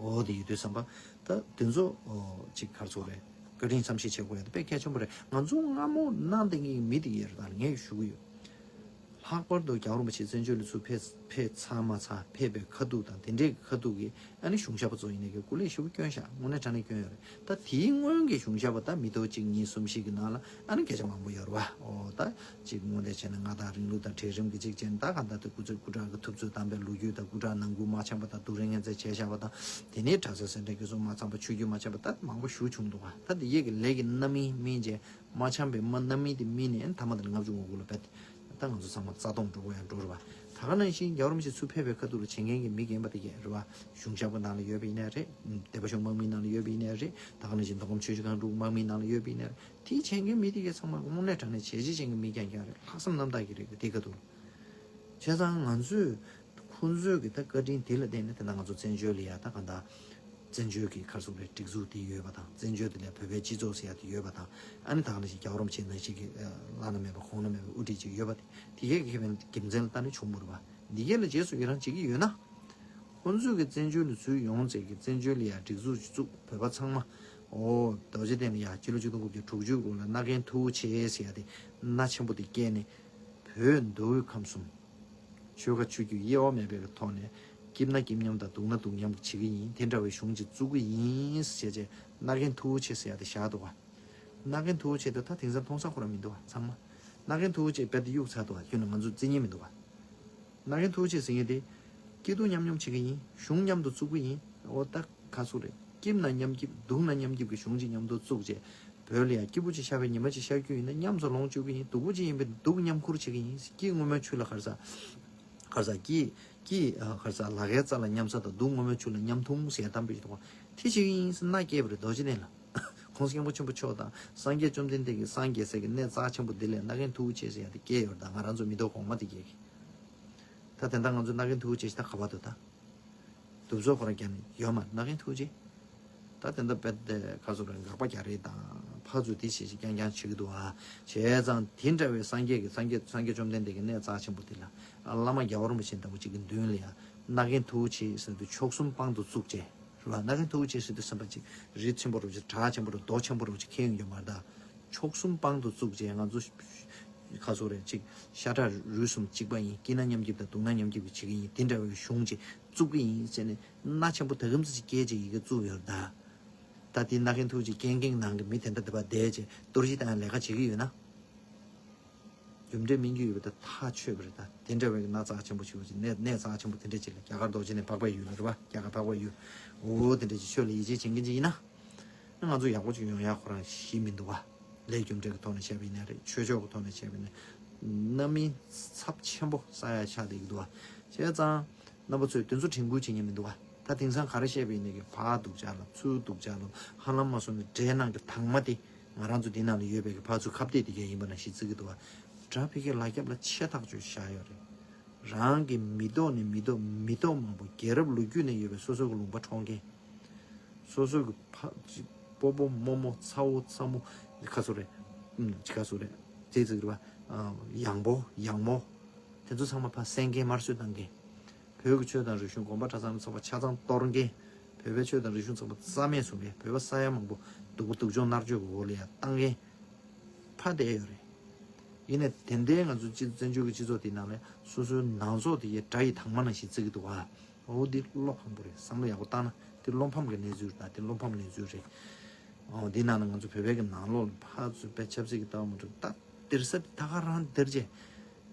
འོ་དེ་ཡོད་དུས་ཙམ་པ། ད་དེ་ཚོ་ཨོ་ཅིག་ག་རེ་ཟེར་དགོས་རེད། བཀའ་དྲིན་བསམ་ཤེས་བྱེད་དགོས་ཡ་དེ་དཔེ་གལ་ཆེན་པོ་རེད། ང་ཚོ་སྔ་མོ་གནང་བསྡད་མཁན་གྱི་མི་དེ་ཡོད་རེད། ད་ངས་ཞུ་གི་ཡོད། ལྷག་པར་དུ་རྒྱལ་བ་རིན་པོ་ཆེ་བཙན་བྱོལ་ལ་ཚུར་ཕེབས་ཕེབས་ཚར་མ་ཚར། ཕེབས་པའི་ཁ་ཐུག་དང་དེ་འདྲའི་ཁ་ཐུག་གི་ཨ་ནི་གཞུང་ཞབས་པ་ཚོ་ཡིན་ནའི་གི་སྐུ་ལས་ཞེ་པོ་བསྐྱོན་ཤག་དངོས་གནས་དྲང་གནས་བསྐྱོན་ཡོད་རེད། ད་དེའི་སྔོན་གྱི་གཞུང་ཞབས་པ་ད་མི་ཐོག་གཅིག་གཉིས་གསུམ་བཞི་གི་ནང་ལ་ཨ་ནི་སྐད་ཆ་མང་པོ་ཡོད་རེད་བ། ཨོ་ད་གཅིག་དངོས་གནས་བྱས་ན་མངའ་ཐང་རིང་ལུགས་དང་གྲལ་རིམ་གྱི་གཅིག་བྱས་ན། ད་གང་ལྟར་དུ་སྐུ་ཚབ་སྐུ་དྲག་གི་ཐུབ་ཚོད་དམ་པའི་ལོ་རྒྱུས་དང་སྐུ་དྲག་ནང་ཁུལ་མ་འཆམ་པ་དང་རྡོ་རིང་ངན་ཚད་བྱས་བཞག་པ་དང་། དེ་ནས་གྲྭ་ཚང་སེ་འབྲས་དགེ་ཚོགས་མ་འཆམ་པ། ཆོས་བརྒྱུད་མ་འཆམ་པ། ད་མང་པོ་ཞེ་པོ་བྱུང་འདུག་བ། ད་དེ་ཡས་ཀྱི་ལས་ཀྱི་རྣམ་སྨིན་སྨིན་བྱས། མ་འཆམ་པའི་མ་རྣམ་སྨིན་དེ་སྨིན་ནས་ཨ་ནི་མཐའ་མ་དེ་ལྔ་བཅུ་ང་དགུ་ལ་བེད། ད་ང་ཚོ་ཚང་མ་རྩ་སྟོངས་འགྲོ་དགོས་ཡ་འགྲོ་རེད་བ། ད་ག་ནང་བཞིན་རྒྱལ་བ་རིན་པོ་ཆེ་ཚུར་ཕེབས་པའི་ཁ་ཐུག་ལ་བྱེད་མཁན་གྱི་མི་རྒན་པ་དེ་གས་རེད་བ། གཞུང་ཞབས་པ་ནང་ལ་ཡོད་པ་ཡིན་ནའི་རེད། སྡེ་པ་གཞུང་དམག་མིའི་ནང་ལ་ཡོད་པ་ཡིན་ནའི་རེད། ད་ག་ནང་བཞིན་མདོ་ཁམས་ཆུ་བཞི་སྒང་དྲུག་དམག་མིའི་ནང་ལ་ཡོད་པ་ཡིན་ནའི་རེད། དེ་བྱེད་མཁན་མི་དེ་གས་ཚང་མ་དངོས་གནས་དྲང་གནས་བྱས་རྗེས་ཅན་གྱི་མི་རྐྱང་རྐྱང་རེད། ལྷག་བསམ་རྣམ་དག་གི་རེད། དེ་ཁ་ཐུག་ལ། བྱས་ཙང་ང་ཚོས་ཁོང་ཚོས་ཀྱི་ད་བཀའ་དྲིན་དེ་ལ་བརྟེན་ནས་ད་ལྟ་ང་ཚོ་བཙན་བྱོལ་ལ་ཡ་ད་ག་འདྲ། བཙན་བྱོལ་གྱི་ག་རེ་ཟེར་དགོས་རེད། སྒྲིག་འཛུགས་དེ་ཡོད་པ་དང་། བཙན་བྱོལ་དེ་ལ་བོད་པའི་སྤྱི་ཚོགས་ཟེར་ཡ་དེ་ཡོད་པ་དང་། ཨ་ནི་ད་ག་ནང་བཞིན་རྒྱལ་བ་རིན་པོ་ཆེ་ནང་བཞིན་གྱི་ཨ་བླ་ན་མེད་པ་གོང་ན་མེད་པའི་དབུ་ཁྲིད་ཅིག་ཡོད་པ་དེ། དེ་གས་ཀྱི་ཁེ་ཕན་དགེ་མཚན་ལ་ལྟ་ནས་བྱུང་བ་རེད་པ། འདི་གས་ལ་རྗེས་སུ་ཡི་རང་བྱེད་ཀྱི་ཡོད་ན། ཁོང་ཚོས་ཀྱི་བཙན་བྱོལ་ནས་ཚུར་ཡོང་ཚད་ཀྱི་བཙན་བྱོལ་ལ་ཡ་སྒྲིག་འཛུགས་ཅིག་བཙུགས། བོད་པ་ཚང་མ་ཨོ་རྡོ་རྗེ་གདན་ལ་ཡ་སྤྱི་ལོ་ཆིག་སྟོང་དགུ་བརྒྱ་དྲུག་ཅུ་དགུ་ལ་མནའ་གན་མཐུ་བོ་ཆེ་ཟེར་ཡ་དེ་མནའ་ཆེན་པོ་དེ་བསྐྱལ་ནས། བོད་མདོ་དབུས་ཁམས་གསུམ། ཆོལ་ཁ་ཆོས་བརྒྱུད་དབྱེ་བ་མེད་པའི་ཐོག་ནས། སྐྱིད་ན་སྐྱིད་མཉམ་དང་། སྡུག་ན་སྡུག་མཉམ་བྱེད་ཀྱི་ཡིན། དེ་འདྲ་བའི་གཞུང་ཅིག་བཙུགས་ཀྱི་ཡིན་ཟེར་བྱས། མནའ་གན་མཐུ་བོ་ཆེ་ཟེར་ཡ་དེ་བཞག་འདུག་ག་མནའ་གན་མཐུ་བོ་ཆེ་དེ་ད་དེང་སང་མཐོང་ས་ཁོ་རང་མི་འདུག་ག་ཚང་མ། མནའ་གན་མཐུ་བོ་ཆེ་རྦད་དེ་གཡུག་ཚར་འདུག་ག་ཁྱོད་ནི་ང་ཚོ་རྩི་ཉན་མི་འདུག་ག་མནའ་གན་མཐུ་བོ་ཆེ་ཟེར་མཁན་དེ། སྐྱིད་སྡུག་མཉམ་མྱོང་བྱེད་ཀྱི་ཡིན། གཞུང་མཉམ་དུ་བཙུགས་ཀྱི་ཡིན། འོ་ད་ག་ཚོད་རེད། སྐྱིད་ན་མཉམ་སྐྱིད། སྡུག་ན་མཉམ་སྐྱིད་ཀྱི་གཞུང་ཅིག་མཉམ་དུ་བཙུགས་བྱས། བོད་ལ་ཡ་སྐྱིད་པོ་ཅིག་ཤར་བའི་ཉི་མ་ཅིག་ཤར་རྒྱུ་ཡིན་ན་མཉམ་དུ་ལོངས་སྤྱོད་ཀྱི་ཡིན། སྡུག་པོ་ཅིག་ཡིན་པའི་སྡུག་མཉམ་ཁུར་བྱེད་ཀྱི་ཡིན། སྐྱིད་སྔོན་མོའི་ཆུ་ལ་ག་རེ་ཟ། ག་རེ་ཟ། སྐྱིད། སྐྱིད། ཨ། ག་རེ་ཟ། ལ་ཁའི་རྩ་ལ་མཉམ་ཟ་དང་། སྡུག་སྔོན་མོའི་ཆུ་ལ་མཉམ་འཐུང་ཟེར་ཡ་གཏམ་དཔེ་ཞིག་འདུག་ག་དེ་བྱེད་ཀྱི་ཡིན་ཟེར་མནའ་བསྐྱལ་བ་རེད། རྡོ་རྗེ་གདན་ལ། ཁོང་སྐྱབས་མགོན་ཆེན་པོ་མཆོག་དང་སངས་རྒྱས་བཅོམ་ལྡན་འདས་ཀྱིས་སངས་རྒྱས་ས་ཀྱི་གནས་རྩ་ཆེན་པོ་འདི་ལ་མནའ་གན་མཐུ་བོ་ཆེ་ཟེར་ཡ་དེ་བསྐྱལ་ཡོད་རེད། ད་ང་རང་ཚོ་མི་ཐོག་གོང་མ་དེ་བསྐྱལ་གི། ད་དེ་འདྲ་ང་ཚོ་མནའ་གན་མཐུ་བོ་ཆེ་ཞིག་ད་ག་པར་འདུག་ད། གདུབ་ཚོགས་ཁོ་རང་རྒྱ་ནས་ཡོད་མ་རེད། མནའ་གན་མཐུ་བོ་ཆེ། ད་དེ་འདྲ་རྦད་དེ་ཁ་སོ་རེ་དགག་པ་རྒྱག་རེས་དང་། ཕར་ཚུར་དེ་བྱེད་ཞིག་རྐྱང་རྐྱང་བྱེད་ཀྱི་འདུག་ཨ། བྱས་ཙང་དེ་འདྲ་བའི་སངས་རྒྱས་ཀྱི། སངས་རྒྱས། སངས་རྒྱས་བཅོམ་ལྡན་འདས་ཀྱི་གནས་རྩ་ཆེན་པོ་དེ་ལ། ཨ། བླ་མ་རྒྱལ་བ་རིན་པོ་ཆེ་ལྟ་བུ་ཅིག་གི་མདུན་ལ་ཡ་མནའ་གན་མཐུ་བོ་ཆེ་ཟེར་དུས་མཆོག་གསུམ་དཔང་དུ་བཙུགས་བྱས། རེད་བ། མནའ་གན་མཐུ་བོ་ཆེ་ཟེར་དུས་བསམ་པ་ཅིག་རི་ཆེན་པོ་རུ་ཅིག་གྲགས་ཆེན་པོ་རུ་རྡོ་ཆེན་པོ་རུ་ཅིག་ཁེལ་ཡོང་རྒྱུ་མ་རེད་ད། མཆོག་གསུམ་དཔང་དུ་བཙུགས་བྱས། ང་ཚོ་ཁ་སོ་རེ་ཅིག་ཤ་ཁྲག་རུས་གསུམ་གཅིག་པ་ཡིན། སྐྱིད་ན་མཉམ་སྐྱིད་དང་སྡུག་ན་མཉམ་སྐྱིད་ཀྱི་བྱེད་ཀྱི་ཡིན། དེ་འདྲ་བའི་གཞུང་ཅིག་བཙུགས་ཀྱི་ཡིན་ཟེར་ནས་མནའ་ཆེན་པོ་ད་གམ་ཙི་ཅིག་བསྐྱལ་བྱས་ཡི་གེ་བཙུགས་ཡོད་རེད་ད། ད་དེ་མནའ་གན་མཐུ་བོ་ཆེ་བསྐྱལ་མཁན་ནང་གི་མི་དེ་འདྲ་དེ་པར་བསྡད་བྱས་གཏོར་བཤིག་བཏང་ཡ་ལས་ཀ་བྱེད་ཀྱི་ཡོད་ན། རྒྱུ་འབྲས་སྨིན་རྒྱུ་ཡོད་པ་ད་ཐག་ཆོད་པ་རེད་ད། དེ་འདྲ་བའི་གནས་རྩ་ཆེན་པོ་ཞིག་ཡོད་ཅིག་གནས། གནས་རྩ་ཆེན་པོ་དེ་འདྲ་ཅིག་ལ། རྒྱ་གར་རྡོ་རྗེ་གདན་འཕགས་པའི་ཡུལ་ལ་རེད་བ། རྒྱ་གར་འཕགས་པའི་ཡུལ། འོ་དེ་འདྲ་ཅིག་ཆོས་ལ་ཡིད་ཆེས་བྱེད་མཁན་ཅིག་ཡིན་ན། ང་ཚོ་ཡག་པོ་ཅིག་ཡོང་ཡ་ཁོ་རང་ཞིག་མི་འདུག་བ། ལས་རྒྱུ་འབྲས་ཀྱི་ཐོག་ནས་བཤད་པ་ཡིན་ན་རེད། ཆོས་ཕྱོགས་ཀྱི་ཐོག་ནས་བཤད་པ་ཡིན་ན། རྣམ་སྨིན་ཚབས་ཆེན་པོ་བསགས་ཡ་ཆགས་བསྡད་ཀྱི་འདུག་བ། བྱས་ཙང་རྣམ་པ་ཚོས་དེ་ཚོ་དྲན་སྐུལ་བྱེད་མཁན་མི་འདུག་བ། ད་དེང་སང་ག་རེ་བཤད་པ་ཡིན་ནའི་གི། ཕར་སྡུག་ཅག་ལབ། ཚུར་སྡུག་ཅག་ལབ། ཧ་ལམ་མ་སོང་ནས་འདྲེ་ནང་གི་དྭངས་མ་དེ། ང་རང་ཚོ་འདི་ནང་ལ་ཡོད་པའི་གི་ཕར་ཚུར་ཁ་གཏད་དེ་གས་ཡིན་པ་ནང་བཞིན་བརྩི་གི་འདུག་བ། དགྲ་ཕ་གིའི་ལག་རྒྱབ་ལ་ཆེ་ཐག་ཆོད་བཞག་ཡོད་རེད། རང་གི་མི་ཐོག་ནས་མི་ཐོག་མི་ཐོག་མང་པོ། རྒྱལ་རབས་ལོ་རྒྱུས་ནས་ཡོད་པའི་སོ་སོ་གི་ལུང་པ་འཕྲོག་མཁན། སོ་སོ་གི་ཕ་སྤོ་སྤོ་རྨོ་རྨོ། ཚ་བོ་ཚ་མོ། ཁ་སོ་རེ། ཨུམ། ཁ་སོ་རེ། ཙི་ཙི་རེད་བ། ཨ། ཡང་པོ་ཡང་མོ། དེ་ཚོ་ཚང་མ་ཕར་བསད་མཁན། དམར་གསོད་བཏང་མཁན། བོད་ཀྱི་ཆོས་དང་རིག་གཞུང་དགོན་པ་གྲྭ་ཚང་ཚང་མ་ཆ་ཚང་གཏོར་མཁན། བོད་པའི་ཆོས་དང་རིག་གཞུང་ཚང་མ་རྩ་མེད་བཟོ་མཁན། བོད་པ་ས་ཡ་མང་པོ་སྡུག་པོ་སྡུག་སྦྱོང་མནར་གཅོད་ཀྱི་འོག་ལ་ཡ་བཏང་མཁན། ཕར་བསྡད་ཡོད་རེད། ཡིན་ནའི་དེ་འདྲའི་ང་ཚོ་སྤྱི། བཙན་བྱོལ་གྱི་སྤྱི་ཚོགས་འདི་ནང་ལ་སོ་སོའི་ནང་ཚོགས་དེ་གའི་དགྲ་ཡི་དྭངས་མ་ནང་བཞིན་བརྩི་གི་འདུག་ག་འོ་འདི་བློ་ཕམ་པོ་རེད། བསམ་བློ་ཡག་པོ་བཏང་ན་འདི་བློ་ཕམ་གྱི་གནས་ཚུལ་རེད། ད་འདི་བློ་ཕམ་གནས་ཚུལ་རེད། འོ་འདི་ནང་ན་ང་ཚོ་བོད་པའི་གི་ནང་ལོགས་ལ་ཕར་ཚུར་དཔེ་ཆབ་སྲིད་ཀྱི་ལྟ་བ་མ་འགྲོ། ད་སྟེར་ས་དེ་ད་ག་རང་སྟེར་བྱས།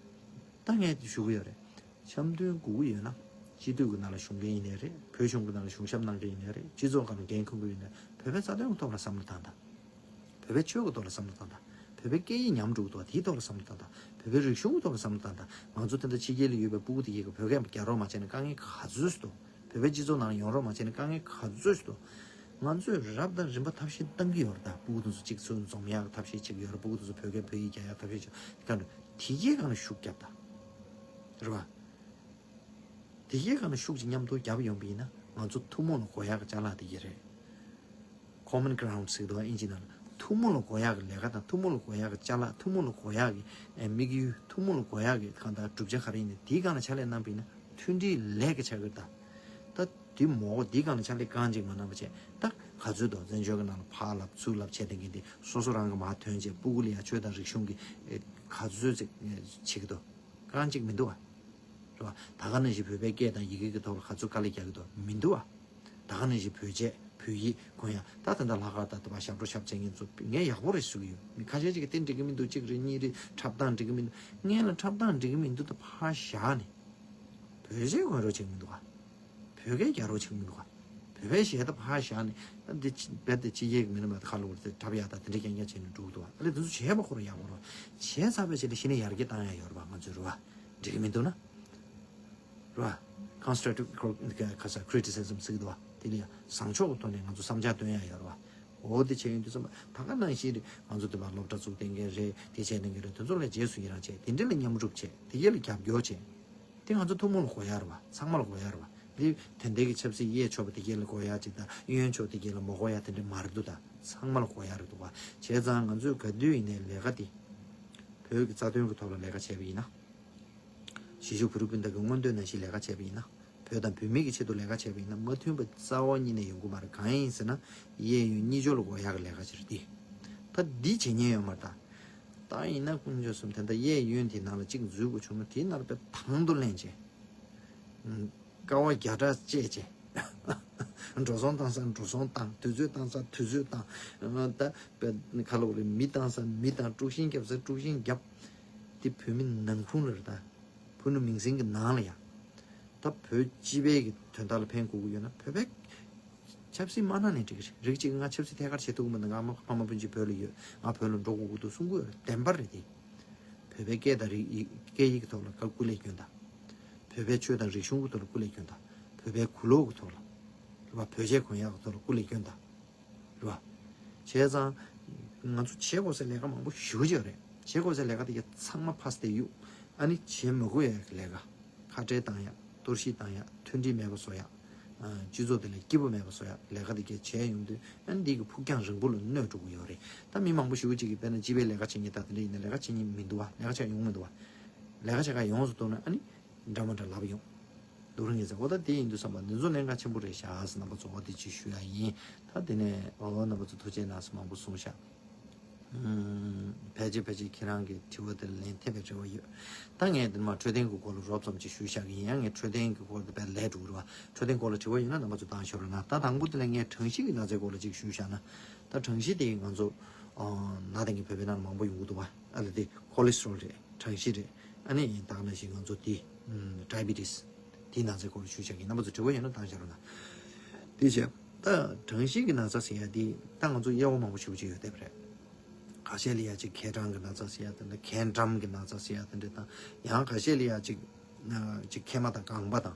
ད་ངས་འདི་ཞུ་གི་ཡོད་རེད། འཆམ་མཐུན་དགོས་ཀྱི་ཡོད་ན། སྤྱི་འཐུས་ཀྱི་ནང་ལ་ཞུགས་མཁན་ཡིན་ནའི་རེད། བོད་གཞུང་གི་ནང་ལ་གཞུང་ཞབས་གནང་མཁན་ཡིན་ནའི་རེད། སྤྱི་ཚོགས་སྒང་ལ་འགན་འཁུར་མཁན་ཡིན་ནའི། བོད་པའི་རྩ་དོན་གྱི་ཐོག་ལ་བསམ་བློ་བཏང་དང་། བོད་པའི་ཆོས་ཀྱི་ཐོག་ལ་བསམ་བློ་བཏང་དང་། བོད་པའི་སྐད་ཡིག་ཉམས་འགྲོ་གི་འདུག་བ། དེའི་ཐོག་ལ་བསམ་བློ་བཏང་དང་། བོད་པའི་རིག་གཞུང་གི་ཐོག་ལ་བསམ་བློ་བཏང་དང་། ང་ཚོ་དེ་འདྲ་ཕྱི་རྒྱལ་ལ་ཡོད་པའི་སྤུ་གུ་དེ་གས་ཀྱིས་བོད་སྐད་རྒྱག་རོགས་མ་བྱས་ན་དཀའ་ངལ་ག་ཚོད་ཞིག་འདུག་བོད་པའི་སྤྱི་ཚོགས་ནང་ཡོང་རོགས་མ་བྱས་ན་དཀའ་ངལ་ག་ཚོད་ཞིག་འདུག་ང་ཚོས་རབ་དང་རིམ་པ་ཐབས་ཤེས་བཏང་གི་ཡོད་རེད་ད། སྤུ་གུ་དེ་ཚོ་གཅིག་ཚུར་འཛོམས་ཡག་གི་ཐབས་ཤེས་བྱེད་ཀྱི་ཡོད་རེད། སྤུ་གུ་དེ་ཚོ་བོད་སྐད་བོད་ཡིག་རྒྱག་ཡག་ཐབས་ཤེས་བྱེད་ཀྱི་ཡོད་རེད། དེ་གས་སྒང་ལ་ཤུགས་རྒྱབ་དང་། རེད་བ། དེ་གས་སྒང་ལ་ཤུགས་ཅིག་མཉམ་དུ་བརྒྱབ་ཡོང་པ་ཡིན་ན། ང་ཚོ་ཐུན་མོང་ལ་དགོས་ཡག་གི་ཅ་ལག་དེ་གས་རེད། Common ground ཟེར་གི་འདུག་བ། ཨིན་ཇི་ནང་ལ། ཐུན་མོང་ལ་དགོས་ཡག་གི་ལས་ཀ་དང་། ཐུན་མོང་ལ་དགོས་ཡག་གི་ཅ་ལག། ཐུན་མོང་ལ་དགོས་ཡག་གི་ཨེ་དམིགས་ཡུལ། ཐུན་མོང་ལ་དགོས་ཡག་གི་གང་ལྟར་གྲུབ་ཆ་ག་རེ་ཡིན་ནའི་དེའི་སྒང་ལ་ཕྱག་ལས་གནང་པ་ཡིན་ན་མཐུན་སྒྲིལ་ལས་ཀ་ཆགས་ཀྱི་རེད་ད། ད་དེ་མོ་འོ་དེའི་སྒང་ལ་ཕྱག་ལས་རྐང་གཅིག་མ་གནང་བ་བྱས། ད་ག་ཚོད་འདུག་བཙན་བྱོལ་གྱི་ནང་ལ་ཕར་ལབ་ཚུར་ལབ་བྱས་བསྡད་མཁན་དེ། སོ་སོ་རང་གི་མར་ཐོན་བྱས་སྤུ་གུ་ལ་ཡ་ཆོས་དང་རིག་གཞུང་གི་ཨེ་ག་ཚོད་ཅིག་ཨེ་བྱེད་ཀྱི་འདུག་རྐང་གཅིག་མི་འདུག་བ། རེད་བ། ད་ག་ནང་བཞིན་བོད་པའི་སྐད་དང་ཡི་གེ་གི་ཐོག་ལ་ག་ཚོད་དཀའ་ལས་རྒྱག་གི་འདུག་མི་འདུག་བ། ད་ག་ནང་བཞིན་བོད་ཆས་བོད་ཡིག་གོན་ཡ། ད་ད་ལྟ་ལྷག་དཀར་དང་དེ་པར་ཞབས་བྲོ་ཞབས་བྱེད་མཁན་ཚོ་ངས་ཡག་པོ་རེད་ཞུ་གི་ཡོད། མི་ཁ་ཤས་ཅིག་གིས་དེ་འགྲིག་གི་མི་འདུག་གཅིག་རེ་གཉིས་རེ་འཁྲབ་སྟངས་འགྲིག་གི་མི་འདུག་ངས་ལ་འཁྲབ་སྟངས་འགྲིག་གི་མི་འདུག་ད་ཕར་བཞག་ནས། བོད་ཆས་གོན་རོགས་བྱེད་ཀྱི་མི་འདུག་ག་བོད་སྐད་རྒྱག་རོགས་བྱེད་ཀྱི་མི་འདུག་ག་བོད་པའི་གཞས་ད་ཕར་བཞག་ནས། ད་འདི་ཕྱི་རྦད་དེ་ཕྱི་རྒྱལ་གྱི་མི་རྣམས་ད་ཁ་ལོ་བར་དེ་འཁྲབ་ཡག་ད་དེ་འདྲ་རྐྱང་རྐྱང་བྱས་ནས་འགྲོ་གི་འདུག་ག་ཨ་ལས་དེ་ཚོ་བྱས་པ་ཁོ་རང་ཡག་པོ་རེད་བ། བྱས་ཚར་བའི་རྗེས་ལ་གཞི་ནས་ཡར་རྒྱས་བཏང་ཡ་ཡོད་རེད་བ། ང་ཚོའི་རེད་བ། འགྲིག་གི་མི་འདུག་ན། རེད་བ། constructive cro- ཁ་ས་criticism ཟེར་གི་འདུག་བ། དེ་ལ་ཡང་བཟང་ཕྱོགས་ཀྱི་ཐོག་ནས་ང་ཚོ་བསམ་འཆར་བཏོན་ཡ་ཡོད་རེད་བ། འོ་དེ་བྱས་ཡོང་དུས་ཙམ་པ་ད་ག་ནང་བཞིན་རེད། ང་ཚོ་དེ་བ་སློབ་གྲྭ་བཙུགས་བསྡད་མཁན་རེད། དེ་བྱས་བསྡད་མཁན་རེད། དེ་ཚོ་ལ་རྗེས་སུ་ཡི་རང་བྱས། དེ་འདྲ་ལ་མཉམ་རུབ་བྱས། དེ་གས་ལ་རྒྱབ་སྐྱོར་བྱས། དེ་ང་ཚོ་ཐུན་མོང་ལ་དགོས་ཡ་རེད་བ། ཚང་མ་ལ་དགོས་ཡ་རེད་བ། འདི་དེ་འདྲའི་གི་ཆབ་སྲིད་གཡས་ཕྱོགས་པ་དེ་གྱད་ལ་གོ་ཡག་ཅིག་དང་གཡོན་ཕྱོགས་དེ་གྱད་ལ་མ་གོ་ཡག་དེ་འདྲ་མ་རེད་འདུག་ད་ཚང་མ་ལ་གོ་ཡག་རེད་འདུག་བ། བྱས་ཙང་ང་ཚོས་ག་དུས་ཡིན་ནའི་ལས་ཀ་དེ་བོད་ཀྱི་རྩ་དོན་གྱི་ཐོག་ལ་ལས་ཀ་བྱས་པ་ཡིན་ན། གཞིས་བཞུགས་བོད་རིགས་སྤུན་ཟླ་གི་མངོན་འདོད་ནང་བཞིན་ལས་ཀ་བྱས་པ་ཡིན་ན། བོད་དང་བོད་མི་གི་ཆེད་དུ་ལས་ཀ་བྱས་པ་ཡིན་ན་མ་མཐུན་པ་རྩ་བ་ཉིད་ནས་ཡོང་གི་མ་རེད། གང་ཡིན་ཟེར་ན་གཡས་གཡོན་གཉིས་ཕྱོགས་ལ་གོ་ཡག་གི་ལས་ཀ་ཅིག་རེད་དེ། ད་འདི་བྱེད་ཉན་ཡོད་མ་རེད་ད། ད་ཡིན་ན་དཀོན་མཆོག་གསུམ་དེ་འདྲ་གཡས་གཡོན་དེ་ནང་ལ་གཅིག་འཛུལ་དགོས་བྱུང་ན་དེའི་ནང་ལ་དཔེ་དང་དུ་ལེན་བྱས། དཀའ་བ་བརྒྱ་ཕྲག་སྤྱད་བྱས། འགྲོ་སོང་བཏང་ས་འགྲོ་སོང་བཏང་། དུས་ཚོད་བཏང་ས་དུས་ཚོད་བཏང་། ད་དཔེ་ཁ་ལོག་རེད། མི་བཏང་ས་མི་བཏང་། དཀྲུག་ཤིང་བརྒྱབ་ས་དཀྲུག་ཤིང་བརྒྱབ། དེ་བོད་མི་ནང་ཁུངས་ལ་རེད་ད། བོད་ནང་མིང་སྲིང་གི་ནང་ལ་ཡ། ད་བོད་སྤྱི་པའི་གི་དོན་དག་ལ་ཕན་དགོས་ཀྱི་ཡོད་ན་བོད་པའི་ཆབ་སྲིད་མ་གནང་ནས་འགྲིག་གི་རེད། རིགས་གཅིག་ང་ཆབ་སྲིད་ཐད་ཀར་བྱེད་ཐུབ་ཀྱི་མི་འདུག་ང་ཕ་མ་སྤུན་མཆེད་བོད་ལ་ཡོད། ང་བོད་ལ་འགྲོ་དགོས་ཀྱི་འདུག་གསུང་གི་ཡོད་རེད། བདེན་པ་རེད་དེ། བོད་པའི་སྐད་དང་རིག་ཡིག་སྐད་ཡིག་གི་ཐོག་ལ་སྐུ་ལས་སྐྱོན་དང་། བོད་པའི་ཆོས་དང་རིག་གཞུང་གི་ཐོག་ལ་སྐུ་ལས་སྐྱོན་དང་། བོད་པའི་གུ་ལོག་གི་ཐོག་ལ། རེད་བ། བོད་ཆས་གོན་ཡག་གི་ཐོག་ལ་སྐུ་ལས་སྐྱོན་དང་། རེད་བ། བྱས་ཙང་། ང་ཚོ་བྱེད་དགོས་སའི་ལས་ཀ་མང་པོ་ཞེ་པོ་ཅིག་ཡོད་རེད། བྱེད་དགོས་སའི་ལས་ཀ་དེ་ག་ཚང་མ་ཕ་སྟེ་གཡུག་ཨ་ནི་བྱེད་མི་དགོས་ཡག་གི་ལས་ཀ། ཁ་བྲལ་བཏང་ཡག་གཏོར་བཤིག་བཏང་ཡག་མཐུན་སྒྲིལ་མེད་པ་བཟོ་ཡག་ཨ། སྤྱི་ཚོགས་དེ་ལ་སྐྱིད་པོ་མེད་པ་བཟོ་ཡག་ལས་ཀ་དེ་ག་བྱས་ཡོང་དུས་ཨ་ནི་འདི་གི་ཕུགས་རྒྱང་རིང་པོ་ལ་གནོད་འགྲོ་གི་ཡོད་རེད། ད་མི་མང་པོ་ཞེ་པོ་ཅིག་གིས་དཔེར་ན་སྤྱི་པའི་ལས་ཀ་བྱེད་མཁན་ད་དེ་འདྲ་ཡིན་ན་ལས་ཀ་བྱེད་མཁན་མི་འདུག་བ། ལས་ཀ་བྱེད་ཡོང་མི་འདུག་བ། ལས་ཀ་བྱེད་ག་ཡོང་སོང་འདུག་ན་ཨ་ནི། འདྲ་མ་འདྲ་ལབ་ཡོང་། རྡོ་རིང་ངེས་ཚ་འོ་ད་དེ་ཡིན་དུས་བསམ་པ་འདི་ཚོ་གནད་འགག་ཆེན་པོ་རེད་ཤག་ཟེར་རྣམ་པ་ཚོ་འོ་དེ་ཅིག་ཞུ་ཡ་ཡིན། ད་དེ་ནས་འོ་རྣམ་པ་ཚོ་ཐུགས་རྗེ་གནང་སོང་མང་པོ་གསུངས་ཤག་ཕལ་ཆེར་ཕལ་ཆེར་ཁྱེད་རང་གི་དྲི་བ་དེར་ལན་ཐེབས་པའི་རེ་བ་ཡོད། ད་ངས་འདི་མ་འཕྲོད་བསྟེན་གྱི་སྐོར་ལ་རོབ་ཙམ་ཅིག་ཞུས་བཞག་གི་ཡིན། ཡང་ངས་འཕྲོད་བསྟེན་གྱི་སྐོར་དེ་དཔེ་ལས་འགྲོ་གི་རེད་བ། འཕྲོད་བསྟེན་སྐོར་ལ་དྲི་བ་ཡོད་ན་རྣམ་པ་ཚོ་བཏང་ཤོག་རོགས་གནང་། ད་དང་པོ་དེ་ལ་ངས་གྲང་གཤིས་ཀྱི་ན་ཚའི་སྐོར་ལ་ཅིག་ཞུས་བཞག་ན། ད་གྲང་གཤིས་དེ་ང་ཚོ་ན་དེ་གི་བོད་པའི་ནང་ལ་མང་པོ་ཡོང་གི་འདུག་བ། ཨ་ལ་དེ་ཁོ་ལེ་སི་ཊོ་རོལ་རེད། གྲང་གཤིས་རེད། ཨ་ནི་ད་ག་ནང་བཞིན་ང་ཚོ་དེ་ཌའི་བི་ཊི་སི་དེའི་ན་ཚའི་སྐོར་ལ་ཞུས་བཞག་གི་ཡིན། རྣམ་པ་ཚོ་དྲི་བ་ཡོད་ན་བཏང་བཞག་རོགས་གནང་། དེ་བྱས་ད་གྲང་གཤིས་ཀྱི་ན་ཚ་ཟེར་ཡ་དེ་ད་ང་ཚོ་དབྱེ་བ་མང་པོ་ཞེ་པོ་ཅིག་ཡོད་བསྡད་པ་རེད། ཁ་ཤས་ལ་ཡ་ཅིག་ཁའི་གྲང་གི་ན་ཚ་ཟེར་ཡ་དེ་འདྲ། ཁའི་འགྲམ་གྱི་ན་ཚ་ཟེར་ཡ་དེ་འདྲ་དང་། ཡང་ཁ་ཤས་ལ་ཡ་ཅིག་ཅིག་མཁལ་མ་དང་རྐང་པ་དང་།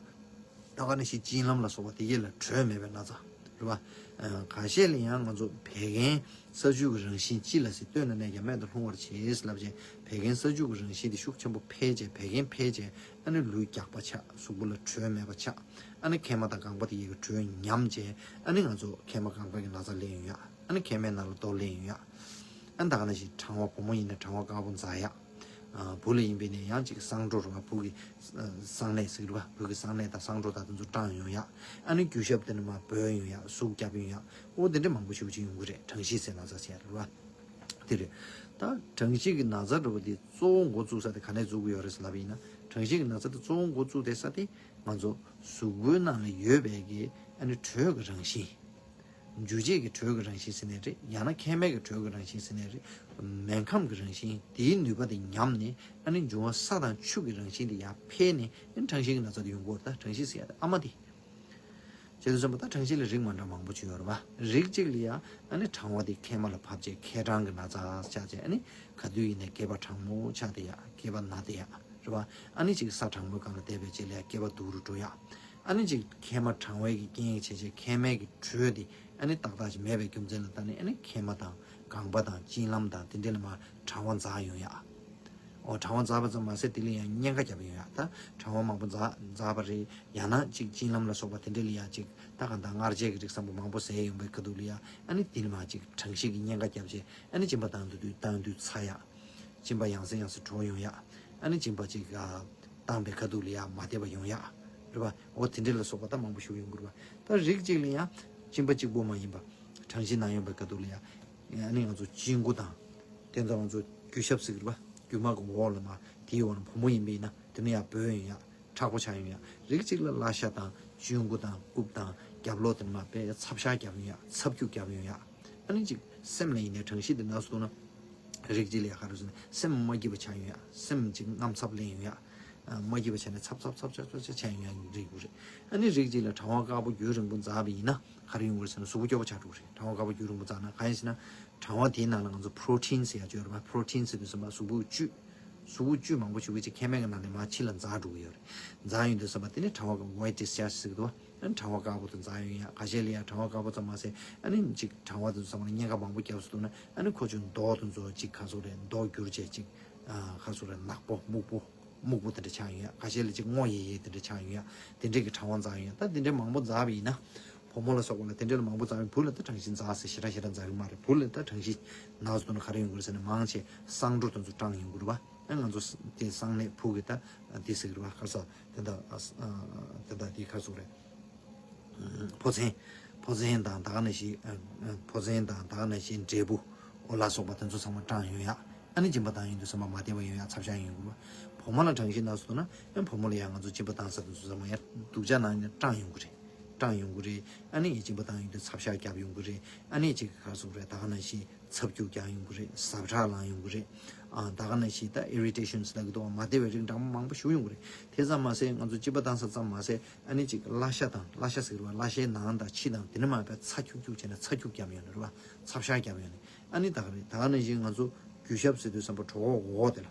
ད་ག་ནང་བཞིན་གཅིན་ལམ་ལ་སོགས་པ་དེ་གྱད་ལ་དྲོད་མེད་པའི་ན་ཚ། རེད་བ། ཁ་ཤས་ལ་ཡང་ང་ཚོ་བད་ཀན་ས་ཆུ་གི་རང་བཞིན་ལྕི་ལ་སྲི་སྟོད་ན་གནས་ཀྱང་སྨད་དུ་ལྷུང་བར་བྱེད་ལབ་བྱས། བད་ཀན་ས་ཆུ་གི་རང་བཞིན་དེ་ཤུགས་ཆེན་པོ་འཕེལ་བྱས། བད་ཀན་འཕེལ་བྱས་ཨ་ནི་ལུས་རྒྱགས་པ་ཆགས། གཟུགས་པོ་ལ་དྲོད་མེད་པ་ཆགས། ཨ་ནི་མཁལ་མ་དང་རྐང་པ་དེ་གྱད་ཀྱི་དྲོད་ཉམས་བྱས། ཨ་ནི་ང་ཚོ་མཁལ་མ་རྐང་པ་གི་ན་ཚ་སླེབས་ཡོང་ཡ། ཨ་ནི་མཁལ་མའི་ནང་ལ་རྡོ་སླེབས་ཡོང་ཡ། ཨ་ནི་ད་ག་ནང་བཞིན་གྲང་བ། བུ་མོ་ཡིན་ན་གྲང་བ་དཀར་པོ་འཛག་ཡ། ཨ། བུ་ལ་ཡིན་པས་ན་ཡང་ཅིག་གསང་འགྲོ་རེད་བ། བུ་གི་གསང་གནས་ཟེར་གི་རེད་བ། བུ་གི་གསང་གནས་དང་གསང་འགྲོ་དང་དེ་ཚོ་སྐྲངས་ཡོང་ཡ། ཨ་ནི་རྒྱུ་ཞབས་དེ་ནས་མར་བོས་ཡོང་ཡ། ཟུག་རྒྱབ་ཡོང་ཡ། ཨོ་དེ་འདྲ་མང་པོ་ཞེ་པོ་ཅིག་ཡོང་གི་རེད། གྲང་གཤིས་ཟེར་ན་ཚ་ཟེར་ཡ་རེད་བ། དེ་རེད། ད་གྲང་གཤིས་ཀྱི་ན་ཚ་འདྲ་བོ་དེ་གཙོ་བོ་འགོ་བཙུགས་ས་དེ་ག་ནས་བཙུགས་ཀྱི་ཡོད་རེད་ཟེར་ལབ་པ་ཡིན་ན། གྲང་གཤིས་ཀྱི་ན་ཚ་དེ་གཙོ་བོ་འགོ་བཙུགས་བསྡད་ས་དེ་ང་ཚོ་གཟུགས་པོའི་ནང་ལ་ཡོད་པའི་གི་ཨ་ནི་དྲོད་ཀྱི་རང་བཞིན། འཇུ་བྱེད་ཀྱི་དྲོད་ཀྱི་རང་བཞིན་ཟེར་ནའི་རེད། ཡང་ན་མཁལ་མའི་གི་དྲོད་ཀྱི་རང་བཞིན་ཟེར་ནའི་རེད། སྨན་ཁམས་ཀྱི་རང་བཞིན་དེའི་ནུས་པ་དེ་ཉམས་ནས་ཨ་ནི་འབྱུང་བ་ས་དང་ཆུ་གི་རང་བཞིན་དེ་ཡར་འཕེལ་ནས་ཨ་ནི་གྲང་གཤིས་ཀྱི་ན་ཚ་དེ་ཡོང་གི་ཡོད་རེད། ད་གྲང་གཤིས་ཟེར་ཡ་དེ་ཨ་མ་དེ། བྱས་དུས་ཙམ་པ་ད་གྲང་གཤིས་ལ་རིགས་མ་འདྲ་མང་པོ་ཅིག་ཡོད་རེད་བ། རིགས་གཅིག་ལ་ཡ་ཨ་ནི་གྲང་བ་དེ་མཁལ་མ་ལ་བབས་བྱས་མཁལ་གྲང་གི་ན་ཚ་ཆགས་བྱས། ཨ་ནི་ག་དུས་ཡིན་ནའི་སྐེད་པ་གྲང་མོ་ཆགས་བསྡད་ཡ། སྐེད་པ་ན་བསྡད་ཡ། རེད་བ། ཨ་ནི་ཅིག་ས་གྲང་མོའི་སྒང་ལ་བསྡད་པའི་རྗེས་ལ་ཡ་སྐེད་པ་སྡུག་རུ་འགྲོ་ཡ། ཨ་ནི་ཅིག་མཁལ་མ་གྲང་བའི་གི་རྐྱེན་གྱིས་བྱས་བྱས་མཁལ་མའི་གི་དྲོད་དེ་ཨ་ནི་ཏག་ཏག་ཅིག་མེད་པའི་རྒྱུ་མཚན་ལ་བརྟེན་ནས་ཨ་ནི་མཁལ་མ་དང་རྐང་པ་དང་གཅིན་ལམ་དང་དེ་འདྲ་ལ་མར་གྲང་བ་འཛག་ཡོང་ཡ། ཨོ་གྲང་བ་འཛག་པ་ཙམ་མ་ཟད་དེ་ལ་ཡང་གཉན་ཁ་རྒྱབ་ཡོང་ཡ། ད་གྲང་བ་མང་པོ་འཛག་འཛག་པ་རེད། ཡང་ན་ཅིག་གཅིན་ལམ་ལ་སོགས་པ་དེ་འདྲ་ལ་ཡ་ཅིག་ད་གང་ལྟར་མངར་ཆའི་གི་རིགས་ཙམ་པོ་མང་པོ་ཟས་ཡོང་པའི་ཁ་ཐུག་ལ་ཡ་ཨ་ནི་དེ་ལ་མར་ཅིག་གྲང་གཤིས་ཀྱི་གཉན་ཁ་རྒྱབ་བྱས་ཨ་ནི་གཅིན་པ་བཏང་དུས་བཏང་དུས་ཚ་ཡ། གཅིན་པ་ཡང་སེ་ཡང་སེ་བྲོ་ཡོང་ཡ། ཨ་ནི་གཅིན་པ་ཅིག་ཨ། བཏང་པའི་ཁ་ཐུག་ལ་ཡ་མ་བདེ་བ་ཡོང་ཡ། རེད་པ། འོ་དེ་འདྲ་ལ་སོགས་པ་ད་མང་པོ་ཞིག་ཡོང་གི་རེད་པ། ད་རིགས་གཅིག་ལ་ཡ་གཅིན་པ་གཅིག་པོ་མ་ཡིན་པ། གྲང་གཤིས་ན་ཡོང་པའི་ཁ་ཐུག་ལ་ཡ། ཨ་ནི་ང་ཚོ་གཅིན་སྐུ་དང་། དེ་ཚོ་ང་ཚོ་རྒྱུ་ཞབས་ཟེར་གི་རེད་པ། རྒྱུ་མ་གི་འོག་ལ་མར་དེའི་འོག་ལ་བུ་མོ་ཡིན་པ་ཡིན་ན་དེ་ནས་ཡར་བོས་ཡོང་ཡ། མཁྲེགས་པོ་ཆགས་ཡོང་ཡ། རིགས་གཅིག་ལ་བརླ་ཤ་དང་གཅིན་སྐུ་དང་རྐུབ་དང་རྒྱབ་ལོགས་དེ་ནས་མར་དཔེ་ཚབ་ཤ་རྒྱབ་ཡོང་ཡ། ཚབ་སྐྱུག་རྒྱབ་ཡོང་ཡ། ཨ་ནི་ཅིག་སེམས་ལ་ཡིན་ནའི་གྲང་གཤིས་དེ་ན་སོང་ན། རིགས་གཅིག་ལ་ཡ་ག་རེ་ཟེར་ན་སེམས་མ་སྐྱིད་པ་ཆགས་ཡོང་ཡ། སེམས་ཅིག་དངངས་འཚབ་ལེན་ཡོང་ཡ། ཨ། མ་སྐྱིད་པ་བྱས་ནས་འཚབ་འཚབ་འཚབ་འཚབ་འཚབ་འཚབ་བྱས་ཡོང་ཡ་རིགས་དགུ་རེད། ཨ་ནི་རིགས་གཅིག་ལ་གྲང་བ་དཀར་པོ་རྒྱུན་རིང་པོ་འཛག་པ་ཡིན་ན་ག་རེ་ཡོང་གི་རེད་ཟེར་ན་གཟུགས་པོ་སྐྱོ་པོ་ཆགས་འགྲོ་གི་རེད། གྲང་བ་དཀར་པོ་རྒྱུན་རིང་པོ་འཛག་ན། གང་ཡིན་ཟེར་ན་གྲང་བ་དེའི་ནང་ལ་ང་ཚོ་པྲོ་ཊིན་ཟེར་ཡ་ཅིག་ཡོད་རེད་པ། པྲོ་ཊིན་ཟེར་དུས་ཙམ་པ་གཟུགས་པོ་བཅུད། གཟུགས་པོ་བཅུད་མང་པོ་ཞིག་གི་ཅིག་མཁལ་མའི་ནང་ནས་མར་ཕྱི་ལ་འཛག་འགྲོ་གི་ཡོད་རེད། འཛག་ཡོང་དུས་ཙམ་པ་དེ་ནི་གྲང་བ་གི་ཝའི་ཊི་ཌིས་ཅཱརཇ་ཟེར་གི་འདུག་པ། ཨ་ནི་གྲང་བ་དཀར་པོ་དེ་འཛག་ཡོང་ཡ། ཁ་ཤས་ལ་ཡ་གྲང་བ་དཀར་པོ་ཙམ་མ་ཟད་ཨ་ནི་ཅིག་གྲང་བ་དེ་ཚོ་ཚང་མ་ལ་གཉན་ཁ་མང་པོ་བརྒྱབ་སོང་འདུག་ན། ཨ་ནི་ཁོ་ཚོའི་མདོག་དེ་ཚོ་ཅིག་ག་ཚོད་རེད། མདོག་འགྱུར་བྱས་ཅིག་ཨ། ག་ཚོད་རེད། ནག་པོ་སྨུག་པོ། སྨུག་པོ་དེ་འདྲ་ཆགས་ཡོང་ཡ། ཁ་ཤས་ལ་ཅིག་སྔོ་ཡེ་ཡེ་དེ་འདྲ་ཆགས་ཡོང་ཡ། དེ་འདྲས་ཀྱི་གྲང་བ་འཛག་ཡོང་ཡ། ད་དེ་འདྲས་མང་པོ་འཛག་པ་ཡིན་ན། བུ་མོ་ལ་སོགས་པ་ལ་དེ་འདྲས་ལ་མང་པོ་འཛག་ཡོང་། བུ་ལ་ད་གྲང་ཤིང་འཛག་ཟེར་ཞེ་དྲག་ཞེ་དྲག་འཛག་གི་མ་རེད། བུ་ལ་ད་གྲང་ཤིང་ན་སོང་ན་ག་རེ་ཡོང་གི་རེད་ཟེར་ན། མང་ཆེ་གསང་འགྲོ་དེ་ཚོ་སྐྲངས་ཡོང་གི་རེད་པ། ཨ་ང་ཚོ་དེ་གསང་གནས་བུ་གི་ད་དེ་ཟེར་གི་རེད་པ། ག་རེ་ཟེར་དེ་འདྲ། ཨ་དེ་འདྲ་དེ་ག་རེ་ཟེར་རེད། ཕོ་མཚན། ཕོ་མཚན་དང་ད་ག་ནང་བཞིན། ཕོ་མཚན་དང་ད་ག་ནང་བཞིན་འབྲས་བུ། འོ་ལ་སོགས་པ་དེ་ཚོ་ཚང་མ་སྐྲངས་ཡོང་ཡ། ཨ་ནི་སྦྱིན་པ་བཏང་ཡོང་དུས་ཙམ་པ་མ་བདེ་བ་ཡོང་ཡ། ཚབ་ཤ་ཡོང་གི་རེད་པ། བུ་མོ་ལ་གྲང་ཤིང་ན་སོང་ན། ཨ་བུ་མོ་ལ་ཡང་ང་ཚོ་སྦྱིན་པ་བཏང་ས་དེ་ཚོ་ཚང་མ་ཡ་སྡུག་ཅག་ནང་ནས་སྐྲངས་ཡོང་གི་རེད། སྐྲངས་ཡོང་གི་རེད། ཨ་ནི་ཡ་སྦྱིན་པ་བཏང་ཡོང་དུས་ཚབ་ཤ་རྒྱབ་ཡོང་གི་རེད། ཨ་ནི་ཅིག་ག་རེ་ཟེར་རེད། ད་ག་ནང་བཞིན་ཚབ་རྒྱུག་རྒྱག་ཡོང་གི་རེད། ཟབ་ཁྲག་ལངས་ཡོང་གི་རེད། ཨ་ད་ག་ནང་བཞིན་ད་ཨི་རི་ཊེ་ཤན་ལབ་ཀྱི་འདུག་པ། མ་བདེ་བའི་རིགས་འདྲ་མང་པོ་ཞིག་ཡོང་གི་རེད། དེ་ཙམ་མ་ཟད་ང་ཚོ་སྦྱིན་པ་བཏང་ས་ཙམ་མ་ཟད། ཨ་ནི་ཅིག་གླ་ཆ་དང་། གླ་ཆ་ཟེར་བ། གླ་ཆའི་ནང་དང་ཕྱི་དང་དེ་ནས་མར་ཕར་ཚ་ཁྱུག་ཁྱུག་བྱས་ནས་ཚ་ཁྱུག་རྒྱབ་ཡོང་ནི་རེད་པ། ཚབ་ཤ་རྒྱབ་ཡོང་ནི། ཨ་ནི་ད་ག་རེད། ད་ག་ནང་བཞིན་ང་ཚོ་གུས་ཞབས་ཟེར་དུས་ཙམ་པ་གྲོད་ཁོག་འོག་དེ་ལ།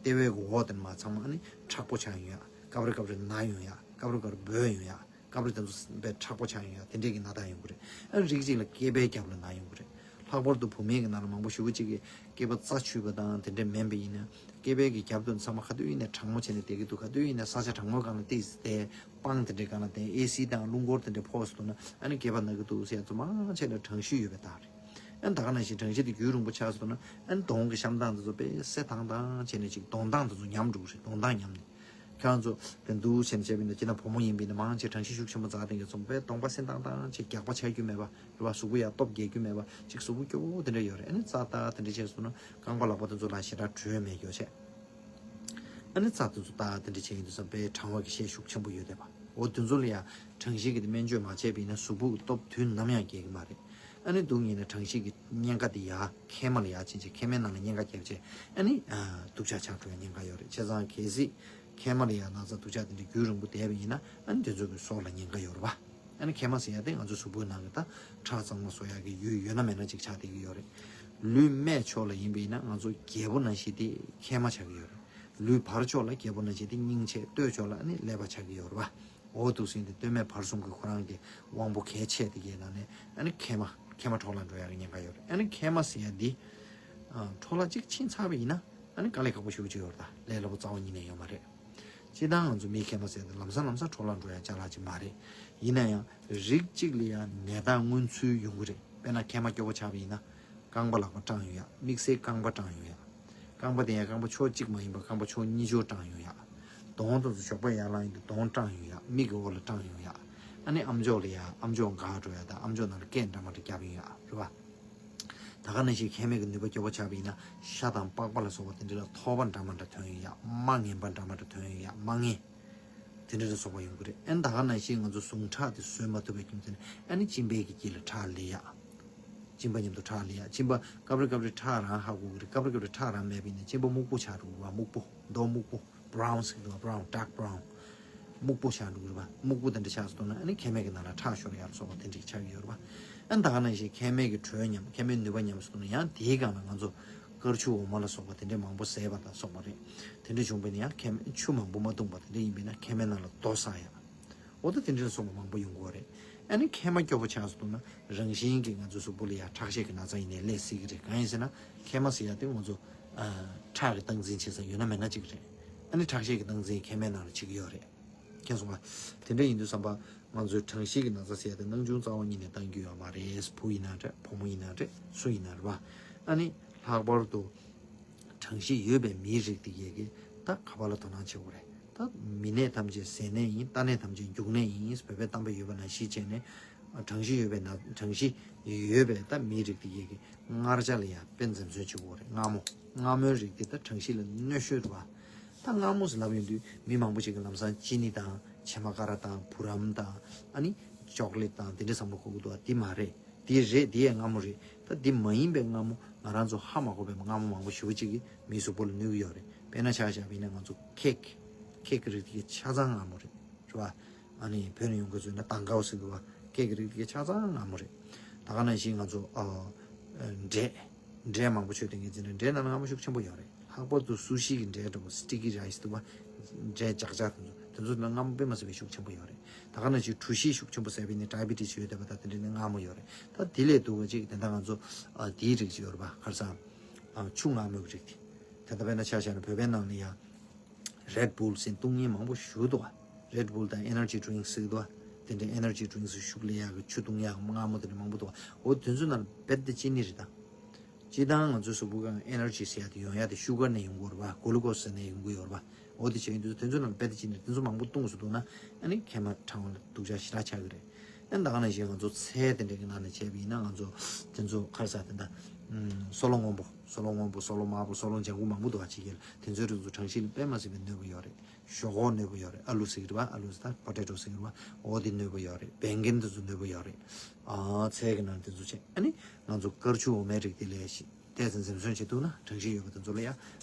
ལྟེ་བའི་འོག་དེ་ནས་མར་ཚང་མ་ཨ་ནི་མཁྲེགས་པོ་ཆགས་ཡོང་ཡ། སྐབས་རེ་སྐབས་རེ་ན་ཡོང་ཡ། སྐབས་རེ་སྐབས་རེ་འབོལ་ཡོང་ཡ། སྐབས་རེ་དེ་ཚོ་དཔེ་མཁྲེགས་པོ་ཆགས་ཡོང་ཡ། དེ་འདྲས་ཀྱི་ན་ཐང་ཡོང་གི་རེད། ཨ་རིགས་གཅིག་ལ་སྐེད་པའི་རྒྱབ་ལ་ན་ཡོང་གི་རེད། ལྷག་པར་དུ་བུད་མེད་ཀྱི་ནང་ལ་མང་པོ་ཞེ་པོ་ཅིག་གིས་སྐེད་པ་རྩ་ཆུད་པ་དང་དེ་འདྲས་མིན་པ་ཡིན་ན། སྐེད་པའི་གི་རྒྱབ་ཏུ་ཚང་མ་ག་དུས་ཡིན་ནའི་གྲང་མོ་བྱས་ནས་བསྡད་ཀྱི་འདུག། ག་དུས་ཡིན་ནའི་ས་ཆ་གྲང་མོའི་སྒང་ལ་ཏོག་ཙམ་བསྡད། སྤང་དེ་འདྲའི་སྒང་ལ་བསྡད། ཨེ་སི་དང་རླུང་འཁོར་དེ་འདྲས་ཕོག་སོང་ན། ཨ་ནི་སྐེད་པ་ན་གི་འདུག་ཟེར་ཡ་ཚོ་མང་ཆེ་ལ་གྲང་ཤུལ་ཡོད་པའི་རྟགས་རེད། ཨ་ནི་ད་ག་ནང་བཞིན་གྲང་ཤུལ་དེ་རྒྱུན་རིང་པོ་ཆགས་སོང་ན། ཨ་ནི་གདོང་གི་བཤམས་སྟངས་དེ་ཚོ་དཔེ་སེ་ཐང་ཐང་བྱས་ནས་ཅིག་གདོང་མདངས་དེ་ཚོ་ཉམས་འགྲོ་གི་རེད། གདོང་མདངས་ཉམས་ནས། ཁྱེད་རང་ཚོ་དེ་འདུག་བྱས་ནས་བྱས་པ་ཡིན་ན། སྤྱིར་ན་བུ་མོ་ཡིན་པ་ཡིན་ན་མང་ཆེ་གྲང་ཤུལ་ཤུགས་ཆེན་པོ་འཛག་བསྡད་མཁན་ཚོ་དཔེ་གདོང་པ་སེ་ཐང་ཐང་བྱས། རྒྱགས་པ་ཆགས་རྒྱུ་མེད་པ་རེད་པ། གཟུགས་པོ་ཡར་སྟོབས་རྒྱས་རྒྱུ་མེད་པ། ཅིག་གཟུགས་པོ་སྐྱོ་བོ་དེ་འདྲ་ཡོད་རེད། ཨ་ནི་རྩ་ཏག་ཏག་དེ་འདྲ་བྱས་སོང་ན་རྐང་པ་ལག་པ་དེ་ཚོ་ལ་ཞེ་དྲག་དྲོད་མེད་རྒྱུ་བྱས། ཨ་ནི་རྩ་དེ་ཚོ་ཏག་ཏག་དེ་འདྲ་བྱས་ཡིན་དུས་ཙམ་པ་གྲང་བ་གི་ཤས་ཤུགས་ཆེན་པོ་ཡོད་རེད་པ། འོ་དེ་ཚོ་ལ་ཡ་གྲང་ཤུལ་གྱི་སྨན་བཅོས་མ་བྱས་པ་ཡིན་ན་གཟུགས་པོ་གི་སྟོབས་དུས་ནམ་ཡང་རྒྱས་ཀྱི་མ་རེད། ཨ་ནི་སྡུག་བསྔལ་ནི་གྲང་ཤུལ་གྱི་གཉན་ཁ་དེ་ཡར་མཁལ་མ་ལ་ཡར་ཕྱིན་བྱས། མཁལ་མའི་ནང་ལ་གཉན་ཁ་བརྒྱབ་བྱས། ཨ་ནི་ཨ་སྡུག་ཅག་ཆགས་འགྲོ་ཡ་ཉེན་ཁ་ཡོད་རེད། བྱས་ཙང་གལ་སྲིད་མཁལ་མ་ལ་ཡར་ན་ཚ་སྡུག་ཅག་དེ་འདྲ་རྒྱུན་རིང་པོ་བསྡད་པ་ཡིན་ན། ཨ་ནི་དེ་ཚོ་གི་སྲོག་ལ་ཉེན་ཁ་ཡོད་རེད་པ། ཨ་ནི་མཁལ་མ་ཟེར་ཡ་དེ་ང་ཚོ་གཟུགས་པོའི་ནང་གི་ད་ཁྲག་གཙང་མ་བཟོ་ཡ་གི་ཡུལ་ཡོད་ན་མེད་ན་ཅིག་ཆགས་བསྡད་ཀྱི་ཡོད་རེད། ལུས་སྨད་ཕྱོགས་ལ་ཡིན་པ་ཡིན་ན་ང་ཚོ་རྒྱལ་པོ་ནང་བཞིན་དེ་མཁལ་མ་ཆགས་ཀྱི་ཡོད་རེད། ལུས་བར་ཕྱོགས་ལ་རྒྱལ་པོ་ནང་བཞིན་དེ་སྙིང་ཆས། སྟོད་ཕྱོགས་ལ་ཨ་ནི་ཀླད་པ་ཆགས་ཀྱི་ཡོད་རེད་པ། འོ་འདུག་སེ་དེ་སྟོད་སྨད་བར་གསུམ་གྱི་ཁོ་རང་གི་དབང་པོ་གལ་ཆེ་དེ་གའི་ནང་ནས། ཨ་ནི་མཁལ་མ། མཁལ་མ་འཕྲོ་བརླག་འགྲོ་ཡག་གི་ཉེན་ཁ་ཡོད་རེད། ཨ་ནི་མཁལ་མ་ཟེར་ཡ་འདི། ཨ་འཕྲོ་བརླག་གཅིག་ཕྱིན་ཚར་བ་ཡིན་ན། ཨ་ནི་དཀའ་ལས་ཁག་པོ་ཞེ་པོ་ཅིག་ཡོད་རེད། ད་ལས་སླ་པོ་རྩ་བ་ཉིད་ནས་ཡོད་མ་རེད། སྤྱིར་བཏང་ང་ཚོ་མིའི་མཁལ་མ་ཟེར་ཡ་འདི་ལམ་སང་ལམ་སང་འཕྲོ་བརླག་འགྲོ་ཡག་ཅ་ལག་ཅིག་མ་རེད། ཡིན་ན་ཡང་རིགས་གཅིག་ལ་ཡང་ནད་རྟགས་མངོན་ཚུལ་ཡོང་གི་རེད། དཔེར་ན་མཁལ་མ་སྐྱོ་པོ་ཆགས་པ་ཡིན་ན། རྐང་པ་ལག་པ་སྐྲངས་ཡོང་ཡ། དམིགས་བསལ་རྐང་པ་སྐྲངས་ཡོང་ཡ། རྐང་པ་དེ་ཡང་རྐང་པ་ཕྱོགས་གཅིག་མ་ཡིན་པར་རྐང་པ་ཕྱོགས་གཉིས་ཆར་སྐྲངས་ཡོང་ཡ། གདོང་དེ་ཚོ་ཞོགས་པ་ཡར་ལངས་ཡོང་དུས་གདོང་སྐྲངས་ཡོང་ཡ། མིག་གི་འོག་ལ་སྐྲངས་ཡོང་ཡ། ཨ་ནི་ཨམ་ཅོག་ལ་ཡ་ཨམ་ཅོག་འགག་འགྲོ་ཡ་དང་། ཨམ་ཅོག་ནང་ལ་སྐད་འདྲ་མི་འདྲ་རྒྱབ་ཡོང་ཡ་རེད་པ། ད་ག་ནང་བཞིན་མཁལ་མའི་གི་ནུས་པ་སྐྱོ་པོ་ཆགས་པ་ཡིན་ན། ཤ་དང་པགས་པ་ལ་སོགས་པ་དེ་འདྲ་ལ་ཐོར་བ་འདྲ་མི་འདྲ་ཐོན་ཡོང་ཡ། རྨ་ངན་པ་འདྲ་མི་འདྲ་ཐོན་ཡོང་ཡ། རྨ་ངན། དེ་འདྲ་ལ་སོགས་པ་ཡོང་གི་རེད། ཨ་ནི་ད་ག་ནང་བཞིན་ང་ཚོ་ཟུངས་ཁྲག་དེ་བཟོད་མ་ཐུབ་པའི་རྒྱུ་མཚན་ནས། ཨ་ནི་གཅིན་པའི་གི་དཀྱིལ་ལ་ཁྲག་ལུས་ཡ། གཅིན་པ་མཉམ་དུ་ཁྲག་ལུས་ཡ། གཅིན་པ་སྐབས་རེ་སྐབས་རེ་ཁྲག་རང་ཧ་གོ་གི་རེད། སྐབས་རེ་སྐབས་རེ་ཁྲག་རང་མེད་པ་ཡིན་ན་གཅིན་པ་སྨུག་པོ་ཆགས་འགྲོ་གི་རེད་པ། སྨུག་པོ། མདོག་སྨུག་པོ། བྷ་རའུན་ཟེར་གི་འདུག་པ། བྷ་རའུན། ཌརཀ་བྷ་རའུན། སྨུག་པོ་ཆགས་འགྲོ་གི་རེད་པ། སྨུག་པོ་དེ་འདྲ་ཆགས་སོང་ན། ཨ་ནི་མཁལ་མའི་གི་ནང་ལ་ཁྲག་ཤོར་ཡ་ལ་སོགས་པ་དེ་འདྲ་ཆགས་ཀྱི་ཡོད་རེད་པ། ཨ་ནི་ད་ག་ནང་བཞིན་མཁལ་མའི་གི་དྲོད་ཉམས། མཁལ་མའི་ནུས་པ་ཉམས་སོང་ན་ཡང་དེའི་སྒང་ལ་ང་ཚོ་དཀར་ཆུ་འོ་མ་ལ་སོགས་པ་དེ་འདྲས་མང་པོ་ཟས་པ་དང་སོགས་པ་རེད། དེ་འདྲས་བྱུང་བ་ཡིན་ན་ཡང་། མཁལ་མ་ཆུ་མང་པོ་མ་བཏུངས་པ་དེ་འདྲས་ཡིན་པ་ཡིན་ན་མཁལ་མའི་ནང་ལ་རྡོ་ཟགས་ཡ། འོ་ད་དེ་འདྲས་སོགས་པ་མང་པོ་ཡོང་གི་ཡོད་རེད། ཨ་ནི་མཁལ་མ་སྐྱོ་པོ་ཆགས་སོང་ན་རང་བཞིན་གྱིས་ང་ཚོའི་གཟུགས་པོ་ལ་ཡང་ཁྲག་ཤེད་ཀྱི་ན་ཚ་ཡིན་ནའི་སླེབས་སྲིད་ཀྱི་རེད། གང་ཡིན་ཟེར་ན་མཁལ་མ་ཟེར་ཡ་དེ་ང་ཚོ་ཨ་ཁྲག་གི་སྟངས་འཛིན་བྱེད་ས་ཡོད་ན་མེད་ན་གཅིག་རེད། ཨ་ནི་ཁྲག་ཤེད་ཀྱི་སྟངས་འཛིན་མཁལ་མའི་ནང་ལ་བྱེད་ཀྱི་ཡོད་རེད། མཁྱེན་སོང་ང་། དེ་འདྲ་ཡིན་དུས་ཙམ་པ་ང་ཚོའི་གྲང་ཤུལ་གྱི་ན་ཚ་ཟེར་ཡ་དེ་སྣང་ཆུང་རྩ་བ་ཉིད་ནས་བཏང་རྒྱུ་ཡོད་མ་རེད། བུ་ཡིན་ན་འདྲ། བུ་མོ་ཡིན་ན་འདྲ། སུ་ཡིན་ན་རེད་པ། ཨ་ནི་ལྷག་པར་དུ་གྲང་ཤུལ་ཡོད་པའི་མིའི་རིགས་དེ་གས་ཀྱིས་ད་ག་པ་ལ་དོ་སྣང་བྱེད་དགོས་རེད། ད་མི་ནད་ཐམས་ཅད་ཟས་ནད་ཡིན། རྟ་ནད་ཐམས་ཅད་རྒྱུག་ནད་ཡིན། བོད་པའི་གཏམ་དཔེ་ཡོད་པ་ནང་བཞིན་བྱས་ནས། གྲང་ཤུལ་ཡོད་པའི་ན། གྲང་ཤུལ་ཡོད་པའི་ད་མིའི་རིགས་དེ་གས་ཀྱིས་མངར་ཆ་ལ་ཡང་དཔེ་འཛེམ་ཟོན་བྱེད་དགོས་རེད། མངར་མོ། མངར་མོའི་རིགས་དེ་ད་གྲང་ཤུལ་ལ་གནོད་ཤོས་རེད་པ། ད་མངར་མོ་ཟེར་ལབ་ཡོང་དུས་མི་མང་པོ་ཞིག་གིས་ལམ་སང་ཅི་ནི་དང་། བྱེ་མ་ཀ་ར་དང་། བུ་རམ་དང་། ཨ་ནི་ཅོག་ལེ་ཊི་དང་དེ་འདྲ་བསམ་བློ་འཁོར་གི་འདུག་པ། དེ་མ་རེད། དེ་རེད། དེ་ཡང་མངར་མོ་རེད། ད་དེ་མ་ཡིན་པའི་མངར་མོ། ང་རང་ཚོ་ཧ་མ་གོ་བའི་མངར་མོ་མང་པོ་ཞེ་པོ་ཅིག་གིས་མིའི་གཟུགས་པོ་ལ་གནོད་ཀྱི་ཡོད་རེད། དཔེར་ན་ཆ་བཞག་པ་ཡིན་ན་ང་ཚོ་ཁེག། ཁེག་གི་རིགས་དེ་གས་ཆ་ཚང་མངར་མོ་རེད། རེད་པ། ཨ་ནི་བོད་ནས་ཡོང་མཁན་ཚོ་ཡིན་ན་ཏང་ཀའོ་ཟེར་གི་འདུག་པ། ཁེག་གི་རིགས་དེ་གས་ཆ་ཚང་མངར་མོ་རེད། ད་ག་ནང་བཞིན་ང་ཚོ་ཨ་འབྲས། འབྲས་མང་པོ་མཆོད་དེ་ངས་འཛིན་ན་འབྲས་ནང་ལ་མངར་མོ་ཤུགས་ཆེན་པོ་ཡོད་རེད། ལྷག་པར་དུ་སུ་ཤི་གི་འབྲས་འདྲ་པོ། སི་ཊི་ཀི་རའི་སི་འདུག་པ། འབྲས་ལྕག་ལྕག་དེ་ཚོ། དེ་ཚོ་ལ་མངར་མོ་དཔེ་མ་སྲིད་པའི་ཤུགས་ཆེན་པོ་ཡོད་རེད། ད་ག་ནང་བཞིན་གྲུ་བཞི་ཤུགས་ཆེན་པོ་ཟས་པ་ཡིན་ན། ཌའི་བི་ཊི་སི་ཡོད་བསྡད་པ་དང་དེ་འདྲ་ནི་མངར་མོ་ཡོད་རེད། ད་དེ་ལས་སྡུག་པ་ཅིག་དེ་འདྲ་ང་ཚོ་ཨ་དེའི་རིགས་ཅིག་ཡོད་རེད་པ། ག་རེ་ཟེར། ཨ་ཆུ་མངར་མོའི་རིགས་དེ། དེ་འདྲ་དཔེར་ན་ཆ་བཞག་ན་བོད་པའི་ནང་ལ་ཡང་། Red Bull ཟེར་བཏུང་མཁན་མང་པོ་ཞིག་འདུག་བ། Red Bull དང་Energy Drinks ཟེར་གི་འདུག་བ། དེ་འདྲའི་Energy Drinks ཤུགས་ལས་ཡག་གི་ཆུ་བཏུང་ཡག་མངར་མོ་དེ་འདྲ་མང་པོ་འདུག་བ། འོ་དེ་ཚོའི་ནང་ལ་རྦད་དེ་ཅི་ནི་རེད་ད། སྤྱིར་བཏང་ང་ཚོའི་གཟུགས་པོ་གང་Energy ཟེར་ཡག་དེ་ཡོང་ཡག་དེ་ཤུ་གར་ནས་ཡོང་གི་ཡོད་རེད་བ། Glucose ཟེར་ནས་ཡོང་གི་ཡོད་རེད་བ། འོ་དེ་བྱས་ཡིན་དུས་དེ་ཚོའི་ནང་ལ་རྦད་དེ་ཅི་ནི་རེད། དེ་ཚོ་མང་པོ་བཏུང་སུ་འདུག་ན་ཨ་ནི་མཁལ་མ་གྲང་བ་ལ་སྡུག་ཅག་ཞེ་དྲག་ཆགས་ཀྱི་རེད། ཨ་ནི་ད་ག་ནང་བཞིན་ང་ཚོ་ཚལ་དེ་འདྲ་གི་ནང་ནས་བྱས་པ་ཡིན་ན་ང་ཚོ་དེ་ཚོ་ཁར་ས་དེ་འདྲ་སོལ་རླུང་སྔོན་པོ། སོལ་རླུང་སྔོན་པོ། སོལ་རླུང་དམར་པོ། སོལ་རླུང་ལྗང་ཁུ་མང་པོ་འདུག་བ། ཅིག་གིས་དེ་ཚོའི་རིགས་ཚོ་གྲང་ཤུལ་ལ་དཔེ་མ་སྲིད་པའི་གནོད་པ་ཡོད་རེད། ཞོག་ཁོག་གནོད་པ་ཡོད་རེད། ཨ་ལུ་ཟེར་གི་རེད་བ། ཨ་ལུ་ཟེར་ད་པོ་ཊེ་ཊོ་ཟེར་གི་རེད་བ། འོ་དེ་གནོད་པ་ཡོད་རེད། བད་ཀན་དེ་ཚོ་གནོད་པ་ཡོད་རེད། ཨ་ཚལ་གི་ནང་དེ་ཚོ་བྱས་ཨ་ནི་ང་ཚོ་དཀར་ཆུ་འོ་མའི་རིགས་དེ་ལས་ཤི་ཏོག་ཙམ་འཛེམ་ཟོན་བྱེད་ཐུབ་ན་གྲང་ཤུལ་ཡོད་པ་དེ་ཚོ་ལ་ཡང་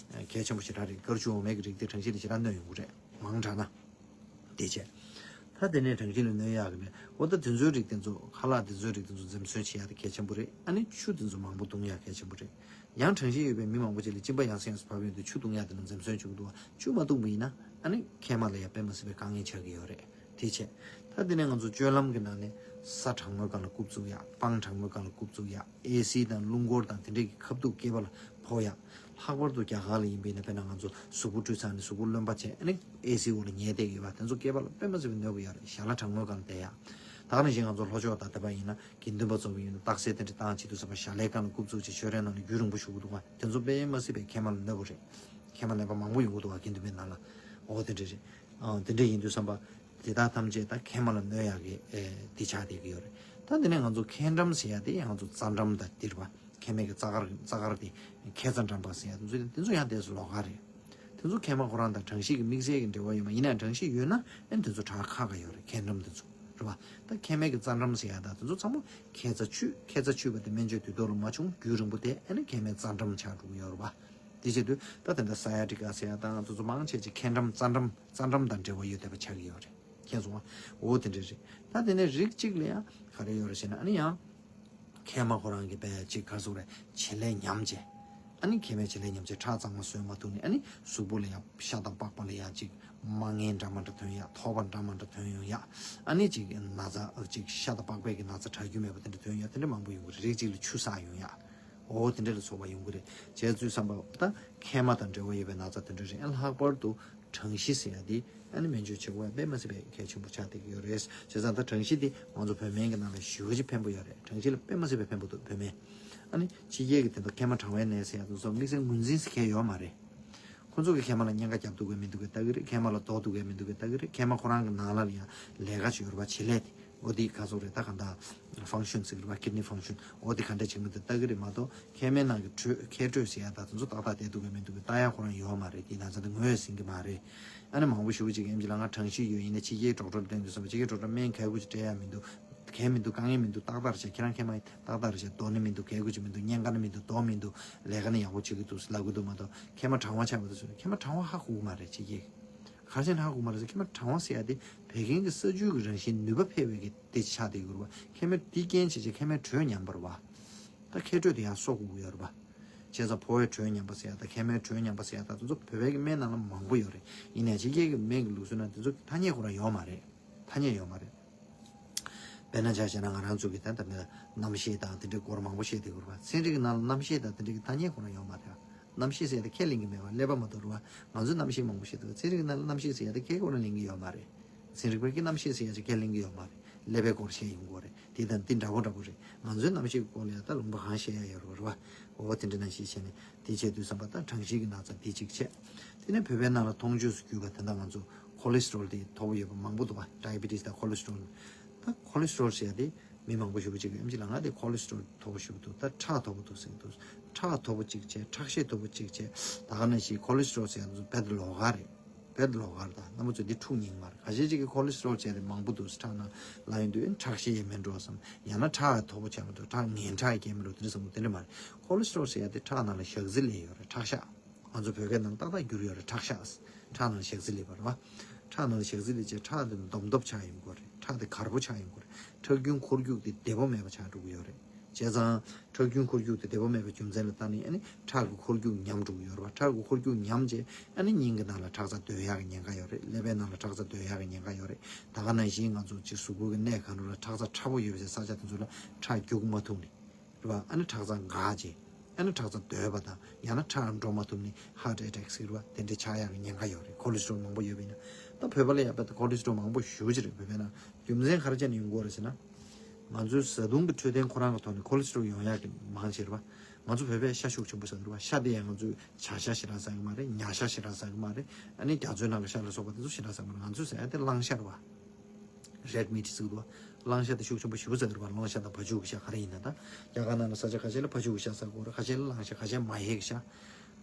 གལ་ཆེན་པོ་ཞེ་དྲག་རེད། དཀར་ཆུ་འོ་མའི་གི་རིགས་དེ་གྲང་ཤུལ་ལ་ཞེ་དྲག་གནོད་ཡོང་གི་རེད། མང་དྲགས་ན། དེ་བྱས། ད་དེ་ནས་གྲང་ཤུལ་ལ་གནོད་ཡག་གི་མེད། འོ་ད་དེ་ཚོའི་རིགས་དེ་ཚོ་ཁ་ལག་དེ་ཚོའི་རིགས་དེ་ཚོ་འཛེམ་ཟོན་བྱེད་ཡག་དེ་གལ་ཆེན་པོ་རེད། ཨ་ནི་ཆུ་དེ་ཚོ་མང་པོ་བཏུང་ཡག་གལ་ཆེན་པོ་རེད། ཡང་གྲང་ཤུལ་ཡོད་པའི་མི་མང་པོ་ཅིག་ལ་གཅིན་པ་ཡང་སེ་ཡང་སེ་བབས་ཡོང་དུས་ཆུ་བཏུང་ཡག་དེ་ནི་འཛེམ་ཟོན་བྱེད་ཀྱི་འདུག་བ། ཆུ་མ་བཏུང་བ་ཡིན་ན་ཨ་ནི་མཁལ་མ་ལ་ཡང་དཔེ་མ་སྲིད་པའི་དཀའ་ངལ་ཆགས་ཀྱི་ཡོད་རེད། དེ་བྱས། ད་དེ་ནས་ང་ཚོ་སྤྱོད་ལམ་གྱི་ནང་ནས་ས་གྲང་མོའི་སྒང་ལ་རྐུབ་བཙུགས་ཡག་སྤང་གྲང་མོའི་སྒང་ལ་རྐུབ་བཙུགས་ཡག་ཨེ་སི་དང་རླུང་འཁོར་དང་དེ་འདྲའི་གི་ཁ་ཐུག་སྐེད་པ་ལ་ཕོག་ཡག་ལྷག་པར་དུ་རྒྱ་གར་ལ་ཡིན་པ་ཡིན་ན་དཔེར་ན་ང་ཚོ་གཟུགས་པོ་བཀྲུས་ཚར་ནས་གཟུགས་པོ་རློན་པ་བྱས་ཨ་ནི་ཨེ་སི་འོག་ལ་ཉལ་བསྡད་ཀྱི་ཡོད་པ་དེ་ཚོ་སྐེད་པ་ལ་དཔེ་མ་སྲིད་པའི་གནོད་པ་ཡོད་རེད། ཞལ་ལག་གྲང་མོའི་སྒང་ལ་བསྡད་ཡག་ད་ག་ནང་བཞིན་ང་ཚོ་ལྷོ་ཕྱོགས་དང་དེ་པ་ཡིན་ན་དགེ་འདུན་པ་ཚོ་ཡིན་ན་རྟགས་གསལ་དེ་འདྲ་བཏང་བྱེད་དུས་ཙམ་པ་ཞལ་ལག་སྒང་ལ་རྐུབ་བཙུགས་བྱས་ཆོས་རའི་ནང་ལ་རྒྱུན་རིང་པོ་བཞུགས་ཀྱི་འདུག་ག་དེ་ཚོ་དཔེ་མ་སྲིད་པའི་མཁལ་མ་ལ་གནོད་པ་རེད། མཁལ་མ་ནད་པ་མང་པོ་ཡོང་གི་འདུག་ག་དགེ་འདུན་པའི་ནང་ལ། འོ་དེ་འདྲ་རེད། ཨ་དེ་འདྲ་ཡིན་དུས་ཙམ་པ། དེ་དག་ཐམས་ཅད་ད་མཁལ་མ་ལ་གནོད་ཡག་གི་ཨེ་འདི་ཆགས་བསྡད་ཀྱི་ཡོད་རེད། ད་དེ་ནས་ང་ཚོ་མཁལ་འགྲམ་ཟེར་ཡག་དེ་ང་ཚོ་རྩ་འགྲམ་དང་འདིར་བ་མཁལ་མའི་གི་རྩ་དཀར་རྩ་དཀར་དེ་མཁལ་རྩ་འགྲམ་པ་ཟེར་ཡག་དེ་ཚོ་དེ་ཚོ་ཡང་དེ་ཚོ་ལོགས་ཀ་རེད། དེ་ཚོ་མཁལ་མ་ཁོ་རང་དང་གྲང་ཤུལ་གྱི་དམིགས་བསལ་གྱི་འབྲེལ་བ་ཡོད་མ་ཡིན་ན་གྲང་ཤུལ་ཡོད་ན་ཨེ་དེ་ཚོ་དྲག་ཁག་ཁག་ཡོད་རེད། མཁལ་འགྲམ་དེ་ཚོ་རེད་བ། ད་མཁལ་མའི་གི་རྩ་འགྲམ་ཟེར་ཡག་དང་དེ་ཚོ་ཚང་མ་མཁལ་རྩ་ཆུད། མཁལ་རྩ་ཆུད་པ་དེ་སྨན་བཅོས་དུས་ཐོག་ལ་མ་བྱུང་རྒྱུན་རིང་པོ་དེ་ཨེ་ནི་མཁལ་མའི་རྩ་འགྲམ་ཆགས་འགྲོ་གི་ཡོད་རེད་བ། དེ་བྱེད་དུས་ད་དེ་འདྲ་སའི་ཡ་ཊི་ཀ་ཟེར་ཡག་དང་དེ་ཚོ་མང་ཆེ་ཆེ་མཁལ་འགྲམ་རྩ་འགྲམ་རྩ་འགྲམ་དང་འབྲེལ་བ་ཡོད་བསྡད་པ་ཆགས་ཀྱི་ཡོད་རེད། མཁྱེན་སོང་ང་། འོ་དེ་འདྲ་རེད། ད་དེ་ནས་རིགས་གཅིག་ལ་ཡང་ག་རེ་ཡོད་རེད་ཟེར་ན་ཨ་ནི་ཡང་། མཁལ་མ་ཁོ་རང་གི་བས་གཅིག་ག་རེ་ཟེར་དགོས་རེད། བྱེད་ལས་ཉམས་བྱས། ཨ་ནི་མཁལ་མའི་བྱེད་ལས་ཉམས་བྱས་ཁྲག་གཙང་མ་བཟོས་མ་ཐུབ་ནས་ཨ་ནི་གཟུགས་པོ་ལ་ཡང་ཤ་དང་པགས་པ་ལ་ཡང་གཅིག་རྨ་ངན་འདྲ་མ་འདྲ་ཐོན་ཡག་ཐོར་པ་འདྲ་མ་འདྲ་ཐོན་ཡོང་ཡག་ཨ་ནི་གཅིག་ན་ཚ་གཅིག་ཤ་དང་པགས་པའི་གི་ན་ཚ་དྲག་རྒྱུ་མེད་པ་དེ་འདྲ་ཐོན་ཡག་དེ་འདྲ་མང་པོ་ཡོང་གི་རེད། རིགས་གཅིག་ལ་ཆུ་བསགས་ཡོང་ཡག་འོ་དེ་འདྲ་ལ་སོགས་པ་ཡོང་གི་རེད། བྱས་ཙང་བསམ་པ་ད་མཁལ་མ་དང་འབྲེལ་བ་ཡོད་པའི་ན་ཚ་དེ་འདྲ་རེད། ལྷག་པར་དུ་གྲང་ཤུལ་ཟེར་ཡ་དེ་ཨ་ནི་སྨན་བཅོས་བྱེད་དགོས་ཡ་དཔེ་མ་སྲིད་པའི་གལ་ཆེན་པོ་ཆགས་བསྡད་ཀྱི་ཡོད་རེད། བྱས་ཙང་ད་གྲང་ཤུལ་དེ་ང་ཚོ་བོད་སྨན་གྱི་ནང་ལ་ཞེ་པོ་ཅིག་ཕན་པོ་ཡོད་རེད། གྲང་ཤུལ་ལ་དཔེ་མ་སྲིད་པའི་ཕན་པོ་འདུག་བོད་སྨན། ཨ་ནི་ཕྱི་རྒྱལ་གྱི་དེ་འདྲ་མཁལ་མ་གྲང་བའི་ནད་ཟེར་ཡ་དེ་ཚོ་དམིགས་བསལ་ངོས་འཛིན་ཟེར་མཁན་ཡོད་མ་རེད། ཁོ་ཚོ་གི་མཁལ་མ་ལ་གཉན་ཁ་རྒྱབ་ཐུབ་ཀྱི་མི་འདུག་གི་ལྟ་གི་རེད། མཁལ་མ་ལ་རྡོ་གཏུབ་ཀྱི་མི་འདུག་གི་ལྟ་གི་རེད། མཁལ་མ་ཁོ་རང་གི་ནང་ལ་ཡང་ལས་ཀ་ཅིག་ཡོད་རེད་པ། བྱེད་ལས་དེ། འོ་དེ་ག་ཚོད་རེད། ད་ག་འདྲ་function ཟེར་གི་རེད་པ། kidney function འོ་དེ་ག་འདྲ་བྱེད་མི་འདུག་ལྟ་གི་རེད་མ་གཏོགས་མཁལ་མའི་ནང་གི་དྲོད་མཁལ་དྲོད་ཟེར་ཡ་ད་དེ་ཚོ་ཏག་ཏག་བསྡད་ཐུབ་ཀྱི་མི་འདུག་གི་ལྟ་ཡ་ཁོ་རང་ཡོད་མ་རེད། དེ་ན་ཚ་དེ་ངོས་ཟིན་གི་མ་རེད། ཨ་ནི་མང་པོ་ཞེ་པོ་ཅིག་གིས་ཨེམ་ཆི་ལགས་ང་གྲང་ཤུལ་ཡོད། ཡིན་ན་ཕྱི་རྒྱལ་ཌོག་ཊར་ལ་བསྟན་དུས་ཙམ་པ་ཕྱི་རྒྱལ་ཌོག་ཊར་སྨན་ག་གི་ཅིག་སྤྲད་ཡ་མི་འདུག་ག་མི་འདུག་གང་ཡང་མི་འདུག་ཏག་ཏག་རེད་ཤག་ཁྱེད་རང་མཁལ་མ་ཏག་ཏག་རེད་ཤག་རྡོ་ནི་མི་འདུག་ག་གི་ཅིག་མི་འདུག་གཉན་ཁ་ནི་མི་འདུག་རྡོ་མི་འདུག་ལས་ཀ་ནི་ཡག་པོ་བྱེད་ཀྱི་འདུག་ལབ་ཀྱི་འདུག་མ་གཏོགས་མཁལ་མ་གྲང་བ་ཆགས་མི་འདུག་ཟེར་ན་མཁལ་མ་གྲང་བ་ཧ་གོ་གི་མ་རེད། ཕྱི་རྒྱལ་ག་རེ་བྱས་ན་ཧ་གོ་མ་རེད་ཟེར། མཁལ་མ་གྲང་བ་ཟེར་ཡ་དེ་བད་ཀན་གྱི་ས་རྒྱུས་ཀྱི་རང་བཞིན་ནུས་པ་འཕེལ་བའི་གི་དེ་ཆགས་བསྡད་ཀྱི་ཡོད་རེད་པ། མཁལ་མའི་དེ་རྐྱེན་བྱས་བྱས་མཁལ་མའི་དྲོད་ཉམས་པ་རེད་པ། ད་མཁལ་དྲོད་དེ་ཡང་གསོ་དགོས་ཀྱི་ཡོད་རེད་པ། བྱས་ཙང་ཕོ་བའི་དྲོད་ཉམས་པ་ཟེར་ཡ་ད་མཁལ་མའི་དྲོད་ཉམས་པ་ཟེར་ཡ་ད་དེ་ཚོ་བོད་པའི་གི་སྨན་ནང་ལ་མང་པོ་ཡོད་རེད། ཡིན་ནའི་ཕྱི་རྒྱལ་གྱི་སྨན་གྱི་ལུགས་སྲོལ་ནང་དེ་ཚོ་ཐ་སྙད་ཁོ་རང་ཡོད་མ་རེད། ཐ་སྙད་ཡོད་མ་རེད། དཔེར་ན་ཆ་བཞག་ན་ང་རང་ཚོ་གི་ད་ལྟ་ནི་རྣམ་ཤེས་དང་དེ་འདྲའི་སྐོར་མང་པོ་བཤད་བསྡད་ཡོད་རེད་པ། ཚན་རིག་གི་ནང་ལ་རྣམ་ཤེས་དང་དེ་འདྲའི་གི་ཐ་སྙད་ཁོ་རང་ཡོད་མ་རེད། རྣམ་ཤེས་ཟེར་ཡ་དེ་ཁས་ལེན་གྱི་མེད་པ་ཀླད་པ་མ་གཏོགས་རེད་པ། ང་ཚོས་རྣམ་ཤེས་མང་པོ་བཤད་འདུག་ཚན་རིག་གི་ནང་ལ་རྣམ་ཤེས་ཟེར་ཡ་དེ་ཁས་ཁོ་རང་ལེན་གྱི་ཡོད་མ་རེད། ཚན་རིག་པས་ཀྱི་རྣམ་ཤེས་ཟེར་ཡ་ཅིག་ཁས་ལེན་གྱི་ཡོད་མ་རེད། ཀླད་པའི་སྐོར་བཤད་ཡོང་གི་རེད། དེ་དང་དེ་འདྲ་པོ་འདྲ་པོ་རེད། ང་ཚོའི་རྣམ་ཤེས་ཀྱི་སྐོར་ལ་ཡ་ད་ལུང་པ་གང་བཤད་ཡ་ཡོད་རེད་པ། འོ་དེ་འདྲ་ནང་བཞིན་བྱས་ནས་དེ་བྱས་དུས་ཙམ་པ་ད་གྲང་ཤུལ་གྱི་ན་ཚ་དེ་གཅིག་བྱས། དེ་ནས་བོད་པའི་ནང་ལ་མཐོང་ཆོས་སུ་གྱུར་པ་དེ་འདྲ་ང་ཚོ་cholesterol དེ་མཐོ་པོ་ཡོད་པ་མང་པོ་འདུག་པ། diabetes དང་cholesterol། ད་cholesterol ཟེར་ཡ་དེ་མི་མང་པོ་ཞེ་པོ་ཅིག་གིས་ཨེམ་ཆི་ལགས་ང་དེ་cholesterol མཐོ་པོ་ཞེ་པོ་འདུག་ད་ཁྲག་མཐོ་པོ་འདུག་ཟེར་གྱི་འདུག་ཁྲག་མཐོ་པོ་གཅིག་བྱས། ཁྲག་ཤེད་མཐོ་པོ་གཅིག་བྱས། ད་ག་ནང་བཞིན་cholesterol ཟེར་ཡ་དེ་ཚོ་རྦད་ལོགས་ཀ་རེད། རྦད་ལོགས་ཀ་རེད། ད་རྣམ་པ་ཚོས་འདི་འཁྲུག་ཉན་གྱི་མ་རེད། ཁ་ཤས་ཅིག་གིས་cholesterol བྱས་ཏེ་མང་པོ་འདུག་ཁྲག་ནང་ལ་ཡོང་དུས་ཁྲག་ཤེད་ཡང་མེད་འགྲོ་བསམ། ཡང་ན་ཁྲག་མཐོ་པོ་ཆགས་མི་འདུག་ཁྲག་ངན་ཁྲག་སྐྱེ་མི་འགྲོ་དེ་འདྲ་བསམ་འདུག་དེ་འདྲ་མ་རེད། cholesterol ཟེར་ཡ་དེ་ཁྲག་ནང་ལ་ཞག་རྩི་ལས་ཡོད་རེད། ཁྲག་ཤ། ང་ཚོ་བོད་སྐད་ནང་ཏག་ཏག་བསྒྱུར་ཡོད་རེད། ཁྲག་ཤ། ཁྲག་ནང་ཞག་རྩི་ལས་པ་རེད་པ། ཁྲག་ནང་ཞག་རྩི་ལས་བྱས་ཁྲག་དེ་འདོམ་འདོམ་ཆགས་ཡོང་གི་རེད། ཁྲག་དེ་གར་པོ་ཆགས་ཡོང་གི་རེད། ཁྲག་རྒྱུན་འཁོར་རྒྱུག་དེ་བདེ་པོ་མེད་པ་ཆགས་འགྲོ་གི་ཡོད་རེད། བྱས་ཙང་ཁྲག་རྒྱུན་འཁོར་རྒྱུག་དེ་བདེ་པོ་མེད་པའི་རྒྱུ་མཚན་ལ་བརྟེན་ནས་ཨ་ནི་ཁྲག་གི་འཁོར་རྒྱུག་ཉམས་འགྲོ་གི་ཡོད་རེད་པ། ཁྲག་གི་འཁོར་རྒྱུག་ཉམས་བྱས་ཨ་ནི་སྙིང་གི་ནང་ལ་ཁྲག་རྩ་སྡོད་ཡག་གི་ཉེན་ཁ་ཡོད་རེད། ཀླད་པའི་ནང་ལ་ཁྲག་རྩ་སྡོད་ཡག་གི་ཉེན་ཁ་ཡོད་རེད། ད་ག་ནང་བཞིན་ང་ཚོ་ཅིག་གཟུགས་པོ་གི་གནས་གང་རུང་ལ་ཁྲག་རྩ་ཕྲ་པོ་ཡོད་པའི་ས་ཆ་དེ་ཚོ་ལ་ཁྲག་རྒྱུག་མ་ཐུབ་ནས། རེད་པ། ཨ་ནི་ཁྲག་རྩ་འགག་བྱས། ཨ་ནི་ཁྲག་རྩ་རྡོལ་བ་དང་ཡང་ན་ཁྲག་འགྲོ་མ་ཐུབ་ནས་heart attack ཟེར་བ་དེ་འདྲའི་ཆགས་ཡག་གི་ཉེན་ཁ་ཡོད་རེད། cholesterol མང་པོ་ཡོད་པ་ཡིན་ན། ད་བོད་པ་ལ་ཡག་པ་དེ་cholesterol མང་པོ་ཞེ་པོ་ཅིག་རེད། བོད་པའི་ནང་རྒྱུ་མཚན་ག་རེ་བྱས་ནས་ཡོང་གི་ཡོད་རེད་ཟེར་ན། ང་ཚོའི་བཟའ་བཏུང་གི་འཕྲོད་བསྟེན་ཁོ་རང་གི་ཐོག་ནས་cholesterol ཡོང་ཡག་གི་མང་ཆེ་རེད་པ། ང་ཚོ་བོད་པས་ཤ་ཤུགས་ཆེན་པོ་ཟ་གི་རེད་པ། ཤ་དེ་ཡང་ང་ཚོས་བྱ་ཤ་ཞེ་དྲག་ཟ་གི་མ་རེད། ཉ་ཤ་ཞེ་དྲག་ཟ་གི་མ་རེད། ཨ་ནི་རྒྱ་མཚོའི་ནང་གི་ཤ་ལ་སོགས་པ་དེ་ཚོ་ཞེ་དྲག་ཟ་གི་མ་རེད། ང་ཚོས་ཟ་ཡག་དེ་གླང་ཤ་རེད་པ། red meat ཟེར་གི་འདུག་པ། གླང་ཤ་དེ་ཤུགས་ཆེན་པོ་ཞེ་པོ་ཟ་གི་རེད་པ། གླང་ཤ་དང་བ་ཕྱུགས་ཀྱི་ཤ་ག་རེ་ཡིན་ན། ད་རྒྱ་གར་ནང་ལ་ས་ཆ་ཁ་ཤས་ལ་བ་ཕྱུགས་ཀྱི་ཤ་ཟ་གི་ཡོད་རེད། ཁ་ཤས་ལ་གླང་ཤ། ཁ་ཤས་མ་ཧེ་གི་ཤ།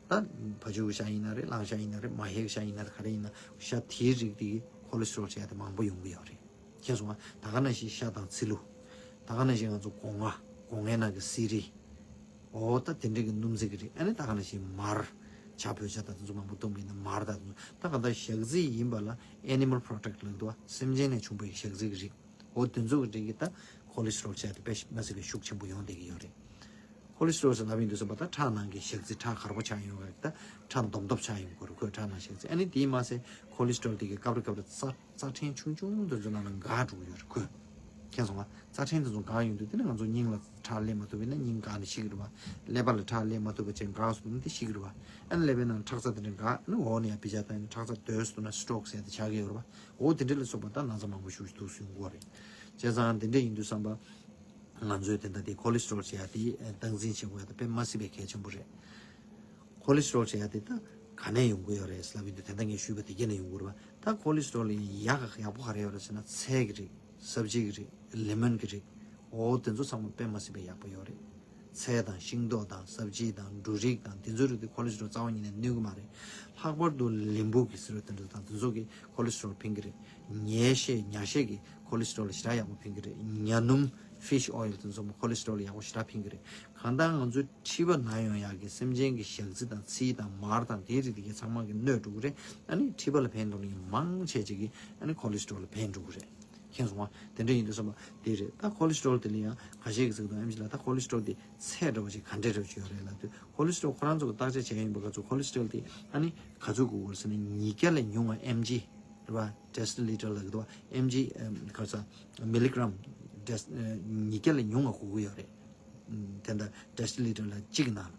ད་བ་ཕྱུགས་ཀྱི་ཤ་ཡིན་ན་རེད། གླང་ཤ་ཡིན་ན་རེད། མ་ཧེ་གི་ཤ་ཡིན་ན་རེད། ག་རེ་ཡིན་ན་ཤ་དེའི་རིགས་དེ་cholesterol ཟེར་ཡག་དེ་མང་པོ་ཡོང་གི་ཡོད་རེད། མཁྱེན་སོང་ང་། ད་ག་ནང་བཞིན་ཤ་དང་ཚིལ་ལུ། ད་ག་ནང་བཞིན་ང་ཚོ་སྒོ་ང་། སྒོ་ངའི་ནང་གི་སི་རི། འོ་ད་དེ་འདྲ་གི་སྣུམ་འཛིན་གི་རིགས། ཨ་ནི་ད་ག་ནང་བཞིན་མར། བྱ་བོད་བྱ་ད་དེ་ཚོ་མང་པོ་བཏུང་བ་ཡིན་ན་མར་ད་དེ་ཚོ། ད་ག་ད་ཞག་རྩི་ཡིན་པ་ལ་animal product ལབ་འདུག་པ། སེམས་ཅན་ནས་བྱུང་བའི་ཞག་རྩི་གི་རིགས། འོ་དེ་ཚོ་གི་རིགས་ཀྱི་ད་cholesterol ཟེར་ཡག་དེ་དཔེ་མ་སྲིད་པའི་ཤུགས་ཆེན་པོ་ཡོང་བསྡད་ཀྱི་ཡོད་རེད། cholesterol ཟེར་ལབ་ཡིན་དུས་ཙམ་པ་ད་ཁྲག་ནང་གི་ཞག་རྩི། ཁྲག་དཀར་པོ་ཆགས་ཡོང་བ། ད་ཁྲག་འདོམ་སྟོབས་ཆགས་ཡོང་གི་རེད་ཁོས། ཁྲག་ནང་ཞག་རྩི། ཨ་ནི་དེས་མ་ཟད་cholesterol དེ་གི་སྐབས་རེ་སྐབས་རེ་རྩ་རྩ་ཕྲན་ཆུང་ཆུང་དེ་ཚོ་ནང་ལ་འགག་འགྲོ་གི་ཡོད་རེད་ཁོས། མཁྱེན་སོང་ང་། རྩ་ཕྲན་དེ་ཚོ་འགག་ཡོང་དུས་དེ་ནི་ང་ཚོ་སྙིང་ལ་ཁྲག་སླེབས་མ་ཐུབ་པ་ཡིན་ན་སྙིང་འགག་ནས་ཤི་གི་རེད་པ། ཀླད་པ་ལ་ཁྲག་སླེབས་མ་ཐུབ་པ་བྱས་འགག་སོང་ན་དེ་ཤི་གི་རེད་པ། ཨ་ནི་ཀླད་པའི་ནང་ཁྲག་རྩ་དེ་འདྲ་འགག་ནི་འོག་ནས་ཡར་ཕི་ཇ་བཏང་ནས་ཁྲག་རྩ་རྡོལ་སོང་ན་stroke ཟེར་ཡག་དེ་ཆགས་ཀྱི་ཡོད་རེད་པ། འོ་དེ་འདྲ་ལ་སོགས་པ་ད་ན་ཚ་མང་པོ་ཞེ་པོ་ཅིག་འདུག་སེ་ཡོང་གི་ཡོད་རེད། བྱས་ཙང་དེ་འདྲ་ཡིན་དུས་ཙམ་པ། ང་ཚོས་དེ་འདྲ་དེ་cholesterol ཟེར་ཡག་དེ་སྟངས་འཛིན་བྱེད་དགོས་ཡག་དེ་དཔེ་མ་སྲིད་པའི་གལ་ཆེན་པོ་རེད། cholesterol ཟེར་ཡག་དེ་ད་ག་ནས་ཡོང་གི་ཡོད་རེད་ལབ་ཡོང་དུས་དེ་ད་ངས་ཞུས་པ་དེ་ག་ནས་ཡོང་གི་རེད་པ། ད་cholesterol ཡག་ཡག་པོ་ག་རེ་ཡོད་རེད་ཟེར་ན་ཚལ་གྱི་རིགས། སབ་ཇི་གི་རིགས། ལེ་མོན་གྱི་རིགས། འོ་དེ་ཚོ་ཚང་མ་དཔེ་མ་སྲིད་པའི་ཡག་པོ་ཡོད་རེད། ཚལ་དང་ཤིང་ཏོག་དང་སབ་ཇི་དང་འབྲུ་རིགས་དང་དེ་ཚོའི་རིགས་དེ་cholesterol རྩ་བ་ཉིད་ནས་གནོད་ཀྱི་མ་རེད། ལྷག་པར་དུ་ལིམ་བུ་གི་སི་རོ་དེ་འདྲ་དང་དེ་ཚོ་གིས་cholesterol འཕེན་གྱི་རེད། ཉ་ཤས། ཉ་ཤས་ཀྱིས་cholesterol ཞེ་དྲག་ཡག་པོ་འཕེན་གྱི་རེད། ཉ་སྣུམ་fish oil དེ་ཚོ་cholesterol ཡག་པོ་ཞེ་དྲག་འཕེན་གྱི་རེད། གང་ལྟར་ང་ཚོའི་མཁྲིས་པ་ན་ཡོང་ཡག་གི་སེམས་ཅན་གྱི་ཞག་རྩི་དང་ཚིལ་དང་མར་དང་དེའི་རིགས་དེ་གའི་ཚང་མ་གིས་གནོད་འགྲོ་གི་རེད། ཨ་ནི་མཁྲིས་པ་ལ་ཕན་ཐོགས་ནི་མང་ཆེ་ཅིག་གིས་ཨ་ནི་cholesterol ལ་ཕན་འགྲོ་གི་རེད། མཁྱེན་སོང་ང་། དེ་འདྲ་ཡིན་དུས་ཙམ་པ་དེ་རེད། ད་cholesterol དེ་ལ་ཡང་ཁ་ཤས་ཀྱིས་ཟེར་གི་འདུག་ཨེམ་ཆི་ལགས། ད་cholesterol དེ་ཚད་འདྲ་བོ་ཅིག་ག་འདྲ་འདྲ་བོ་ཅིག་ཡོད་རེད་ལབ་དུས། cholesterol ཁོ་རང་ཚོ་གིས་བརྟག་དཔྱད་བྱས་ཡིན་པ་ག་ཚོད་cholesterol དེ་ཨ་ནི་ག་ཚོད་དགོས་ཀྱི་རེད་ཟེར་ན། ཉིས་བརྒྱ་ལས་ཉུང་བ་ཨེམ་ཇི་རེད་པ། deciliter ལབ་ཀྱི་འདུག་པ། ཨེམ་ཇི་ཨེམ་ག་ཚོད་milligram dec ཉིས་བརྒྱ་ལས་ཉུང་བ་དགོས་ཀྱི་ཡོད་རེད། དེ་འདྲ་deciliter ལ་གཅིག་གི་ནང་ལ།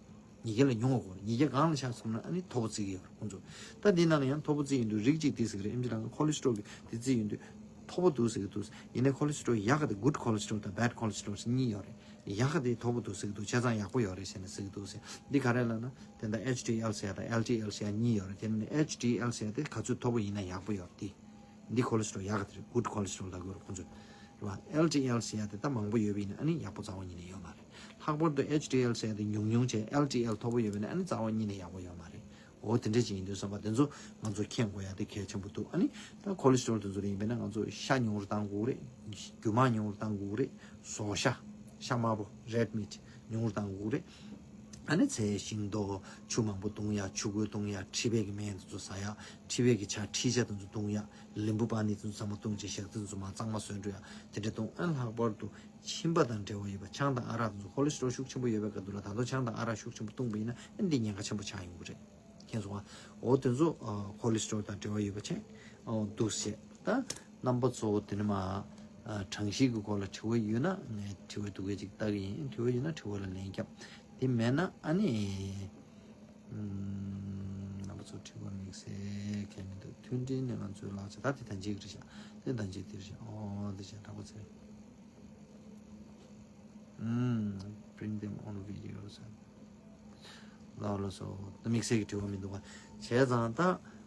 ཉིས་བརྒྱ་ལས་ཉུང་བ་དགོས་རེད། ཉིས་བརྒྱ་སྒང་ལ་ཆགས་སོང་ན་ཨ་ནི་མཐོ་པོ་བརྩི་གི་ཡོད་རེད་ཁོང་ཚོ། ད་འདི་ནང་ལ་ཡང་མཐོ་པོ་བརྩི་ཡོང་དུས་རིགས་གཅིག་དེ་ཟེར་གི་རེད། ཨེམ་ཆི་ལགས་cholesterol གི་དེ་བརྩི་ཡོང་དུས་མཐོ་པོ་འདུག་ཟེར་གི་འདུག་ཡིན་ནའི་cholesterol ཡག་ག་དེ་good cholesterol དང་bad cholesterol ཟེར་གཉིས་ཡོད་རེད། ཡག་ག་དེ་མཐོ་པོ་འདུག་ཟེར་གི་འདུག་བྱས་ཙང་ཡག་པོ་ཡོད་རེད་ཟེར་ནས་ཟེར་གི་འདུག་ཟེར། འདི་ག་རེ་ལབ་ན་དེ་འདྲ་ཨེཆ་ཌི་ཨེལ་ཟེར་ཡག་དང་ཨེལ་ཌི་ཨེལ་ཟེར་ཡག་གཉིས་ཡོད་རེད། དེ་ནས་ཨེཆ་ཌི་ཨེལ་ཟེར་ཡག་དེ་ག་ཚོད་མཐོ་པོ་ཡིན་ན་ཡག་པོ་ཡོད་རེད། འདི་cholesterol ཡག་ག་དེ་རེད། good cholesterol ལབ་དགོས་རེད་ཁོང་ཚོས། རེད་བ། ཨེལ་ཌི་ཨེལ་ཟེར་ཡག་དེ་ད་མང་པོ་ཡོད་པ་ཡིན་ན་ཨ་ནི་ཡག་པོ་རྩ་བ་ཉིད་ནས་ཡོད་མ་རེད། ལྷག་པར་དུ་ཨེཆ་ཌི་ཨེལ་ཟེར་ཡག་དེ་ཉུང་ཉུང་བྱས་ཨེལ་ཌི་ཨེལ་མཐོ་པོ་ཡོད་པ་ཡིན་ན་ཨ་ནི་རྩ་བ་ཉིད་ནས་ཡག་པོ་ཡོད་མ་རེད། འོ་དེ་འདྲ་ཅིག་ཡིན་དུས་ཙམ་པ་དེ་ཚོ་ང་ཚོ་མཁྱེན་དགོས་ཡག་དེ་གལ་ཆེན་པོ་འདུག་ཨ་ནི་ད་cholesterol དེ་ཚོ་ལ་ཡིན་པས་ན་ང་ཚོ་ཤ་ཉུང་རུ་བཏང་དགོས་རེད། རྒྱུ་མ་ཉུང་རུ་བཏང་དགོས་རེད། ཟོག་ཤ། ཤ་དམར་པོ་red meat ཉུང་རུ་བཏང་དགོས་རེད། ཨ་ནི་ཚལ་ཤིང་ཏོག་ཆུ་མང་པོ་བཏུང་ཡག་ཆུ་ཁོལ་བཏུང་ཡག་མཁྲིས་པའི་གི་སྨན་དེ་ཚོ་ཟ་ཡག་མཁྲིས་པའི་གི་ཆ་མཁྲིས་ཆ་དེ་ཚོ་བཏུང་ཡག་ལིམ་བུ་པ་ནི་དེ་ཚོ་ཚང་མ་བཏུང་བྱས་ཞག་རྩི་དེ་ཚོ་མར་གཙང་མ་བཟོས་འགྲོ་ཡག་དེ་འདྲ་བཏུང་། ཨ་ནི་ལྷག་པར་དུ་མཆིན་པ་དང་འབྲེལ་བ་ཡོད་པ་ཆང་དང་ཨ་རག་དེ་ཚོ་cholesterol ཤུགས་ཆེན་པོ་ཡོད་པའི་སྐབས་དུས་ལ་ད་དུང་ཆང་དང་ཨ་རག་ཤུགས་ཆེན་པོ་བཏུང་བ་ཡིན་ན་ཨ་ནི་འདི་ཉེན་ཁ་ཆེན་པོ་ཆགས་ཡོང་གི་རེད། མཁྱེན་སོང་ང་། འོ་དེ་ཚོ་cholesterol དང་འབྲེལ་བ་ཡོད་པ་བྱས་འདུག་ཟེར། ད་རྣམ་པ་ཚོ་དེ་ནས་མར་གྲངས་གཞི་གི་སྐོར་ལ་དྲི་བ་ཡོད་ན་ངས་དྲི་བ་འདུག་གས་ཅིག་ལྟ་གི་ཡིན། དྲི་བ་ཡོད་ན་དྲི་བ་ལ་ལན་རྒྱབ། དེ་མེད་ན་ཨ་ནི་རྣམ་པ་ཚོ་དྲི་བ་དམིགས་བསལ་གང་མི་འདུག་མཐུན་སྒྲིལ་ནི་ང་ཚོའི་ལག་ཆ། ད་དེ་ད་གཅིག་རེད་ཤག་དེ་ད་གཅིག་དེ་རེད་ཤག་འོ་དེ་ཤག་དྲག་པོ་ཚེ། ཨུམ། bring them on videos. ལགས་ལགས་སོ། ད་དམིགས་བསལ་གྱི་དྲི་བ་མི་འདུག་ག་བྱས་ཙང་ད་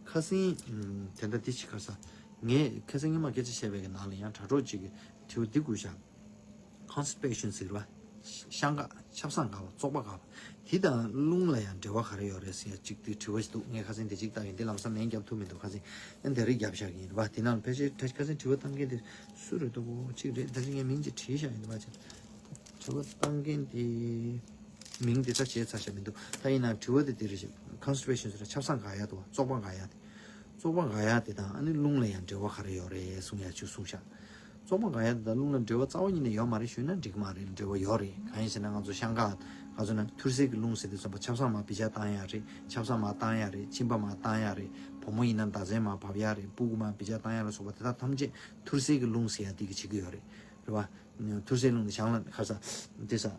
ཁ་སང་ཨུམ། དེ་འདྲ་འདི་ཅིག་ཁ་ས། ངས་ཁ་སང་ཉི་མ་སྐད་ཆ་བཤད་པའི་གི་ནང་ལ་ཡང་དྲ་གྲོགས་ཅིག་གིས་དྲི་བ་འདི་བསྐུར་ཤག constipation ཟེར་བ། ཤ་འགག་ཆབ་གསང་འགག་པ། བཙོག་པ་འགག་པ། དེ་དང་རླུང་ལ་ཡང་འབྲེལ་བ་ག་རེ་ཡོད་རེད་ཟེར་ཡ་གཅིག་དེ་དྲི་བ་ཞིག་འདུག་ངས་ཁ་སང་དེ་གཅིག་བལྟས་ཡིན། དེ་ལམ་སང་ལན་རྒྱབ་ཐུབ་མི་འདུག་ཁ་སང་ཨ་ནི་དེ་རིགས་རྒྱབ་བཞག་གི་ཡིན་རེད་པ། དེ་ནང་ལ་ཕལ་ཆེར་ད་ཁ་སང་དྲི་བ་བཏང་མཁན་དེ་སུ་རེད་འདུག་གོ་གཅིག་རེད། ད་ཅི་ངས་མིང་ཅིག་བྲིས་བཞག་ཡིན་རེད་པ། ཅིག་དྲི་བ་བཏང་མཁན་དེ་མིང་དེ་ད་བརྗེད་ཚར་བཞག་མི་འདུག་ད་ཡིན་ན་དྲི་བ་དེ་དེ་རེད་ཤག constipation ཟེར་ཆབ་གསང་འགག་ཡ་འདུག་བ། བཙོག་པ་འགག་ཡ་དེ། བཙོག་པ་འགག་ཡ་དེ་དང་ཨ་ནི་རླུང་ལ་ཡང་འབྲེལ་བ་ག་རེ་ཡོད་རེད་གསུང་ཡ་ཅིག་གསུངས་ཤག་བཙོག་པ་འགག་ཡ་དེ་དང་རླུང་ལ་འབྲེལ་བ་རྩ་བ་ཉིད་ནས་ཡོད་མ་རེད་ཞུས་ན་འགྲིག་གི་མ་རེད། འབྲེལ་བ་ཡོད་རེད། གང་ཡིན་ཟེར་ན་ང་ཚོ་ཤ་འགག་ག་ཚོད་ན་ཐུར་སེལ་གྱི་རླུང་ཟེར་དུས་ཙམ་པ་ཆབ་གསང་མར་བི་ཇ་བཏང་ཡ་རེད། ཆབ་གསང་མར་བཏང་ཡ་རེད། མཆིན་པ་མར་བཏང་ཡ་རེད། བུ་མོ་ཡིན་ན་ཟླ་མཚན་མར་བབས་ཡ་རེད། སྤུ་གུ་མར་བི་ཇ་བཏང་ཡ་ལ་སོགས་པ་དེ་དག་ཐམས་ཅད་ཐུར་སེལ་གྱི་རླུང་ཟེར་ཡ་དེ་གིས་བྱེད་ཀྱི་ཡོད་རེད། རེད་བ། ཐུར་སེལ་རླུང་ནི་བྱང་ལ་ཁ་ས། དེ་ས།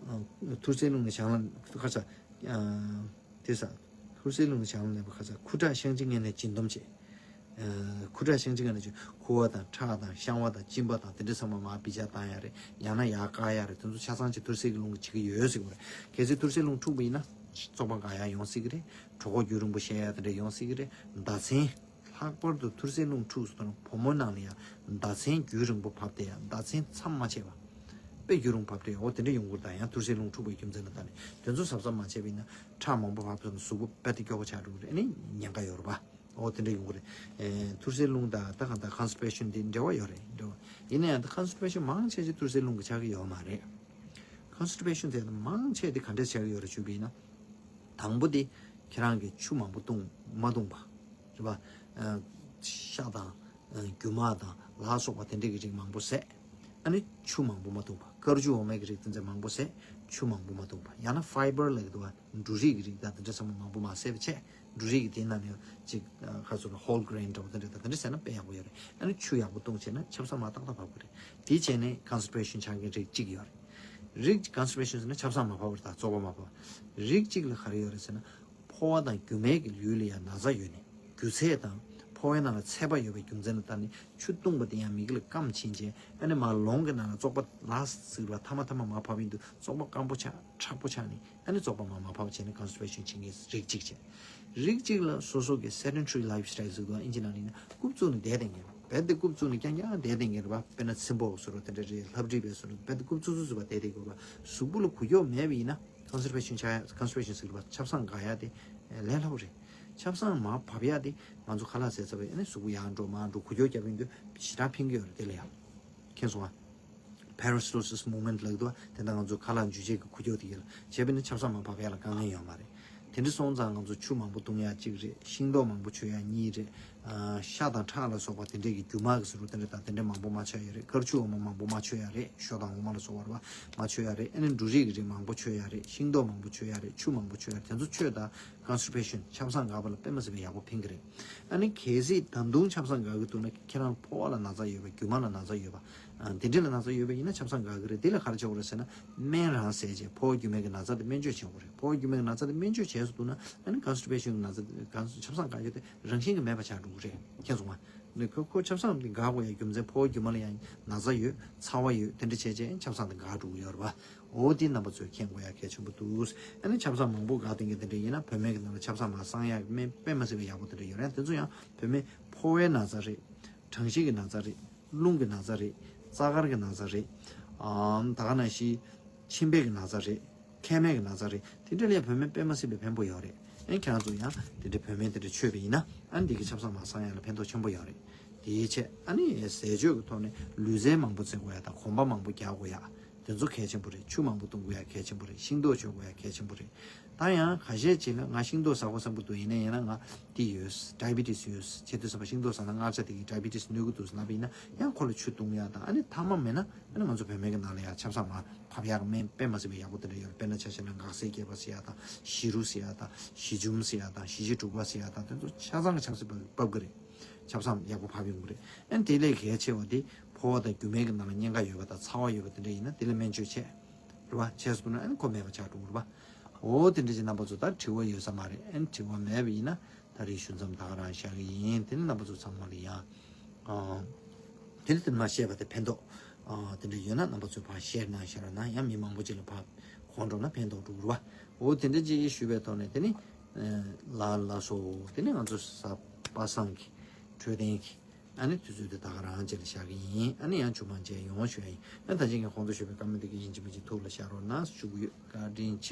ཐུར་སེལ་རླུང་ནི་བྱང་ལ་ཁ་ས། ཨ། དེ་ས། ཐུར་སེལ་རླུང་གི་ཆང་ལ་གནས་པ་ཁ་ས་ཁུ་ཁྲག་བཤང་གཅི་ངན་ལས་འབྱིན་སྡོམ་བྱེད། ཨ། ཁུ་ཁྲག་བཤང་གཅི་ངན་ལས་འབྱིན། ཁུ་བ་དང་ཁྲག་དང་བཤང་བ་དང་གཅིན་པ་དང་དེ་འདྲ་ཚང་མ་མར་བི་ཅག་བཏང་ཡ་རེད། ཡང་ན་ཡར་བཀག་ཡ་རེད། དེ་ཚོ་ཆ་ཚང་ཅིག་ཐུར་སེལ་གྱི་རླུང་གིས་བྱེད་ཀྱི་ཡོད་ཟེར་གྱི་རེད། གལ་སྲིད་ཐུར་སེལ་རླུང་འཁྲུགས་པ་ཡིན་ན་བཙོག་པ་འགག་ཡ་ཡོང་སྲིད་ཀྱི་རེད། གྲོད་ཁོག་རྒྱུན་རིང་པོ་བཤལ་ཡ་དེ་འདྲ་ཡོང་སྲིད་ཀྱི་རེད། ཟླ་མཚན། ལྷག་པར་དུ་ཐུར་སེལ་རླུང་འཁྲུགས་སོང་ན་བུ་མོ་ནང་ལ་ཡང་ཟླ་མཚན་རྒྱུན་རིང་པོ་བབས་བསྡད་ཡ། ཟླ་མཚན་མཚམས་མ་ཆད་པ། དཔེ་རྒྱུན་རིང་བབས་བསྡད་ཡ། འོ་དེ་འདྲ་ཡོང་གི་རེད། ད་ཡང་ཐུར་སེལ་རླུང་འཁྲུགས་པའི་རྒྱུ་མཚན་ལ་བལྟས་ནས་དེ་ཚོ་གཟབ་གཟབ་མ་བྱས་པ་ཡིན་ན་ཁྲག་མང་པོ་བབས་སོང་ན་གཟུགས་པོ་རྦད་དེ་སྐྱོ་པོ་ཆགས་འགྲོ་གི་རེད། ཨ་ནི་ཉེན་ཁ་ཡོད་རེད་པ། འོ་དེ་འདྲ་ཡོང་གི་རེད། ཨེ། ཐུར་སེལ་རླུང་དང་ད་གང་ལྟར་ཀོན་སི་ཊི་པེ་ཤན་དེ་འབྲེལ་བ་ཡོད་རེད། འབྲེལ་བ། ཡིན་ན་ཡང་ད་ཀོན་སི་ཊི་པེ་ཤན་མང་ཆེ་ཆེ་ཐུར་སེལ་རླུང་གིས་ཆགས་ཀྱི་ཡོད་མ་རེད། ཀོན་སི་ཊི་པེ་ཤན་དེ་མང་ཆེ་དེ་ག་འདྲས་ཆགས་ཀྱི་ཡོད་རེད་ཞུས་པ་ཡིན་ན། དང་པོ་དེ་ཁྱེད་རང་གིས་ཆུ་མང་པོ་བཏུང་མ་བཏུང་པ། རེད་པ། ཨ། ཤ་དང་། ཨ། རྒྱུ་མ་དང་ལ་སོགས་པ་དེ་འདྲས་ཀྱི་རིགས་མང་པོ་བཟས། ཨ་ནི་ཆུ་མང་པོ་མ་བཏུང་པ། དཀར་ཆུ་འོ་མའི་གི་རིགས་དེ་ཚོ་མང་པོ་བཟས། ཆུ་མང་པོ་མ་བཏུང་པ། ཡང་ན་ཕའི་བར་ལབ་ཀྱི་འདུག་པ། འབྲུ་རིགས་ཀྱི་རིགས་དང་དེ་འདྲ་ཚང་མ་མང་པོ་མ་བཟས་པ་བྱས། འབྲུ་རིགས་ཀྱི་དེ་ནང་ནས་ཅིག་ཁ་སོ་ལ་ཧོལ་གྷི་རེན་འདྲ་པོ་དེ་འདྲ་དང་དེ་འདྲ་བཟས་ན་དཔེ་ཡག་པོ་ཡོད་རེད། ཨ་ནི་ཆུ་ཡག་པོ་བཏུང་བྱས་ན་ཆབ་གསང་མར་ཏག་ཏག་བབས་ཀྱི་རེད། དེ་བྱས་ནས་ཀོན་སི་ཊི་པེ་ཤན་ཆགས་མཁན་རིགས་གཅིག་ཡོད་རེད། རིགས་ཀོན་སི་ཊི་པེ་ཤན་ཟེར་ན་ཆབ་གསང་མ་བབས་པ་རེད། ད་བཙོག་པ་མ་བབས་པ། རིགས་གཅིག་ལ་ག་རེ་ཡོད་རེད་ཟེར་ན། ཕོ་བ་དང་རྒྱུ་མའི་གི་ལུས་ལ་ཡང་ན་ཚ་ཡོད་ནས། རྒྱུ་ཚད་དང་ཕོ་བའི་ནང་ལ་ཚད་པ་ཡོད་པའི་རྒྱུ་མཚན་ལ་བརྟེན་ནས་ཆུ་བཏུང་བ་དེ་ཡང་མི་གི་ལ་སྐམ་ཕྱིན་བྱས། ཨ་ནི་མར་ལོང་གི་ནང་ལ་བཙོག་པ་ལ་ཟིག་ལ་ཐ་མ་ཐ་མ་མར་བབས་ཡིན་དུས་བཙོག་པ་སྐམ་པོ་ཆགས། མཁྲེགས་པོ་ཆགས་ནས། ཨ་ནི་བཙོག་པ་མར་མ་བབས་བྱས་ནས་ཀོན་སི་ཊི་པེ་ཤན་ཕྱིན་མཁན་རིགས་གཅིག་བྱས། རིགས་གཅིག་ལ་སོ་སོ་གི་སེ་ཌེན་ཊ་རི་ལའིཕ་སི་ཊའིལ་ཟེར་དུས་ཨིན་ཇི་ནང་ལ་ཡིན་ན་རྐུབ་བཙུགས་ནས་བསྡད་བསྡད་མཁན། རྦད་དེ་རྐུབ་བཙུགས་ནས་རྐྱང་རྐྱང་བསྡད་བསྡད་མཁན་རེད་པ། དཔེར་ན་ཚིམ་པོ་བཟོ་འདྲ་དེ་འདྲ་རེད། ལྷ་བྲིས་པའི་བཟོ་འདྲ་རྦད་དེ་རྐུབ་བཙུགས་བཙུགས་བཙུགས་པ་བསྡད་བསྡད་དགོས་པ། གཟུགས་པོ་ལ་འགུལ་སྐྱོད་མེད་པ་ཡིན་ན་ཀོན་སི་ཊི་པེ་ཤན་ཆགས་ཡ། ཀོན་སི་ཊི་པེ་ཤན་ཟེར་བ་ཆབ་གསང་འགག་ཡ་དེ་ལས་སླ་པོ་རེད། ཆབ་གསང་མར་བབས་ཡ་དེ་ང་ཚོ་ཁ་ལག་ཟས་ཚར་བའི་ཨ་ནི་གཟུགས་པོ་ཡར་འགྲོ་མར་འགྲོ་འགུལ་སྐྱོད་རྒྱབ་ཡོང་དུས་ཞེ་དྲག་ཕན་གྱི་ཡོད་རེད། དེ་ལ་ཡང་མཁྱེན་སོང་ང་། པེ་རི་སི་ཊོ་སི་སི་མུབ་མེན་ཊི་ལབ་འདུག་བ། དེ་འདྲ་ང་ཚོ་ཁ་ལག་འཇུ་བྱེད་ཀྱི་འགུལ་སྐྱོད་དེ་ཡོད་ལ། བྱས་པས་ན་ཆབ་གསང་མར་བབས་ཡ་ལ་དཀའ་ངལ་ཡོད་མ་རེད། དེ་འདྲ་སོང་ཙང་ང་ཚོ་ཆུ་མང་པོ་བཏུང་ཡ་གཅིག་རེད། ཤིང་ཏོག་མང་པོ་མཆོད་ཡ་གཉིས་རེད། ཨ། ཤ་དང་ཁྲག་ལ་སོགས་པ་དེ་འདྲས་ཀྱི་རྒྱུ་མ་གི་ཟུར་དེ་འདྲ་དང་དེ་འདྲས་མང་པོ་མ་མཆོད་ཡ་རེད། དཀར་ཆུ་འོ་མ་མང་པོ་མ་མཆོད་ཡ་རེད། ཞོ་དང་འོ་མ་ལ་སོགས་པ་རེད་པ། མ་མཆོད་ཡ་རེད། ཨ་ནི་འབྲུ་རིགས་ཀྱི་རིགས་མང་པོ་མཆོད་ཡ་རེད། ཤིང་ཏོག་མང་པོ་མཆོད་ཡ་རེད། ཆུ་མང་པོ་མཆོད་ཡ་རེད། དེ་ཚོ་མཆོད་ད་ཀོན་སི་ཊི་པེ་ཤན་ཆབ་གསང་འགག་པ་ལ་དཔེ་མ་སྲིད་པའི་ཡག་པོ་ཕན་གི་རེད། ཨ་ནི་གལ་སྲིད་ད་དུང་ཆབ་གསང་འགག་གི་འདུག་ན་ཁྱེད་རང་ཕོ་བ་ལ་ན་ཚ་ཡོད་པ། རྒྱུ་མ་ལ་ན་ཚ་ཡོད་པ། ཨ། དེ་འདྲས་ལ་ན་ཚ་ཡོད་པ་ཡིན་ན་ཆབ་གསང་འགག་གི་རེད། དེ་ལ་ག་རེ་བྱེད་དགོས་རེད་ཟེར་ན་སྨན་རང་བཟས་བྱས་ཕོ་བ་རྒྱུ་མའི་གི་ན་ཚ་དེ་སྨན་བཅོས་བྱེད་དགོས་རེད། ཕོ་བ་རྒྱུ་མའི་གི་ན་ཚ་དེ་སྨན་བཅོས་བྱས་སུ་འདུག་ན་ཨ་ནི་ཀོན་སི་ཊི་པེ་ཤན་གི་ན་ཚ་དེ་ཀོན་སི། ཆབ་གསང་འགག་ཡ་དེ་རང་བཞིན་གྱིས་མེད་པ་ཆགས་འགྲོ་གི་རེད། མཁྱེན་སོང་ང་། ནི་ཁོ་ཁོ་ཆབ་གསང་དེ་འགག་དགོས་ཡ་རྒྱུ་མཚན་ཕོ་བ་རྒྱུ་མ་ལ་ཡང་ན་ཚ་ཡོད། ཚ་བ་ཡོད། དེ་འདྲ་བྱས་བྱས་ཆབ་གསང་དེ་འགག་འགྲོ་གི་ཡོད་རེད་པ། འོ་དེ་རྣམ་པ་ཚོས་མཁྱེན་དགོས་ཡ་གལ་ཆེན་པོ་འདུག་ཨ་ནི་ཆབ་གསང་མང་པོ་འགག་བསྡད་མཁན་དེ་འདྲ་ཡིན་ན་བུད་མེད་ཀྱི་ནང་ལ་ཆབ་གསང་མར་སངས་ཡག་སྨན་དཔེ་མ་སྲིད་པའི་ཡག་པོ་དེ་འདྲ་ཡོད་རེད། དེ་ཚོ་ཡང་བུད་མེད་ཕོ་བའི་ན་ཚ་རེད། གྲང་གཤིས་ཀྱི་ན་ཚ་རེད། རླུང་གི་ན་ཚ་རེད། རྩ་དཀར་གྱི་ན་ཚ་རེད། ཨམ། ད་ག་ནང་བཞིན་མཆིན་པའི་གི་ན་ཚ་རེད། མཁལ་མའི་གི་ན་ཚ་རེད། དེ་འདྲ་ལ་ཡང་བུད་མེད་དཔེ་མ་སྲིད་པའི་ཕན་པོ་ཡོད་རེད། ཨ་ནི་ཁྱེད་རང་ཚོ་ཡང་དེ་འདྲ་བུད་མེད་དེ་འདྲ་མཆོད་པ་ཡིན་ན་ཨ་ནི་འདི་གི་ཆབ་གསང་མར་སངས་ཡག་ལ་ཕན་ཐོགས་ཆེན་པོ་ཡོད་རེད། དེའི་ཆེད་ཨ་ནི་ཟས་སྤྱོད་ཀྱི་ཐོག་ནས་ལུས་རྩལ་མང་པོ་རྩེ་དགོས་ཡ་དང་། གོམ་པ་མང་པོ་རྒྱག་དགོས་ཡ། དེ་ཚོ་གལ་ཆེན་པོ་རེད། ཆུ་མང་པོ་བཏུང་དགོས་ཡ་གལ་ཆེན་པོ་རེད། ཤིང་ཏོག་མཆོད་དགོས་ཡ་གལ་ཆེན་པོ་རེད། ད་ཡང་ཁ་ཤས་ཅིག་ལ་ང་ཤིང་ཏོག་ཟ་དགོས་བསམ་གྱི་འདུག་ཡིན་ན་ཡིན་ན་ང་འདི་ཡོད། ཌའི་བི་ཊི་སི་ཡོད། བྱས་དུས་ཙམ་པ་ཤིང་ཏོག་ཟ་ན་མངར་ཆ་དེ་གིས་ཌའི་བི་ཊི་སི་གནོད་ཀྱི་འདུག་ཟེར་ལབ་པ་ཡིན་ན་ཡང་ཁོ་ལ་ཆུ་བཏུང་ཡ་དང་། ཨ་ནི་ཐ་མ་མེད་ན་ཨ་ནི་ང་ཚོ་བུད་མེད་ཀྱི་ནང་ལ་ཡང་ཆབ་གསང་མར་བབས་ཡག་སྨན་དཔེ་མ་སྲིད་པའི་ཡག་པོ་དེ་འདྲ་ཡོད་རེད། དཔེར་ན་ཆ་བཞག་ན་འགག་སེལ་རྒྱས་པ་ཟེར་ཡ་དང་། གཞི་རུ་ཟེར་ཡ་དང་། གཞི་འཇོམས་ཟེར་ཡ་དང་། གཞི་བྱེ་དྲུག་པ་ཟེར་ཡ་དང་། དེ་ཚོ་ཆ་ཚང་གི་ཆབ་གསང་བབས་ཀྱི་རེད། ཆབ་གསང་ཡག་པོ་བབས་ཡོང་གི་རེད། ཨ་ནི་དེ་ལས་གལ་ཆེ་བ་དེ་ཕོ་བ་དང་རྒྱུ་མའི་གི་ནང་ལ་གཉན་ཁ་ཡོད་པ་དང་ཚ་བ་ཡོད་པ་དེ་འདྲ་ཡིན་ན་དེ་ལ་སྨན་བཅོས་བྱས། རེད་བ། བྱས་སོང་ན་ཨ་ནི་ཁོ་མེད་པ་ཆགས་འགྲོ་གི་རེད་བ། འོ་དེ་འདྲ་ཅིག་རྣམ་པ་ཚོ་ད་དྲི་བ་ཡོད་ས་མ་རེད། ཨ་ནི་དྲི་བ་མེད་པ་ཡིན་ན་ད་རེས་ཞུ་མཚམས་ད་ག་རང་བཞག་གི་ཡིན། དེ་ནི་རྣམ་པ་ཚོ་ཚང་མ་ལ་ཡང་། ཨ། དེ་ནི་དེ་མ་བཤད་པ་དེ་ཕན་ཐོགས། ཨ། དེ་འདྲ་ཡོད་ན་རྣམ་པ་ཚོས་ཕར་ཤེར་གནང་ཤེར་གནང་། ཡང་མི་མང་པོ་ཅིག་ལ་ཕར་གོ་འགྲོ་ན་ཕན་ཐོགས་འགྲོ་གི་རེད་བ། འོ་དེ་འདྲ་ཅིག་ཞུས་པའི་ཐོག་ནས་དེ་ནི། ཨ། ལ་ལ་སོ། དེ་ནི་ང་ཚོ་གཟའ་པ་སངས་ཀྱི་འཕྲོད་བསྟེན་གྱི། ཨ་ནི་དུས་ཚོད་དེ་ད་ག་རང་བཅས་ལ་བཞག་གི་ཡིན། ཨ་ནི་ཡང་མཇུག་མ་མཇལ་ཡོང་ཞུ་ཡ་ཡིན། ཨ་ནི་ད་ཅི་ངས་གོང་དུ་ཞུས་པའི་བཀའ་མོལ་འདི་ག་ཡིན་གཅིག་མིན་གཅིག་ཐུགས་ལ་བཞག་རོགས་གནང་ཞུ་གི་ཡོད། བཀའ་དྲིན་ཆེ།